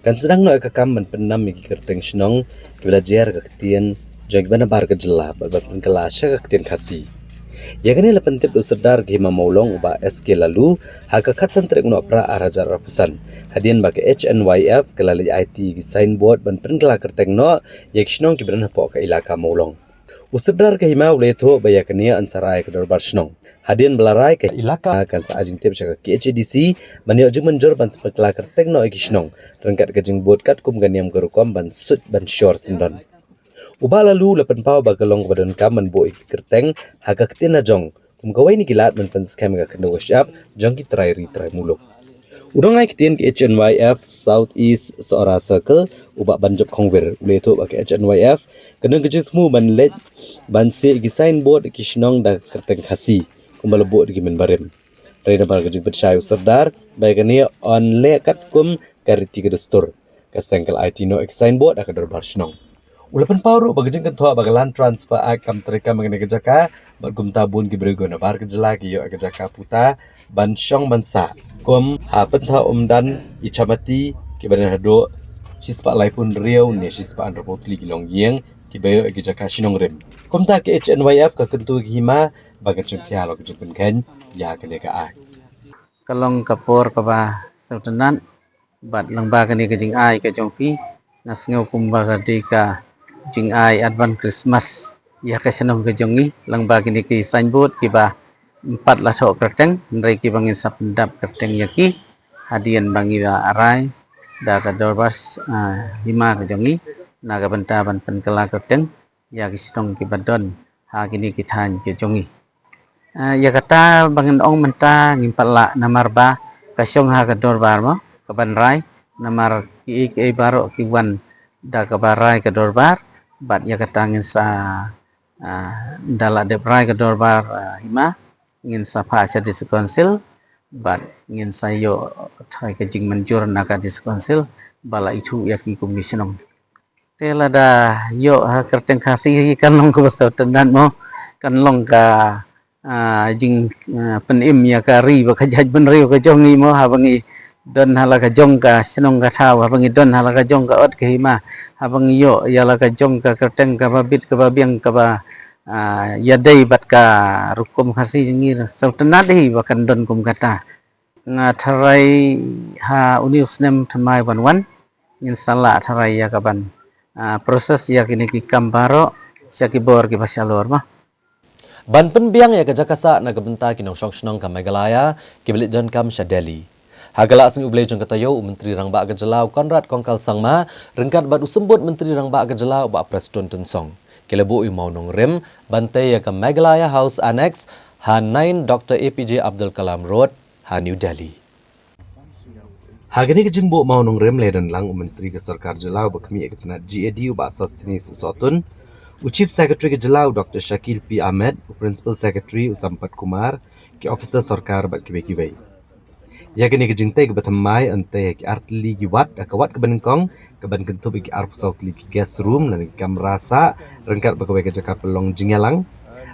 kan sdang noh ïa ka kam ban pynnam ïa ki kyrteng shnong kiba la jer ha ka ktien jong kiba nabar ka jylla bad ban pynkylla sha ka ktien Khasi. Ïa kane la pyntip da u Sordar ka Hima Mawlong u Bah S K Laloo ha ka khatsan tarik u Nohprah ar hajar arphew san, hadien ba ka H N Y F ka la leit aiti ïa ki signboard ban pynkylla kyrteng noh ïa ki shnong kiba don hapoh ka ilaka Mawlong. U Sordar ka Hima u la ïathuh ba ïa kane yn sa rai ka dorbar shnong. Hadien ba la rai ka ilaka kan sa ai jingtip sha ka K H A D C ban ïoh jingmynjur ban sa pynkylla kyrteng noh ïa ki shnong ryngkat ka jingbud katkum ka niam ka rukom ban suit ban shor syndon. U Bah Laloo u la pynpaw ba ka long kaba donkam ban buh ïa ki kyrteng ha ka ktien la jong kum kawei na ki lad ban pynskhem ïa ka khyndew ka shyiap jong ki trai ri trai muluk. U nongai ktien ka H N Y F South East Sohra Circle u Bah Banjop Khongwir u la ïathuh ba ka H N Y F ka don ka jingthmu ban leit ban siew ïa ki signboard ïa ki shnong da ka kyrteng Khasi kumba la buh da ki mynbarim. Hynrei namar ka jingpynshai u Sordar ba ïa kane yn leh katkum ka riti ka dustur, ka seng ka la aiti noh ïa ki signboard ha ka dorbar shnong. U la pynpaw ruh ba ka jingkynthoh ba ka Land Transfer Act kam treikam ha kane ka jaka bad kumta bun ki briew kiba nabar ka jylla ki ïoh ïa ka jaka puta ban shong ban sah kum ha Pyntha Umdan, Ichamati kiba don haduh shispah laiphew hynriew ne shispah hynriewphew tylli ki longïing kiba ïoh ïa ka jaka shnong rim. Kumta ka H N Y F ka kyntu ïa ka Hima ba kan shim khia halor ka jingpynkheiñ ïa kane ka Act. Ka long ka por kaba sngewtynnat bad lyngba kane ka jingai ka jong phi nga sngew kumba ka dei ka jingai advance Christmas ïa ka shnong ka jong ngi lyngba kine ki signboard kiba ym pat la thoh kyrteng hynrei kiba ngin sa pyndap kyrteng ïa ki hadien ba ngi la rai da ka dorbar, ah, hima ka jong ngi na ka bynta ban pynkylla kyrteng ïa ki shnong kiba don ha kine ki thaiñ ki jong ngi. Ah, ïa kata ba ngin ong mynta ngim pat lah namar ba ka shong ha ka dorbar mo kaban rai, namar kiei kiei baroh ki wan da kaba rai ka dorbar. Bad ïa kata ngin sa, ah, da la dep rai ka dorbar, ah, hima ngin sa phah sha District Council bad ngin sa ïoh thai ka jingmynjur na ka District Council ba la ithuh ïa ki kum ki shnong. Te lada ïoh ha kyrteng Khasi kan long kaba sngewtynnat mo, kan long ka, ah, jing, ah, pynim ïa ka ri bad ka jaitbynriew ka jong ngi mo, haba ngi don ha la ka jong ka shnong ka thaw, haba ngi don ha la ka jong ka ot ka hima, haba ngi ïoh ïa la ka jong ka kyrteng kaba bit kaba biang kaba, ah, ïadei bad ka rukom Khasi, ngi sngewtynnat hi ba kan don kum kata. Nga tharai ha une u snem thymmai ban wan ngin sa lah tharai ïa kaban, ah, process ïa kine ki kam baroh sha ki bor kiba shalor mo. Ban pynbiang ïa ka jaka sah na ka bynta ki nongshong shnong ka Meghalaya kiba leit donkam sha Delhi. Ha ka Lad Sngi U Blei jong ka taïew, u Myntri Rangbah ka Jylla u Conrad Kongkal Sangma ryngkat bad u Symbud Myntri Rangbah ka Jylla u Bah Prestone Tynsong ki la buh ïa u mawnongrim ban tei ïa ka Meghalaya House Annex ha nine Doctor A P J Abdul Kalam Road ha New Delhi. Ha kane ka jingbuh mawnongrim la ïadon lang u Myntri ka Sorkar Jylla uba khmih ïa ka tnat G A D u Bah Sosthenes Sohtun, u Chief Secretary ka Jylla u Doctor Shakil P Ahmed, u Principal Secretary u Sampath Kumar, ki officer sorkar bad kiwei kiwei. Ïa kane ka jingtei kaba thymmai yn tei ha ki artylli ki ward, ha ka ward kaba nyngkong kaban kynthup ïa ki arphew saw tylli ki guest room lane ki kamra sah, ryngkat bad kawei ka jaka pynlong jingïalang.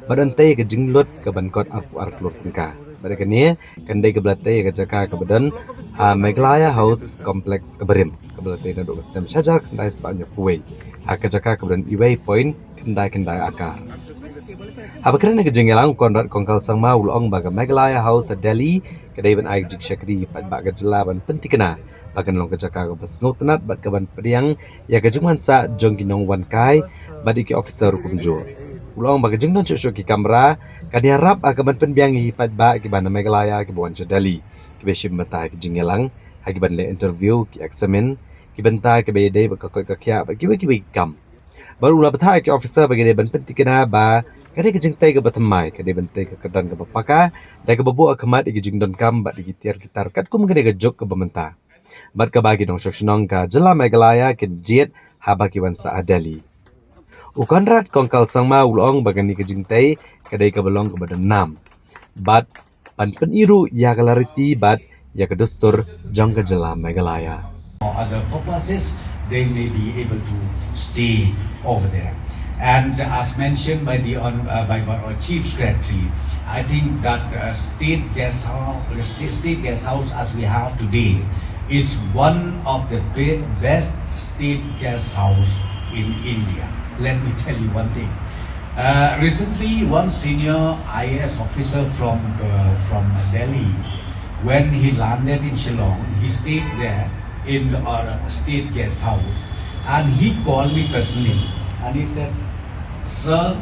Bad yn tei ïa ka jinglut kaban kot arphew ar klur tyngka. Bad ïa kane kan dei kaba la tei ïa ka jaka kaba don ha Meghalaya House Complex kaba rim, kaba la tei naduh ka snem shihajar khyndai spah hynñiewphew wei, ha ka jaka kaba don uwei point khyndai khyndai akar. Haba kren ha ka jingïalang, u Conrad Kongkal Sangma u la ong ba ka Meghalaya House ha Delhi ka dei ban ai jingshakri ïa ki paidbah ka jylla ban pynthikna ba kan long ka jaka kaba sngewtynnat bad kaban pdiang ïa ka jingwan sah jong ki nongwan kai bad ïa ki officer ruh kumjuh. U la ong ba ka jingdon shuh shuh ki kamra kan ïarap ha kaban pynbiang ïa ki paidbah kiba na Meghalaya kiba wan sha Delhi, kiba shim bynta ha ka jingïalang, ha kiban leh interview, ki examine, ki bynta kiba ïadei bad ka koit ka khiah bad kiwei kiwei ki kam. Bad u la bthah ïa ki officer ba ki dei ban pynthikna ba ka dei ka jingtei kaba thymmai, ka dei ban tei ka kyrdan kaba paka, da kaba buh ha khmat ïa ki jingdonkam bad ïa ki tiar ki tar katkum kane ka juk kaba mynta, bad kaba ki nongshong shnong ka jylla Meghalaya kin jied haba ki wan sah ha Delhi. U Conrad Kongkal Sangma u la ong ba kane ka jingtei ka dei kaba long kaba don nam bad ban pyni ruh ïa ka riti bad ïa ka dustur jong ka jylla Meghalaya. For other purposes, they may be able to stay over there. And as mentioned by the hon- uh, by our chief secretary, I think that uh, state guest house, state, state guest house as we have today is one of the be- best state guest house in India. Let me tell you one thing. Uh, recently, one senior I A S officer from uh, from Delhi, when he landed in Shillong, he stayed there in our state guest house, and he called me personally and he said, "Sir,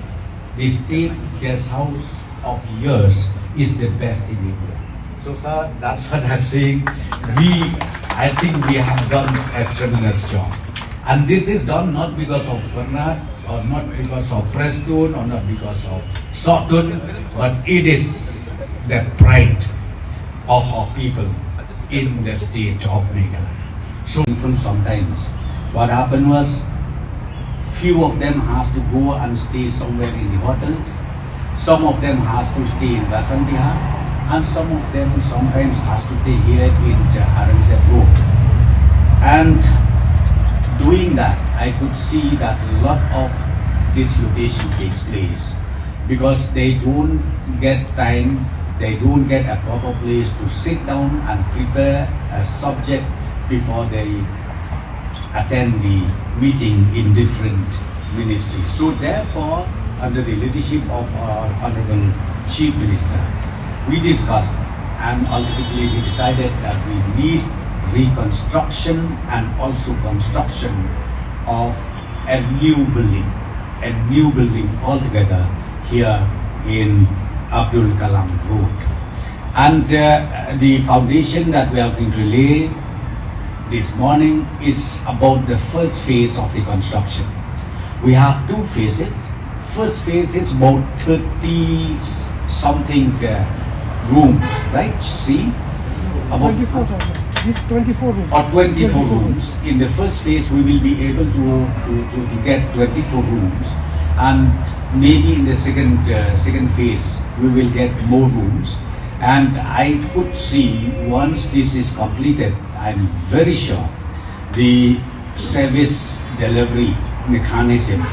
the state guest house of yours is the best in India." So, sir, that's what I'm saying. We, I think we have done a tremendous job. And this is done not because of Conrad, or not because of Prestone, or not because of Sohtun, but it is the pride of our people in the state of Meghalaya. So, sometimes what happened was, few of them has to go and stay somewhere in the hotel. Some of them has to stay in Vasant Vihar, and some of them sometimes has to stay here in Aurangzeb Road. And doing that, I could see that a lot of dislocation takes place because they don't get time, they don't get a proper place to sit down and prepare a subject before they attend the meeting in different ministries. So therefore, under the leadership of our Honorable Chief Minister, we discussed and ultimately we decided that we need reconstruction and also construction of a new building, a new building altogether here in Abdul Kalam Road. And uh, the foundation that we have been relayed this morning is about the first phase of the construction. We have two phases. First phase is about thirty something uh, rooms, right? See? About twenty-four, sir. These twenty-four rooms. Or twenty-four rooms. In the first phase, we will be able to, to, to, to get twenty-four rooms. And maybe in the second, uh, second phase, we will get more rooms. And I could see once this is completed, I'm very sure the service delivery mechanism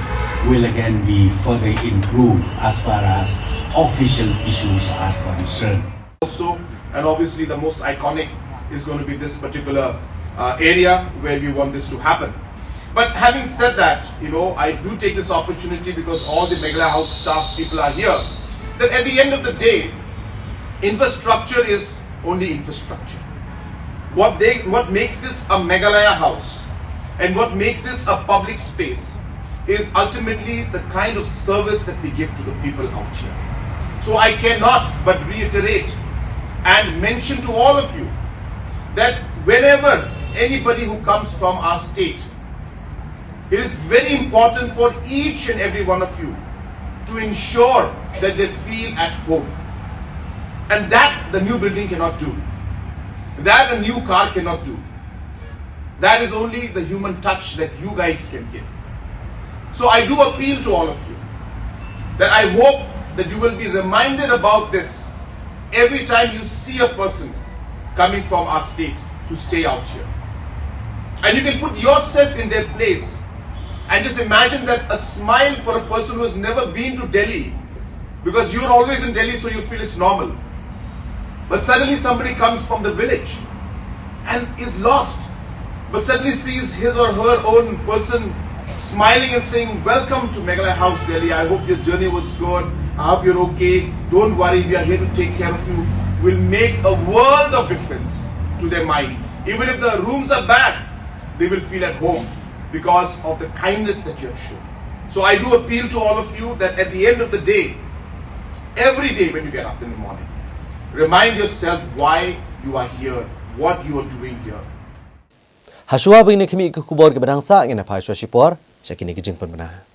will again be further improved as far as official issues are concerned. Also, and obviously the most iconic is going to be this particular uh, area where we want this to happen. But having said that, you know, I do take this opportunity because all the Meghalaya House staff people are here, that at the end of the day, infrastructure is only infrastructure. What they, what makes this a Meghalaya House and what makes this a public space is ultimately the kind of service that we give to the people out here. So I cannot but reiterate and mention to all of you that whenever anybody who comes from our state, it is very important for each and every one of you to ensure that they feel at home. And that the new building cannot do. That a new car cannot do. That is only the human touch that you guys can give. So I do appeal to all of you that I hope that you will be reminded about this every time you see a person coming from our state to stay out here. And you can put yourself in their place and just imagine that a smile for a person who has never been to Delhi, because you're always in Delhi, so you feel it's normal. But suddenly somebody comes from the village and is lost, but suddenly sees his or her own person smiling and saying, "Welcome to Meghalaya House, Delhi. I hope your journey was good. I hope you're okay. Don't worry, we are here to take care of you." Will make a world of difference to their mind. Even if the rooms are bad, they will feel at home because of the kindness that you have shown. So I do appeal to all of you that at the end of the day, every day when you get up in the morning, remind yourself why you are here, what you are doing here. Hashuwa ba ngin ïa khmih ki khubor kiba dang sah, ngin ïa phai shuwa shipor sha kine ki jingpynbna.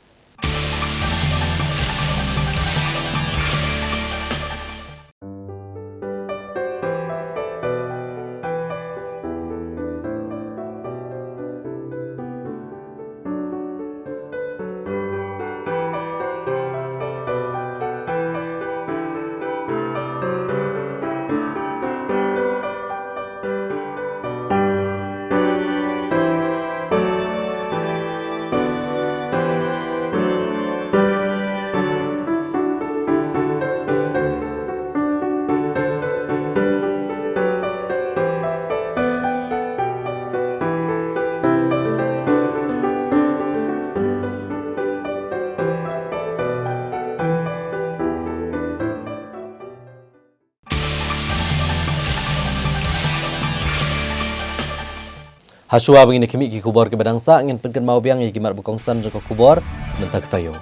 Hashuwa ba ngin ïa khmih ki khubor kiba dang sah, ngin pynkynmaw biang ïa ki mat ba kongsan jong ka khubor mynta ka taïew.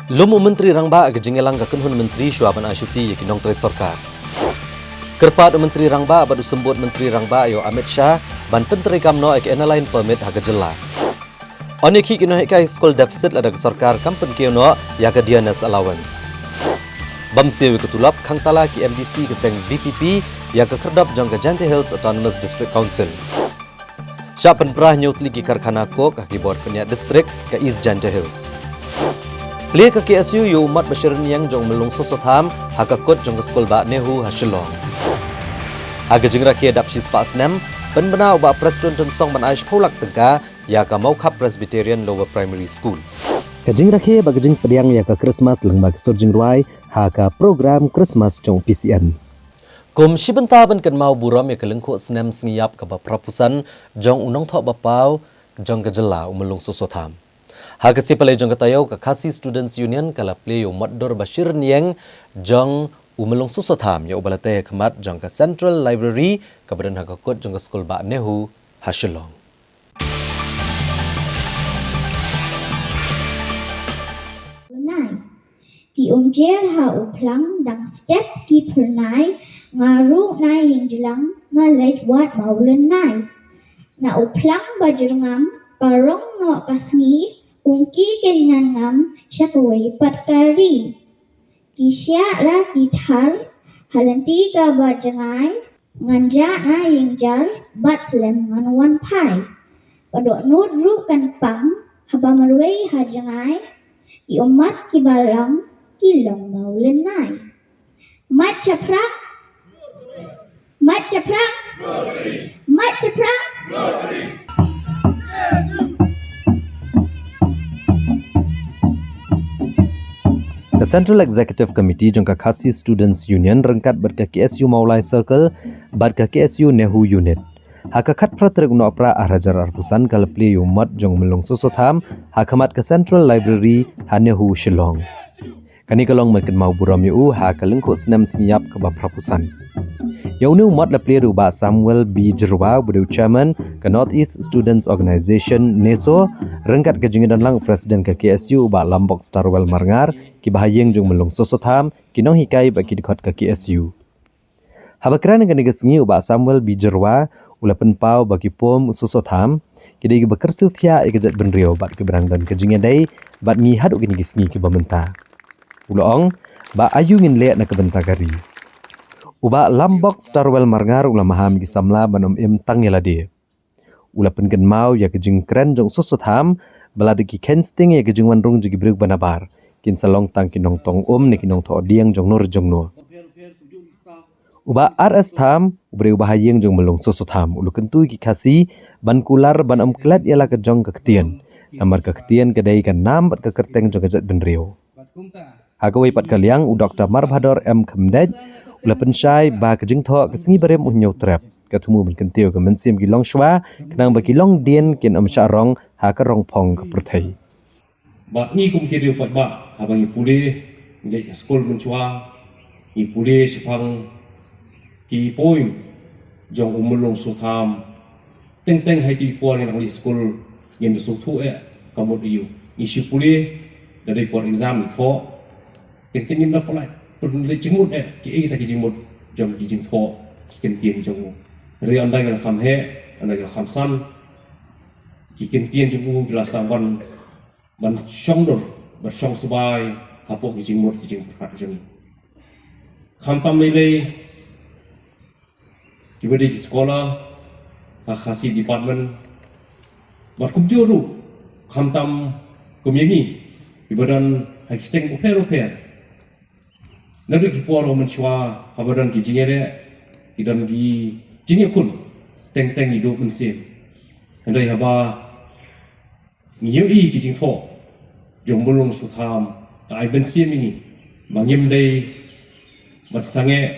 Lum u Myntri Rangbah ha ka jingïalang ka kynhun myntri shuwa ban ai shuti ïa ki nongtrei sorkar. Kyrpad u Myntri Rangbah bad u Symbud Myntri Rangbah ïa u Amit Shah ban pyntreikam noh ïa ka Inner Line Permit ha ka jylla. Yn ïakhih ki nonghikai skul deficit lada ka sorkar kam pynkiew noh ïa ka dearness allowance. Bym siew ïa ka tulop khang tala ki M D C ka seng V P P ïa ka khyrdop jong ka Jaintia Hills Autonomous District Council. Shah pynpra hynñiew tylli ki karkhana coke ha ki bor pynïaid district ka East Jaintia Hills. Plie ka K S U ïa u mot ba shi rynïeng jong u Myllung Soso Tham ha ka kut jong ka skul bah NEHU ha Shillong. Ha ka jingrakhe dap shispah snem, pynbna u Bah Prestone Tynsong ban ai shiphew lak tyngka ïa ka Mawkhap Presbyterian Lower Primary School. Ka jingrakhe bad ka jingpdiang ïa ka Christmas lyngba ki sur jingrwai ha ka program Christmas jong u P C N. Kum shi bynta ban kynmaw burom ïa ka lyngkhuh snem sngi ïap kaba phra phew san jong u nongthoh ba paw jong ka jylla u Myllung Soso Tham. Ha ka sngi Palei jong ka taïew, ka Khasi Students Union ka la plie ïa u mot dur ba shi rynïeng jong u Myllung Soso Tham ïa uba la tei ha khmat jong ka Central Library kaba don ha ka kut jong ka skul bah NEHU ha Shillong. Nai. Ki umjer ha u phlang dang step ki phyrnai, nga ruh na ïing jlang nga leit wad mawlynnai. Na u phlang ba jyrngam ka rong noh ka sngi, kum ki kynñan ngam sha kawei pat ka ri. Ki shiah la ki thar ha lynti kaba jngai, ngan jah na ïing jar bad slem ngan wan phai. Ka dohnud ruh kan pang haba marwei ha jngai, ki ummat kiba long ki long mawlynnai. Mat shaphrang. Mat shaphrang. Mat shaphrang. Ka Central Executive Committee jong ka Khasi Students Union ryngkat bad ka K S U Mawlai Circle bad ka K S U NEHU Unit, ha ka khatphra tarik u Nohprah arhajar arphew san ka la plie ïa u mot jong u Myllung Soso Tham ha khmat ka Central Library ha NEHU Shillong. Kane ka long ban kynmaw burom ïa u ha ka lyngkhuh snem sngi ïap kaba phra phew san. Ïa une u mot la plie da u Bah Samuel B Jyrwa, uba dei u Chairman ka North East Students Organisation, NESO, ryngkat ka jingïadon lang u President ka K S U, u Bah Lambok Starwell Marngar, kiba ha ïing jong u Myllung Soso Tham, ki nonghikai bad ki dkhot ka K S U. Haba kren ha kane ka sngi, u Bah Samuel B Jyrwa u la pynpaw ba ki pom u Soso Tham ki dei kiba kyrsiew thiah ïa ka jaitbynriew bad kiba dang don ka jingïadei bad ngi haduh kine ki sngi kiba mynta. U la ong ba aïu ngin leh na ka bynta ka ri. U Bah Lambok Starwell Marngar u la maham ïa ki samla ban ym im tang ïa lade. U la pynkynmaw ïa ka jingkren jong u Soso Tham ba lada ki kheiñ sting ïa ka jingwan rung jong ki briew ba nabar, kin sa long tang ki nongtong um ne ki nongthoh dieng jongno re jongno. U Bah R S Tham, u briew ba ha ïing jong u Myllung Soso Tham, u la kyntu ïa ki Khasi ban kular ban ym klet ïa la ka jong ka ktien, namar ka ktien ka dei ka nam bad ka kyrteng jong ka jaitbynriew. Ha kawei pat ka liang, u Doktor Marbhador M Khymdeit u la pynshai ba ka jingthoh ka sngi barim u Hynñiewtrep ka thmu ban kyntiew ka mynsiem ki longshuwa, khnang ba ki longdien kin ym shah rong ha ka rongphong ka pyrthei. Bad ngi kum ki riew paidbah, haba ngi pule, ngi leit ha skul mynshuwa, ngi pule shaphang ki poem jong u Myllung Soso Tham. Teng teng ha ki por ngi dang leit skul, ngim da sngewthuh eh ka mut aïu. Ngi shu pule, da dei por exam ngi thoh. Teng teng ngim da pynlait, pynlait jingmut eh, kiei kita ki jingmut jong ki jingthoh ki kyntien jong u. Hynrei ynda ngi la kham heh, ynda ngi la kham san, ki kyntien jong u ki la sa wan ban shong dur, ban shong subai hapoh ki jingmut ki jingpyrkhat jong ngi. Khamtam lei lei kiba dei ki scholar ha Khasi department, bad kumjuh ruh khamtam kum ïa ngi kiba don ha ki seng bapher bapher. Naduh ki por mynshuwa, haba don ki jingïaleh, ki don ki jingïakhun, teng teng ngi duh mynsiem. Hynrei haba ngi ïohi ki jingthoh jong u Myllung Soso Tham, ka ai mynsiem ïa ngi ba ngim dei ban sangeh,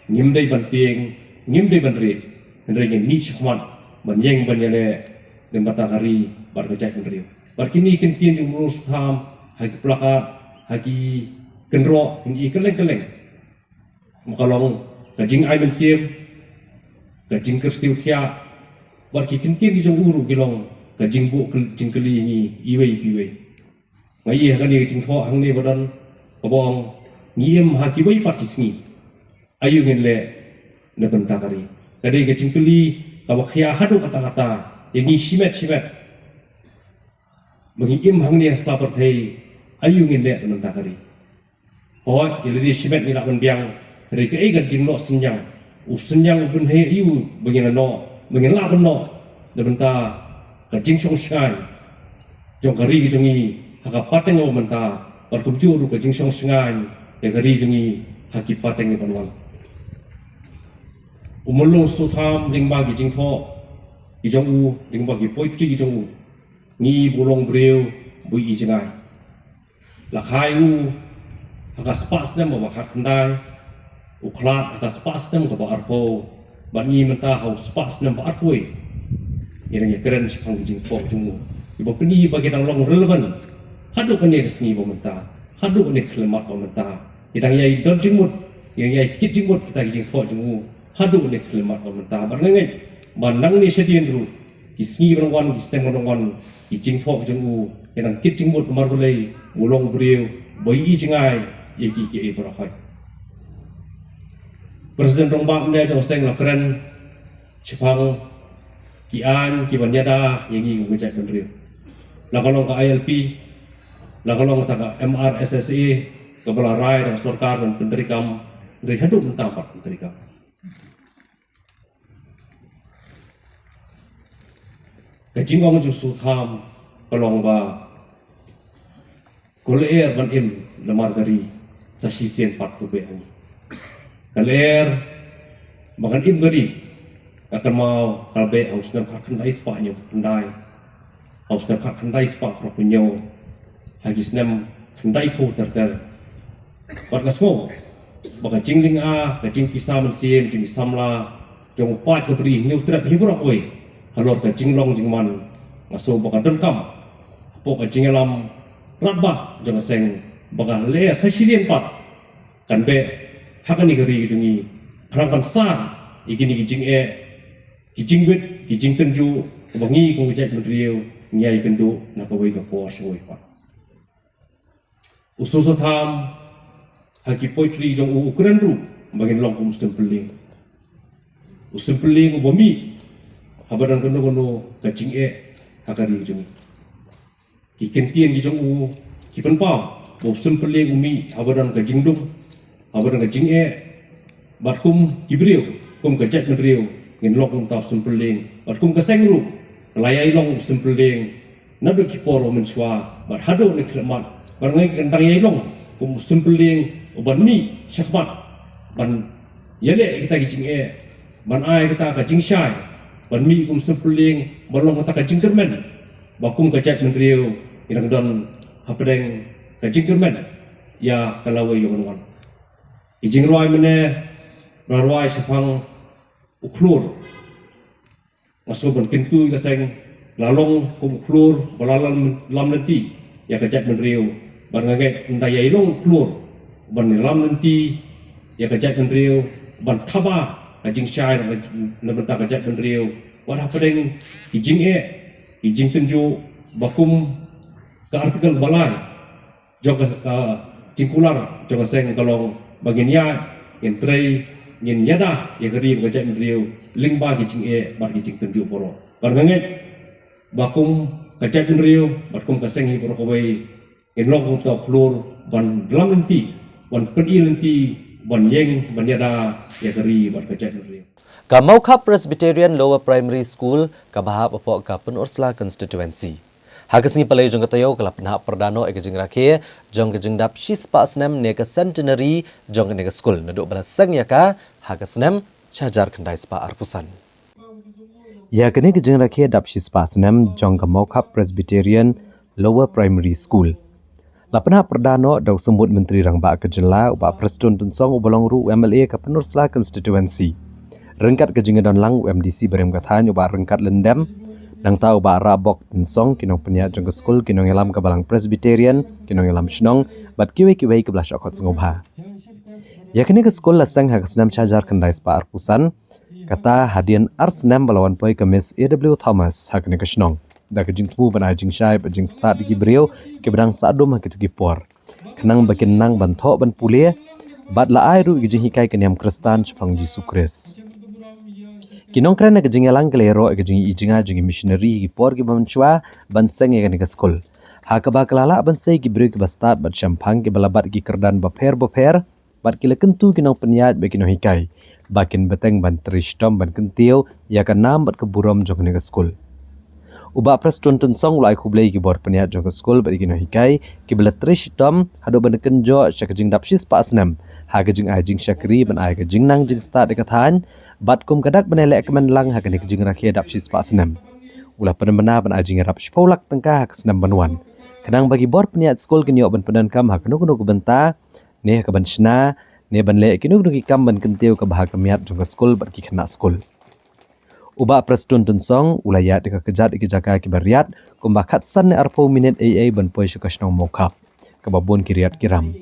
ngim dei ban tieng, ngim dei ban rieh, hynrei ngin mih shakhmat ban ïeng ban ïaleh na ka bynta ka ri bad ka jaitbynriew. Bad kine ki kyntien jong u Myllung Soso Tham, ha ki plakat, ha ki kynroh, ha ki kylleng kylleng, ma ka long ka jingai mynsiem, ka jingkyrsiew thiah, bad ki kyntien ki jong u ruh ki long ka jingbuh kyl-, jingkylli ïa ngi iwei pa iwei. Nga ïohi ha kane ka jingthoh hangne ba don kaba ong, ngi im ha kiwei pat ki sngi, aïu ngin leh na ka bynta ka ri. Ka dei ka jingkylli kaba khia haduh katta katta ïa ngi shimet shimet. Ba ngi im hangne ha sla pyrthei, aïu ngin leh na ka bynta ka ri. Hooid, ïa lade shimet ngi lah ban biang, hynrei kaei ka jingnoh synñiang, u synñiang u pynheh aïu ba ngin lah noh, ba ngin lah ban noh na ka bynta ka jingshong shngaiñ jong ka ri ka jong ngi ha ka pateng kaba mynta, bad kumjuh ruh ka jingshong shngaiñ ïa ka ri jong ngi ha ki pateng kiban wan. U Myllung Soso Tham, lyngba ki jingthoh ki jong u, lyngba ki poetry ki jong u, ngi buh long briew ba ïohi jngai. La kha ïa u ha ka spah snem ba khatkhyndai, u khlad ha ka spah snem kaba arphew, bad ngi mynta ha u spah snem ba arphew wei. Ngi dang ïakren shaphang ki jingthoh jong u, kiba pyni ba ki dang long relevant haduh kane ka sngi ba mynta, haduh kane ka khyllipmat ba mynta. Ki dang ïai don jingmut, ki dang ïai kit jingmut kita ki jingthoh jong u haduh kane ka khyllipmat ba mynta. Bad nga ngeit ba nangne shadien ruh, ki sngi ban wan, ki snem ban wan, ki jingthoh jong u kin nang kit jingmut, namar balei? U long u briew ba ïohi jngai ïa ki, ki ei baroh. President Rangbah mynne jong ka seng la kren shaphang ki aiñ kiban ïada ïa ngi kum ka jaitbynriew. La ka long ka I L P, la ka long kata ka M R S S A, kaba la rai da ka sorkar ban pyntreikam, hynrei haduh mynta pat pyntreikam. Ka jingong jong u Soso Tham ka long ba, ko lyer ban im namar ka ri, sa shisien pat ko beh ha ngi. Ka lyer ba kan im ka ri, nga kynmaw ka la beh ha u snem khatkhyndai spah hynñiewphew khyndai, ha u snem khatkhyndai spah hynñiewphew hynñiew, ha ki snem khyndaiphew ter ter. Bad nga sngew ba ka jinglynga, ka jingpisa mynsiem jong ki samla jong u paid ka Bri Hynñiewtrep hi baroh kawei halor ka jinglong jingman, nga sngew ba ka donkam hapoh ka jingïalam radbah jong ka seng ba ka lyer sa shisien pat kan beh ha kane ka ri ka jong ngi, khnang ban san ïa kine ki jingeh, ki jingwit, ki jingtynjuh kaba ngi kum ka jaitbynriew ngi ïakynduh na kawei ka por sha kawei pat. U Soso Tham, ha ki poetry jong u, u kren ruh ba ngin long kum u Stem Pynlieng. U Sympeling uba mih haba don kano kano ka jingeh ha ka ri jong ngi. Ki kyntien ki jong u ki pynpaw ba u Sympeling u mih haba don ka jingdum, haba don ka jingeh, bad kum ki briew, kum ka jaitbynriew, ngin long kum uta u Sympeling, bad kum ka seng ruh ka la ïai long u Sympeling naduh ki por ba mynshuwa bad haduh na ka khyllipmat, bad ngi kan dang ïai long kum u Sympeling uban mih shakhmat ban ïaleh ïa kita ki jingeh, ban ai kita ka jingshai, ban mih kum u Sympeling ban long kita ka jingkyrmen, ba kum ka jaitbynriew ngi dang don hapdeng ka jingkyrmen ïa ka lawei ïa ka wan. Ki jingrwai mynne la rwai shaphang u khlur. Nga sngew ban kyntu ïa ka seng, la long kum u khlur ba la lam, lam lynti ïa ka jaitbynriew, bad nga ngeit ynda ïai long u khlur ban lam lynti ïa ka jaitbynriew, ban thaba ka jingshai na, na bynta ka jaitbynriew, wat hapdeng ki jingeh, ki jingtynjuh, ba kum ka article ba lai jong ka, ka jingkular jong ka seng ka long ba ngin ïa, ngin trei, ngin ïada ïa ka ri bad ka jaitbynriew lyngba ki jingeh bad ki jingtynjuh baroh. Bad nga ngeit ba kum ka jaitbynriew bad kum ka seng hi baroh kawei, ngin long kum uta u khlur ban lam lynti, ban pyni lynti, ban ïeng, ban ïada ïa ka ri bad ka jaitbynriew. Ka Mawkhap Presbyterian Lower Primary School kaba hap hapoh ka Pynursla Constituency, ha ka sngi Palei jong ka taïew ka la pynhap pyrda noh ïa ka jingrakhe jong ka jingdap shispah snem ne ka centenary jong kane ka skul, naduh ba la seng ïa ka ha ka snem shi hajar khyndai spah arphew san. Ïa kane ka jingrakhe dap shispah snem jong ka Mawkhap Presbyterian Lower Primary School la pynhap pyrda noh da u Symbud Myntri Rangbah ka Jylla, u Bah Prestone Tynsong, uba long ruh u M L A ka Pynursla Constituency, ryngkat ka jingïadon lang u M D C barim ka thaiñ, u Bah Ryngkat Lyndem, nangta u Bah Rahbok Tynsong, ki nongpynïaid jong ka skul, ki nongïalam ka Balang Presbyterian, ki nongïalam shnong, bad kiwei kiwei kiba la shah khot sngewbha. Ïa kane ka skul la seng ha ka snem shi hajar khyndai spah arphew san, kata hadien ar snem ba la wan poi ka Miss A W Thomas ha kane ka shnong, da ka jingthmu ban ai jingshai bad jingstad ïa ki briew kiba dang sah dum ha kito ki por, khnang ba kin nang ban thoh ban pule, bad la ai ruh ïa ka jinghikai ka niam Khristan shaphang Jisu Khrist. Ki nongkren ha ka jingïalang ki la ïaroh ïa ka jingïohi jngai jong ki missionary ha ki por kiba mynshuwa ban seng ïa kane ka skul, ha kaba ka la lah ban sei ïa ki briew kiba stad bad shemphang, kiba la bat ïa ki kyrdan bapher bapher, bad ki la kyntu ki nongpynïaid bad ki nonghikai ba kin bteng ban trei shitom ban kyntiew ïa ka nam bad ka burom jong kane ka skul. U Bah Prestone Tynsong u la ai khublei ïa ki bor pynïaid jong ka skul bad ïa ki nonghikai kiba la trei shitom haduh ban da kynjoh sha ka jingdap shispah snem ha ka jingai jingshakri ban ai ka jingnang jingstad ïa ka thaiñ, bad kum ka dak ban ïaleh kmen lang ha kane ka jingrakhe dap shispah snem, u la pynbna ban ai jingïarap shiphew lak tyngka ha ka snem ban wan, khnang ba ki bor pynïaid skul kin ïoh ban pyndonkam ha kano kano ka bynta, ne ha ka ban shna, ne ban leh kino kino ki kam ban kyntiew ka bha ka miat jong ka skul bad ki khynnah skul. U Bah Prestone Tynsong u la ïaid da ka kjat ïa ki jaka kiba riat kumba khatsan ne arphew minit ei ei ban poi sha ka shnong Mawkhap, kaba bun ki riat ki ram.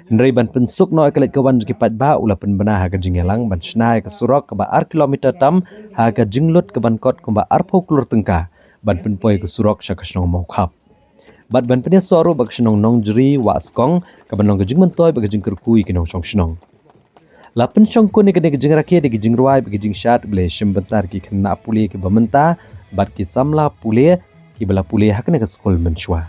Hynrei ban pynsuk noh ïa ka leit ka wan jong ki paidbah, u la pynbna ha ka jingïalang ban shna ïa ka surok kaba ar kilometer tam ha ka jinglut kaban kot kumba arphew klur tyngka ban pynpoi ïa ka surok sha ka shnong Mawkhap, bad ban pynïasoh ruh bad ka shnong Nongjri Wahskong, kaban long ka jingmyntoi bad ka jingkyrkhu ïa ki nongshong shnong. La pynshongkun ïa kane ka jingrakhe da ki jingrwai bad ki jingshad ba la shim bynta da ki khynnah pule kiba mynta bad ki samla pule kiba la pule ha kane ka skul mynshuwa.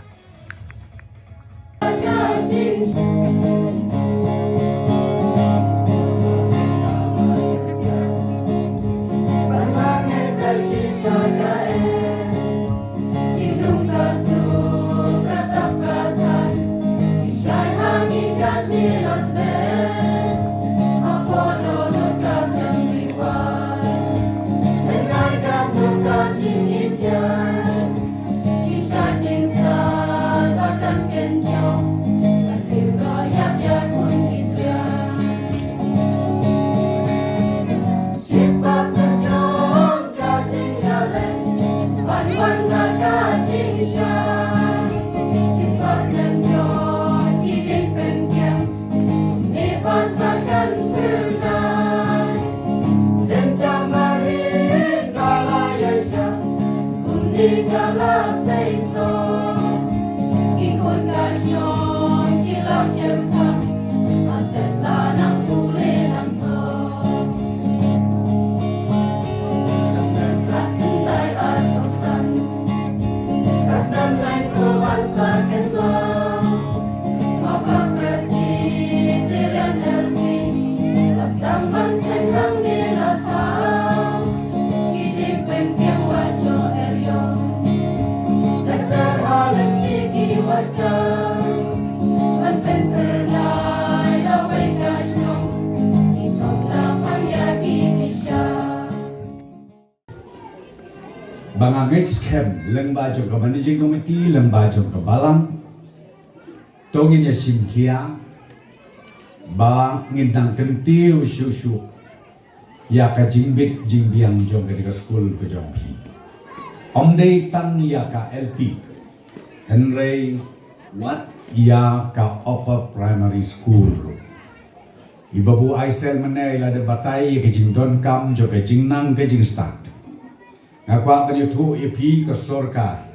Ba nga ngeit skhem lyngba jong ka managing committee, lyngba jong ka balang, to ngin ïa shim khia ba ngin nang kyntiew shuh shuh ïa ka jingbit jingbiang jong kane ka skul ka jong phi. Ym dei tang ïa ka L P, hynrei wat ïa ka upper primary school. I Babu Aisel mynne i la dep batai ïa ka jingdonkam jong ka jingnang ka jingstad. Nga kwah ban ïathuh ïa phi ka sorkar,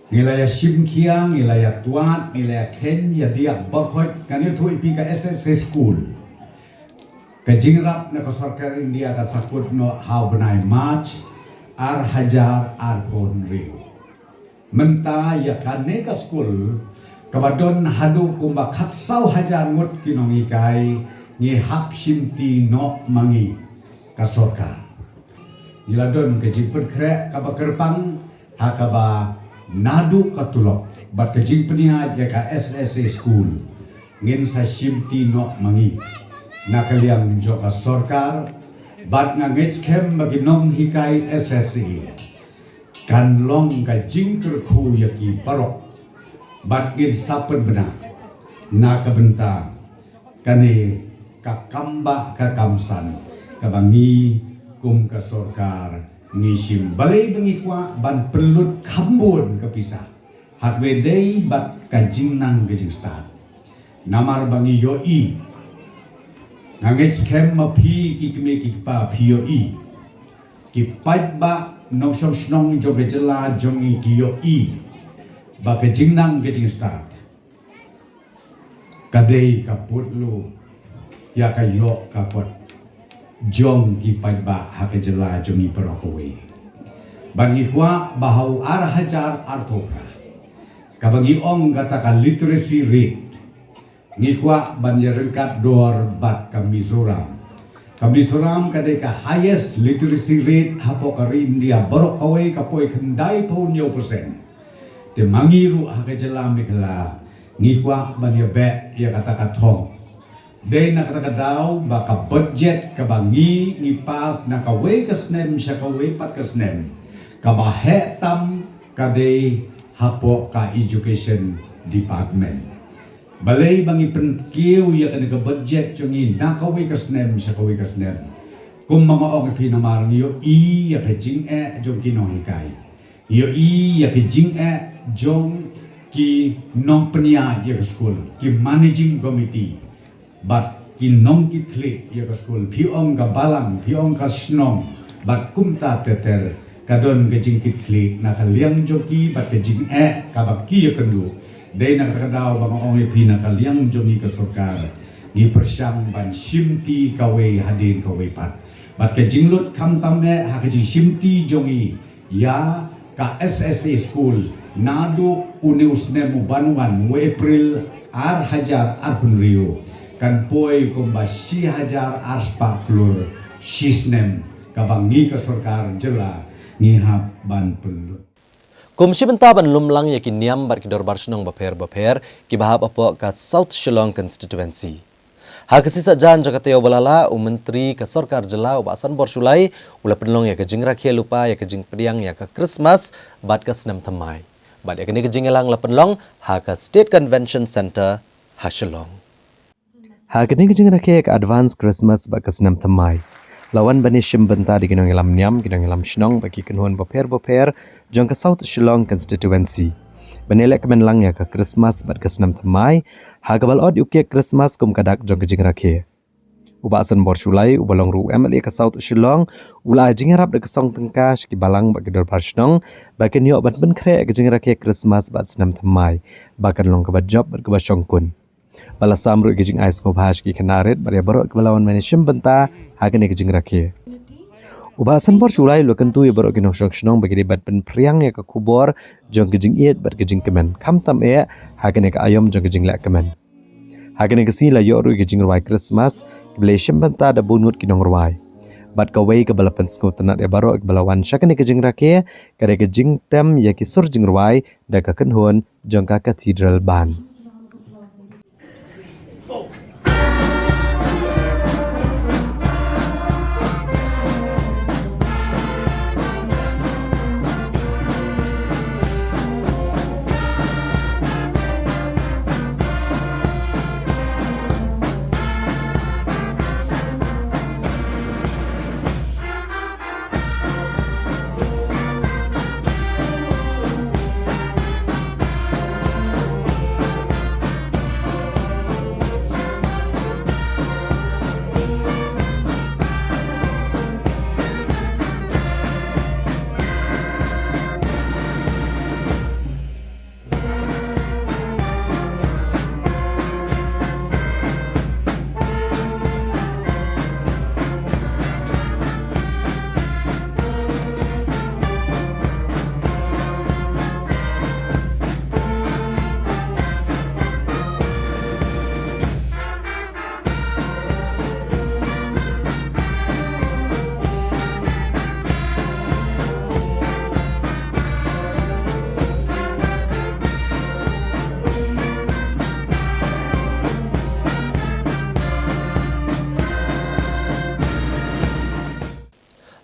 ngi la ïa shim khia, ngi la ïa tuat, ngi la ïa khein ïa diak barkhot. Ngan ïathuh ïa phi ka S S A school. Ka jingïarap na ka sorkar India ka sa kut noh ha u bnai March ar hajar arphew hynriew. Mynta ïa kane ka skul kaba don haduh kumba khatsaw hajar ngut ki nonghikai, ngi hap shimti noh ma ngi ka sorkar. Ngi la don ka jingpynkhreh kaba kyrpang ha kaba naduh ka tulop bad ka jingpynïaid ïa ka S S A school, ngin sa shimti noh ma ngi na ka liang jong ka sorkar. Bad nga ngeit skhem ba ki nonghikai S S A kan long ka jingkyrkhu ïa ki baroh bad ngin sa pynbna na ka bynta kane ka kambah ka kamsan kaba ngi kum ka sorkar ngi shim. Balei ba ngi kwah ban pynlut kham bun ka pisa? Hap ba dei bad ka jingnang ka jingstad. Namar ba ngi ïohi, nga ngeit skhem ma phi ki kmie ki kpa phi ïohi, ki paidbah nongshong shnong jong ka jylla jong ngi ki ïohi ba ka jingnang ka jingstad ka dei ka pud luh ïa ka ïoh ka kot jong ki paidbah ha ka jylla jong ngi baroh kawei. Bad ngi kwah ba ha u ar hajar arphew phra, kaba ngi ong kata ka literacy rate, ngi kwah ban ïa ryngkat dor bad ka Mizoram. Ka Mizoram ka dei ka highest literacy rate hapoh ka ri India baroh kawei, ka poi khyndai phew hynñiew percent. Te ma ngi ruh ha ka jylla Meghalaya ngi kwah ban ïa beh ïa kata ka thong. Dei na kata ka daw ba ka budget kaba ngi ngi pass na kawei ka snem sha kawei pat ka snem, kaba heh tam ka dei hapoh ka education department. Balei ba ngi pynkiew ïa kane ka budget jong ngi na kawei ka snem sha kawei ka snem? Kumba nga ong ïa phi, namar ngi ïohi ïa ka jingeh jong ki nonghikai, ngi ïohi ïa ka jingeh jong ki nongpynïaid ïa ka skul, ki managing committee bad ki nongkitkhlieh ïa ka skul. Phi ong ka balang, phi ong ka shnong, bad kumta ter ter, ka don ka jingkitkhlieh na ka liang jong ki bad ka jingeh kaba ki ïakynduh. Dei na kata ka daw ba nga ong ïa phi, na ka liang jong ngi ka sorkar ngi pyrshang ban shimti kawei hadien kawei pat. Bad ka jinglut khamtam eh ha ka jingshimti jong ngi ïa ka S S A school naduh une u snem u ban wan, u April ar hajar arphew hynriew, kan poi kumba shi hajar arspah klur shi snem kaba ngi ka sorkar jylla ngi hap ban pynlut. Kum shi bynta ban lum lang ïa ki niam bad ki dorbar shnong bapher bapher kiba hap hapoh ka South Shillong Constituency, ha ka sisien jan jong ka taïew ba la lah, u Myntri ka Sorkar Jylla u Bah Sanbor Shullai u la pynlong ïa ka jingrakhe lypa ïa ka jingpdiang ïa ka Krismas bad ka Snem Thymmai. Bad ïa kane ka jingïalang la pynlong ha ka State Convention Centre ha Shillong. Ha kane ka jingrakhe ka Advance Christmas bad ka Snem Thymmai, la wan ban ïashim bynta da ki nongïalam niam, ki nongïalam shnong bad ki kynhun bapher bapher jong ka South Shillong Constituency ban ïaleh kmen lang ïa ka Krismas bad ka Snem Thymmai, ha kaba la ot ïa u kek Krismas kum ka dak jong ka jingrakhe. U Bah Sanbor Shullai uba long ruh u M L A ka South Shillong u la ai jingïarap da ka song tyngka sha ki balang bad ki dorbar shnong ba kin ïoh ban pynkhreh ïa ka jingrakhe Krismas bad Snem Thymmai ba kan long kaba jop bad kaba shongkun. Ba la sam ruh ïa ka jingai sngewbha sha ki khynnah rit bad ïa baroh kiba la wan ban ïashim bynta ha kane ka jingrakhe. U Bah Sanbor Shullai u la kyntu ïa baroh ki nongshong shnong ba ki dei ban pynphriang ïa ka khubor jong ka jingïeit bad ka jingkmen, khamtam eh ha kane ka aïom jong ka jingleh kmen. Ha kane ka sngi la ïoh ruh ïa ka jingrwai Krismas kaba la ïashim bynta da bun ngut ki nongrwai. Bad kawei kaba la pynsngewtynnat ïa baroh kiba la wan sha kane ka jingrakhe ka dei ka jingtem ïa ki sur jingrwai da ka kynhun jong ka Cathedral Band.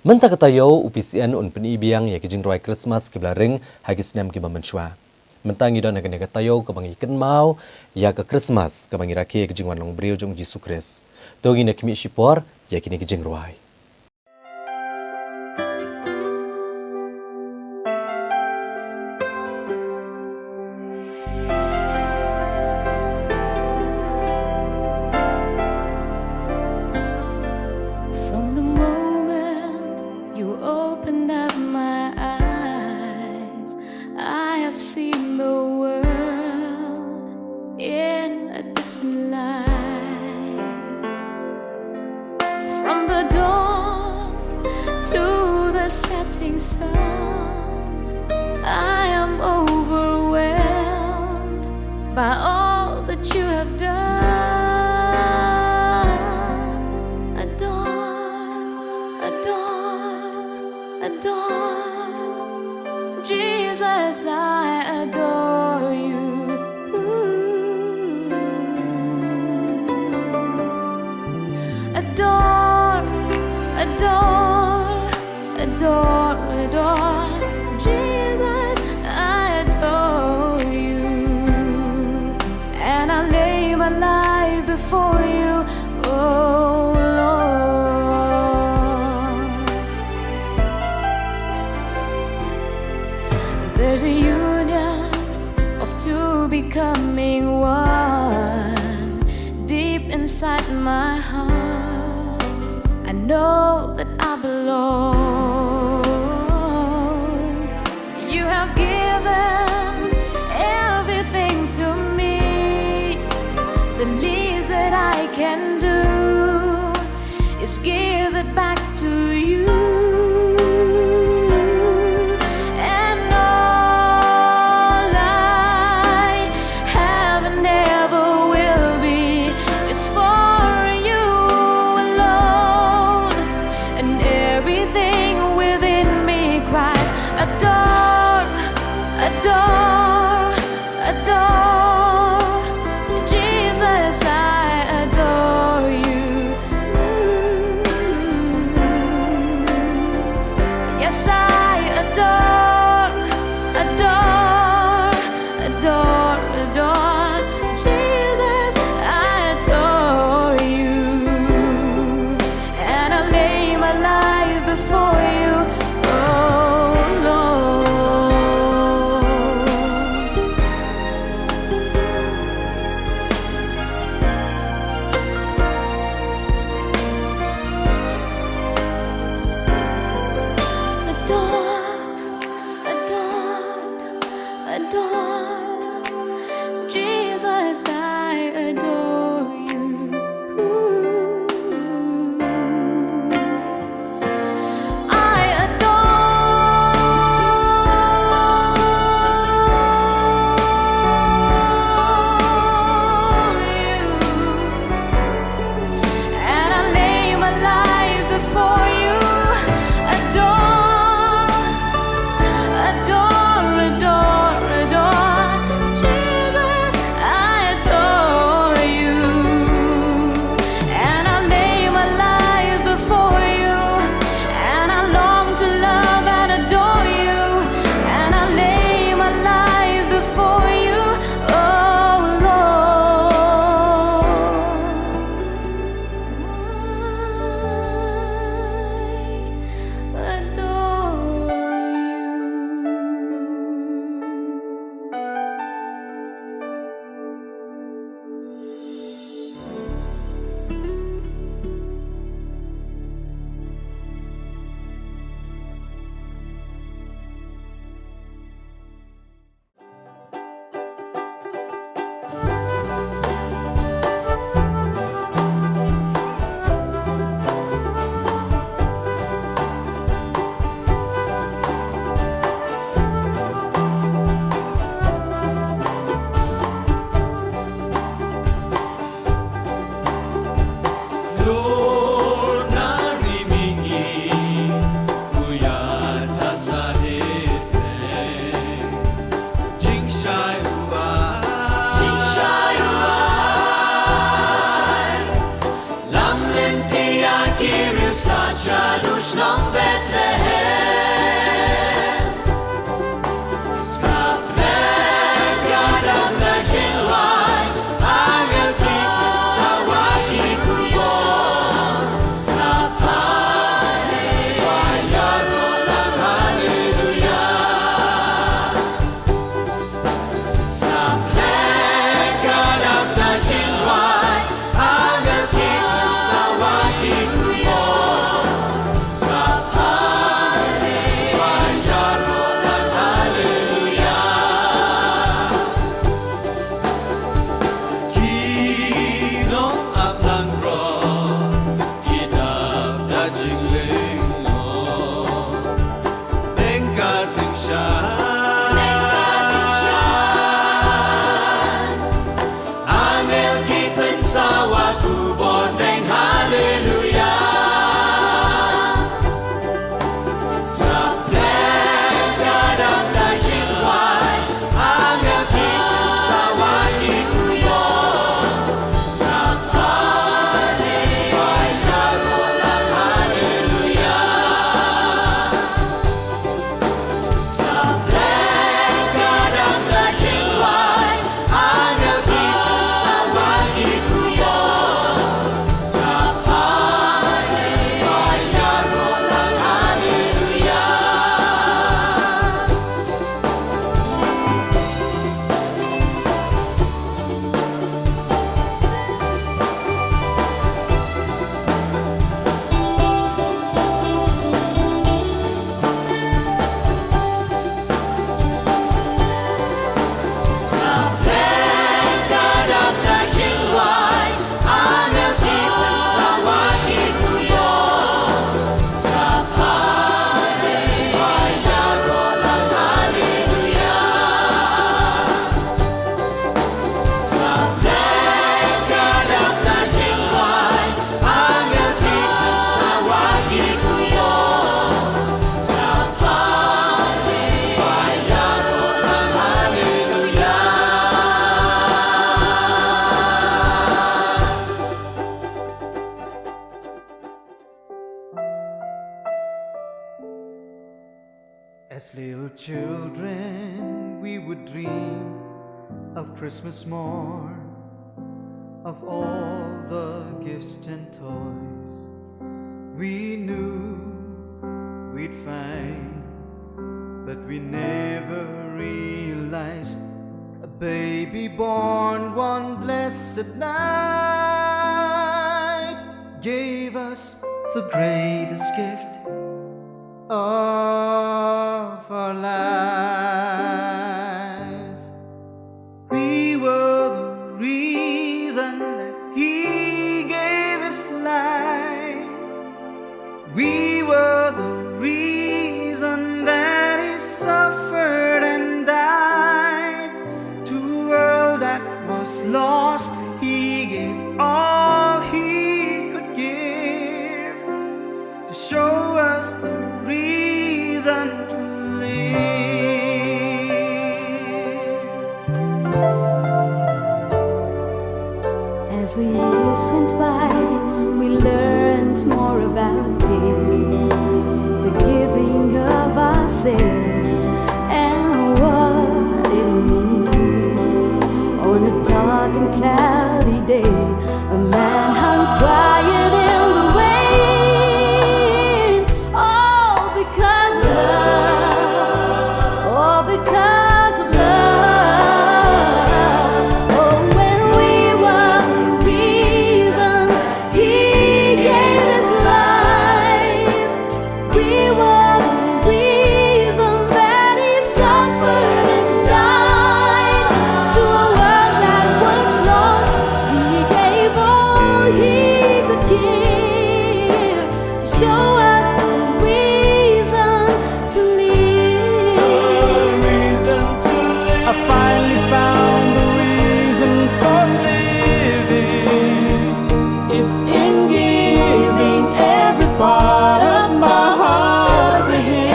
Mynta ka taïew u P C N un pyni biang ïa ki jingrwai Christmas kiba la ring ha ki snem kiba mynshuwa. Mynta ngi don ha kane ka taïew kaba ngi kynmaw ïa ka Christmas kaba ngi rakhe ïa ka jingwan long briew jong u Jisu Khrist. To ngin ïa khmih shipor ïa kine ki jingrwai. From the moment you opened up my eyes, I have seen the world in a different light. From the dawn to the setting sun, I am overwhelmed by all that you have done. Adore, adore, adore. Jesus, I adore you. Adore, adore, adore, adore. Jesus, I adore you. And I lay my life before you, oh Lord. There's a union of two becoming one deep inside my heart. I know that I belong. You have given everything to me. The least that I can do is give it back to you. And all I have and ever will be just for you alone. And everything within me cries, adore, adore, adore. Jesus, I adore you. Yes, I adore, adore, adore, adore. Jesus, I adore you. And I lay my life before you, oh Lord. Adore, adore, adore. Jesus, I adore you. I adore you. And I lay my life before you. Adore, adore, adore, adore. Jesus, I adore you. And I lay my life before you. And I long to love and adore you. And I lay my life before you, oh Lord. I adore you. Lord, na ri mihngi u ïaid ha sahit ne jingshai u ai. Jingshai u ai. Lam lynti ïa ki riewstad shaduh shnong Bet As little children, we would dream of Christmas morn, of all the gifts and toys we knew we'd find, but we never realized a baby born one blessed night gave us the greatest gift of our lives. We were the reason that he gave his life. We were the reason that he suffered and died. To a world that was lost, he gave all he could give to show us the reason to live. As the years went by, we learned more about gifts, the giving of ourselves, and what it means. On a dark and cloudy day, a man hung crying in the rain. All because of love. All because of love. Oh, when we were the reason he gave his life. We were the reason that he suffered and died. To a world that was lost, he gave all he could give. Show us the reason to live. I finally found the reason for living. It's in giving every part of my heart to him.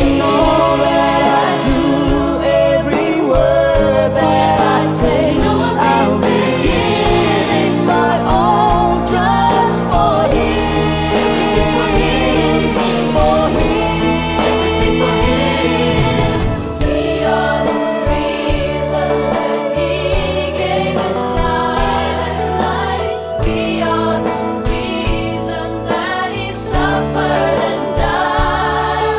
In all that I do, every word that I say, I'll be giving my all just for him, for him. We are the reason that he gave his life. We are the reason that he suffered and died.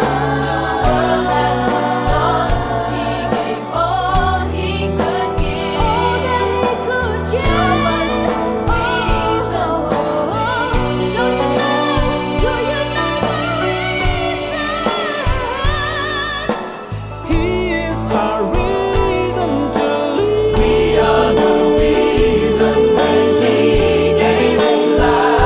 All that was lost, he gave all he could give. All that he could give. Show us the reason to live. Do you know? Do you know the reason? He is our reason to live. We are the reason that he gave his life.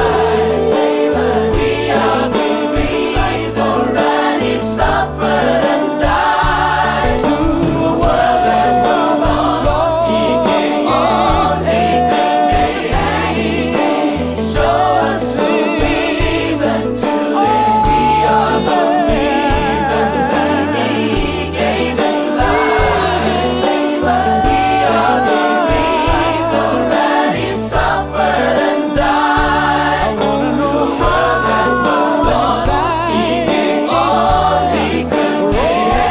We are the reason that he suffered and died. To a world that was lost, he gave all he could give. Show us the reason to live. We are the reason that he gave his life. We are the reason that he suffered and died. To a world that was lost, he gave all he could give.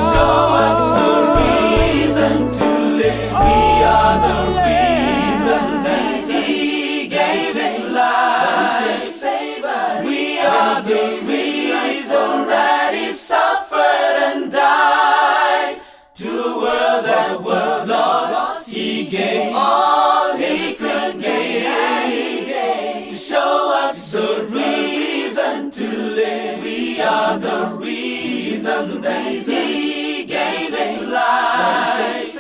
Show us the reason to live. We are the reason that he gave his life. We are the reason that he suffered and died. To a world that was lost, he gave all he could give. To show us the reason to live, we are the reason that he gave his life.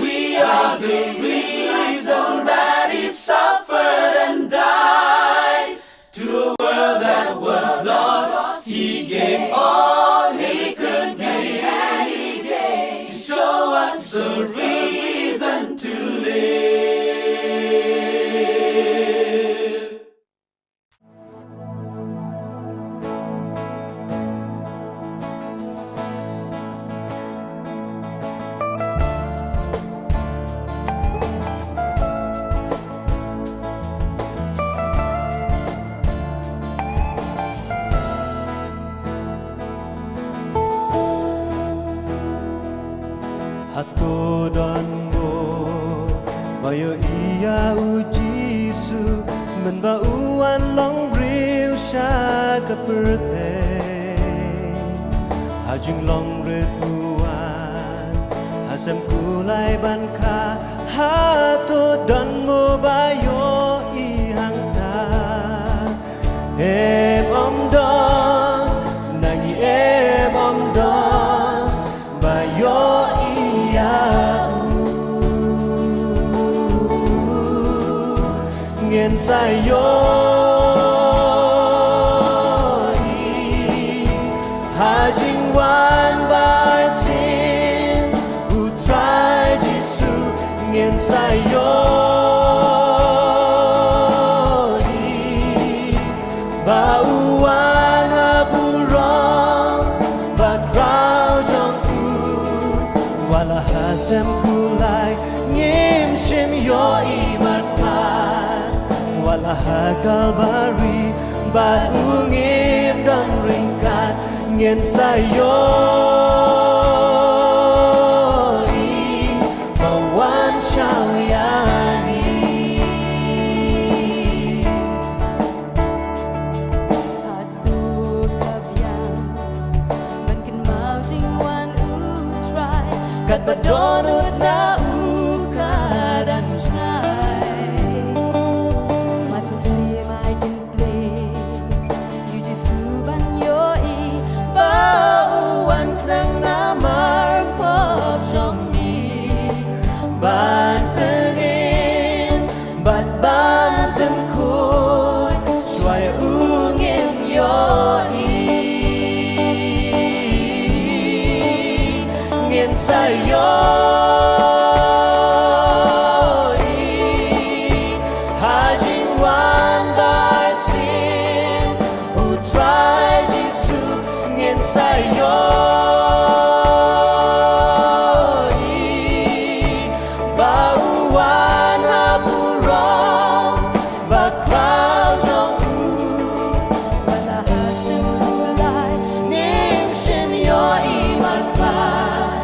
We are the reason that he suffered and died. To a world that was lost, he gave all he could give. To show us the reason to live. Ba u wan long briew sha ka pyrthei, ha jinglong rit u wan, ha sem kulai ban kha, hato don mo ba ïohi hangta? Em ym don, nangi em ym don ba ïohi ïa u. Ngin sa ïohi ha jingwan barsien u Trai Jisu. Ngin sa ïohi ba u wan ha burom bakhraw jong u. Wat la ha sem kulai ngim shym ïohi markhat, wat la ha Kalbari bad u ngim don ryngkat, ngin sa ïohi ba u wan shaw ïa ngi. Hato ka biang ban kynmaw jingwan u Trai, katba dohnud na u ka dang jngai? Mat u sim ai kin plie ïa u Jisu ban ïohi ba u wan khnang namar pop jong ngi, ban pynim bad ban pynkhuid shuwa ïa u ngin ïohi. Ngin sa ïohi ha jingwan barsien u Trai Jisu. Ngin sa ïohi ba u wan ha burom bakhraw jong u. Wat la ha sem kulai ngim shym ïohi markhat,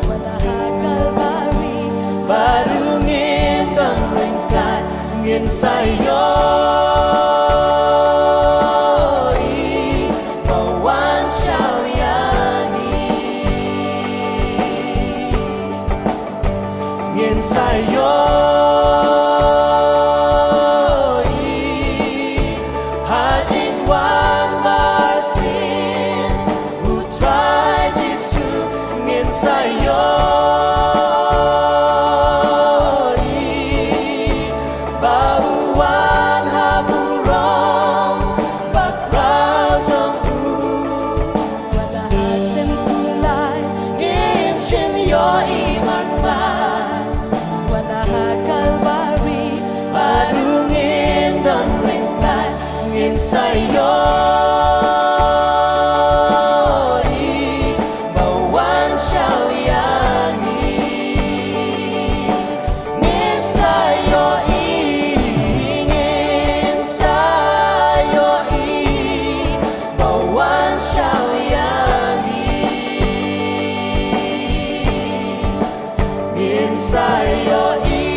wat la ha Kalbari bad u ngim don ryngkat, ngin sa ïohi ba u wan shaw ïa ngi. Ngin sa ïohi ha jingwan barsien u Trai Jisu. Ngin sa ïohi ba u wan ha burom bakhraw jong u. Wat la ha sem kulai ngim shym ïohi markhat, wat la ha Kalbari bad u ngim don ryngkat, ngin sa ïohi ba u wan shaw ïa ngi. Ngin sa ïohi, ngin sa ïohi ba u wan shaw ïa ngi. Ngin sa ïohi.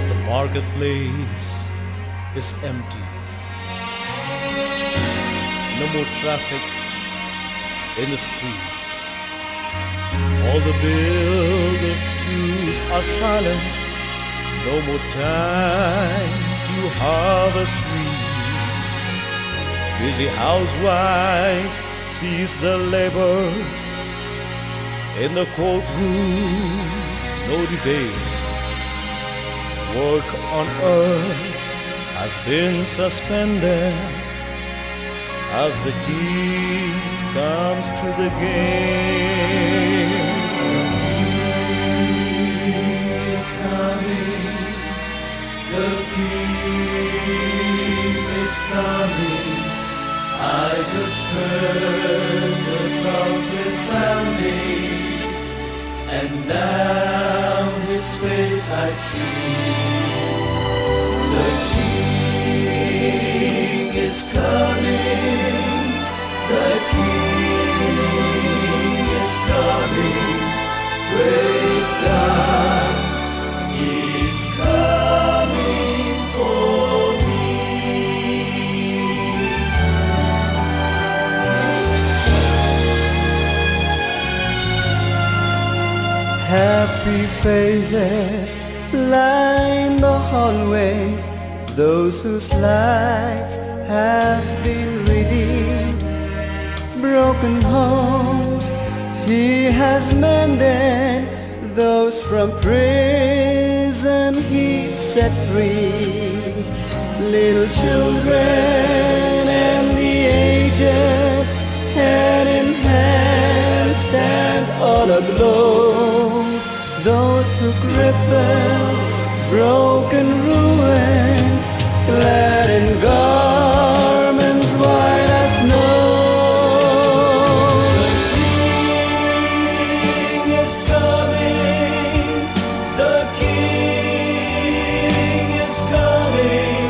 The marketplace is empty. No more traffic in the streets. All the builders too are silent. No more time to harvest wheat. Busy housewives cease their labors. In the courtroom, no debate. Work on earth has been suspended as the king comes to the gate. He is coming. The King is coming. I just heard the trumpet sounding, and now his face I see. The King is coming. The King is coming. Praise God. He's coming for me. Happy faces line the hallways, those whose lives have been redeemed. Broken homes he has mended, those from prison he set free. Little children and the aged, hand in hand, stand all aglow. Those who cripple, broken, ruin, clad in garments white as snow. The King is coming. The King is coming.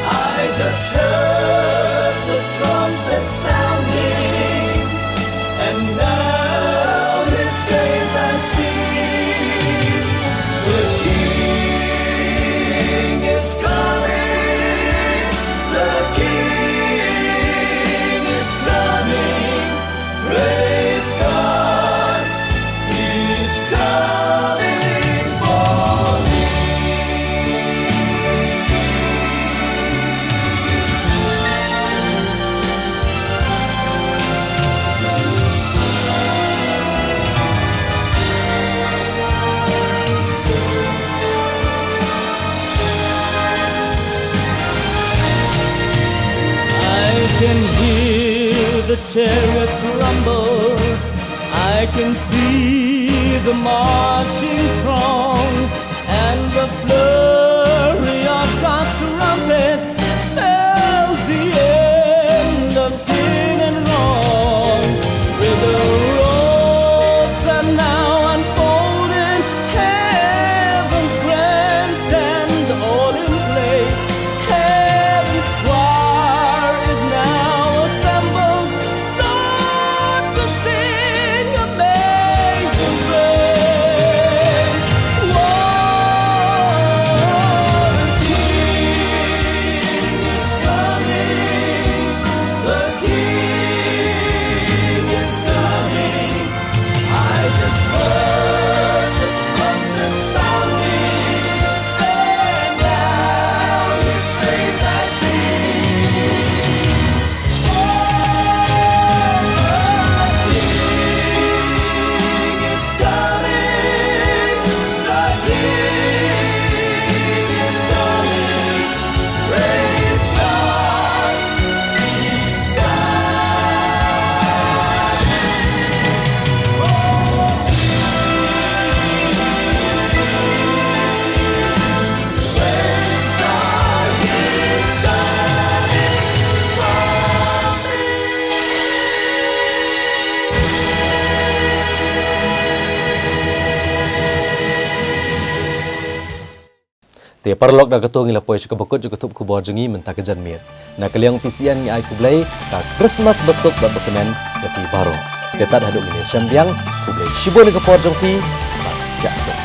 I just heard the trumpet sounding, and now his face I see. The King is coming. The King is coming. Praise God, He's coming for me. I can hear the chariots rumble. I can see the marching throng, and the flurry of God's trumpets spells the end of sin and wrong. Riddle robes are now unfolded, heaven's grandstand all in place. Heaven's choir is now assembled, start to sing Amazing Grace. Whoa, the King is coming. The King is coming. I just heard the trumpet sounding, and now his face I see. Oh, the King is coming. The King is coming. Praise God. He's coming. Oh, praise God. He's coming for me. Te paralok, da kato ngi la poi sha kaba kut jong ka thup khubor jong ngi mynta ka janmiet. Na ka liang P C N ngi ai khublei ka Christmas basuk bad bakmen ïa phi baroh. Te tad haduh ngin ïashem biang, khublei shibun ïa ka por jong phi. Bad ïa suk.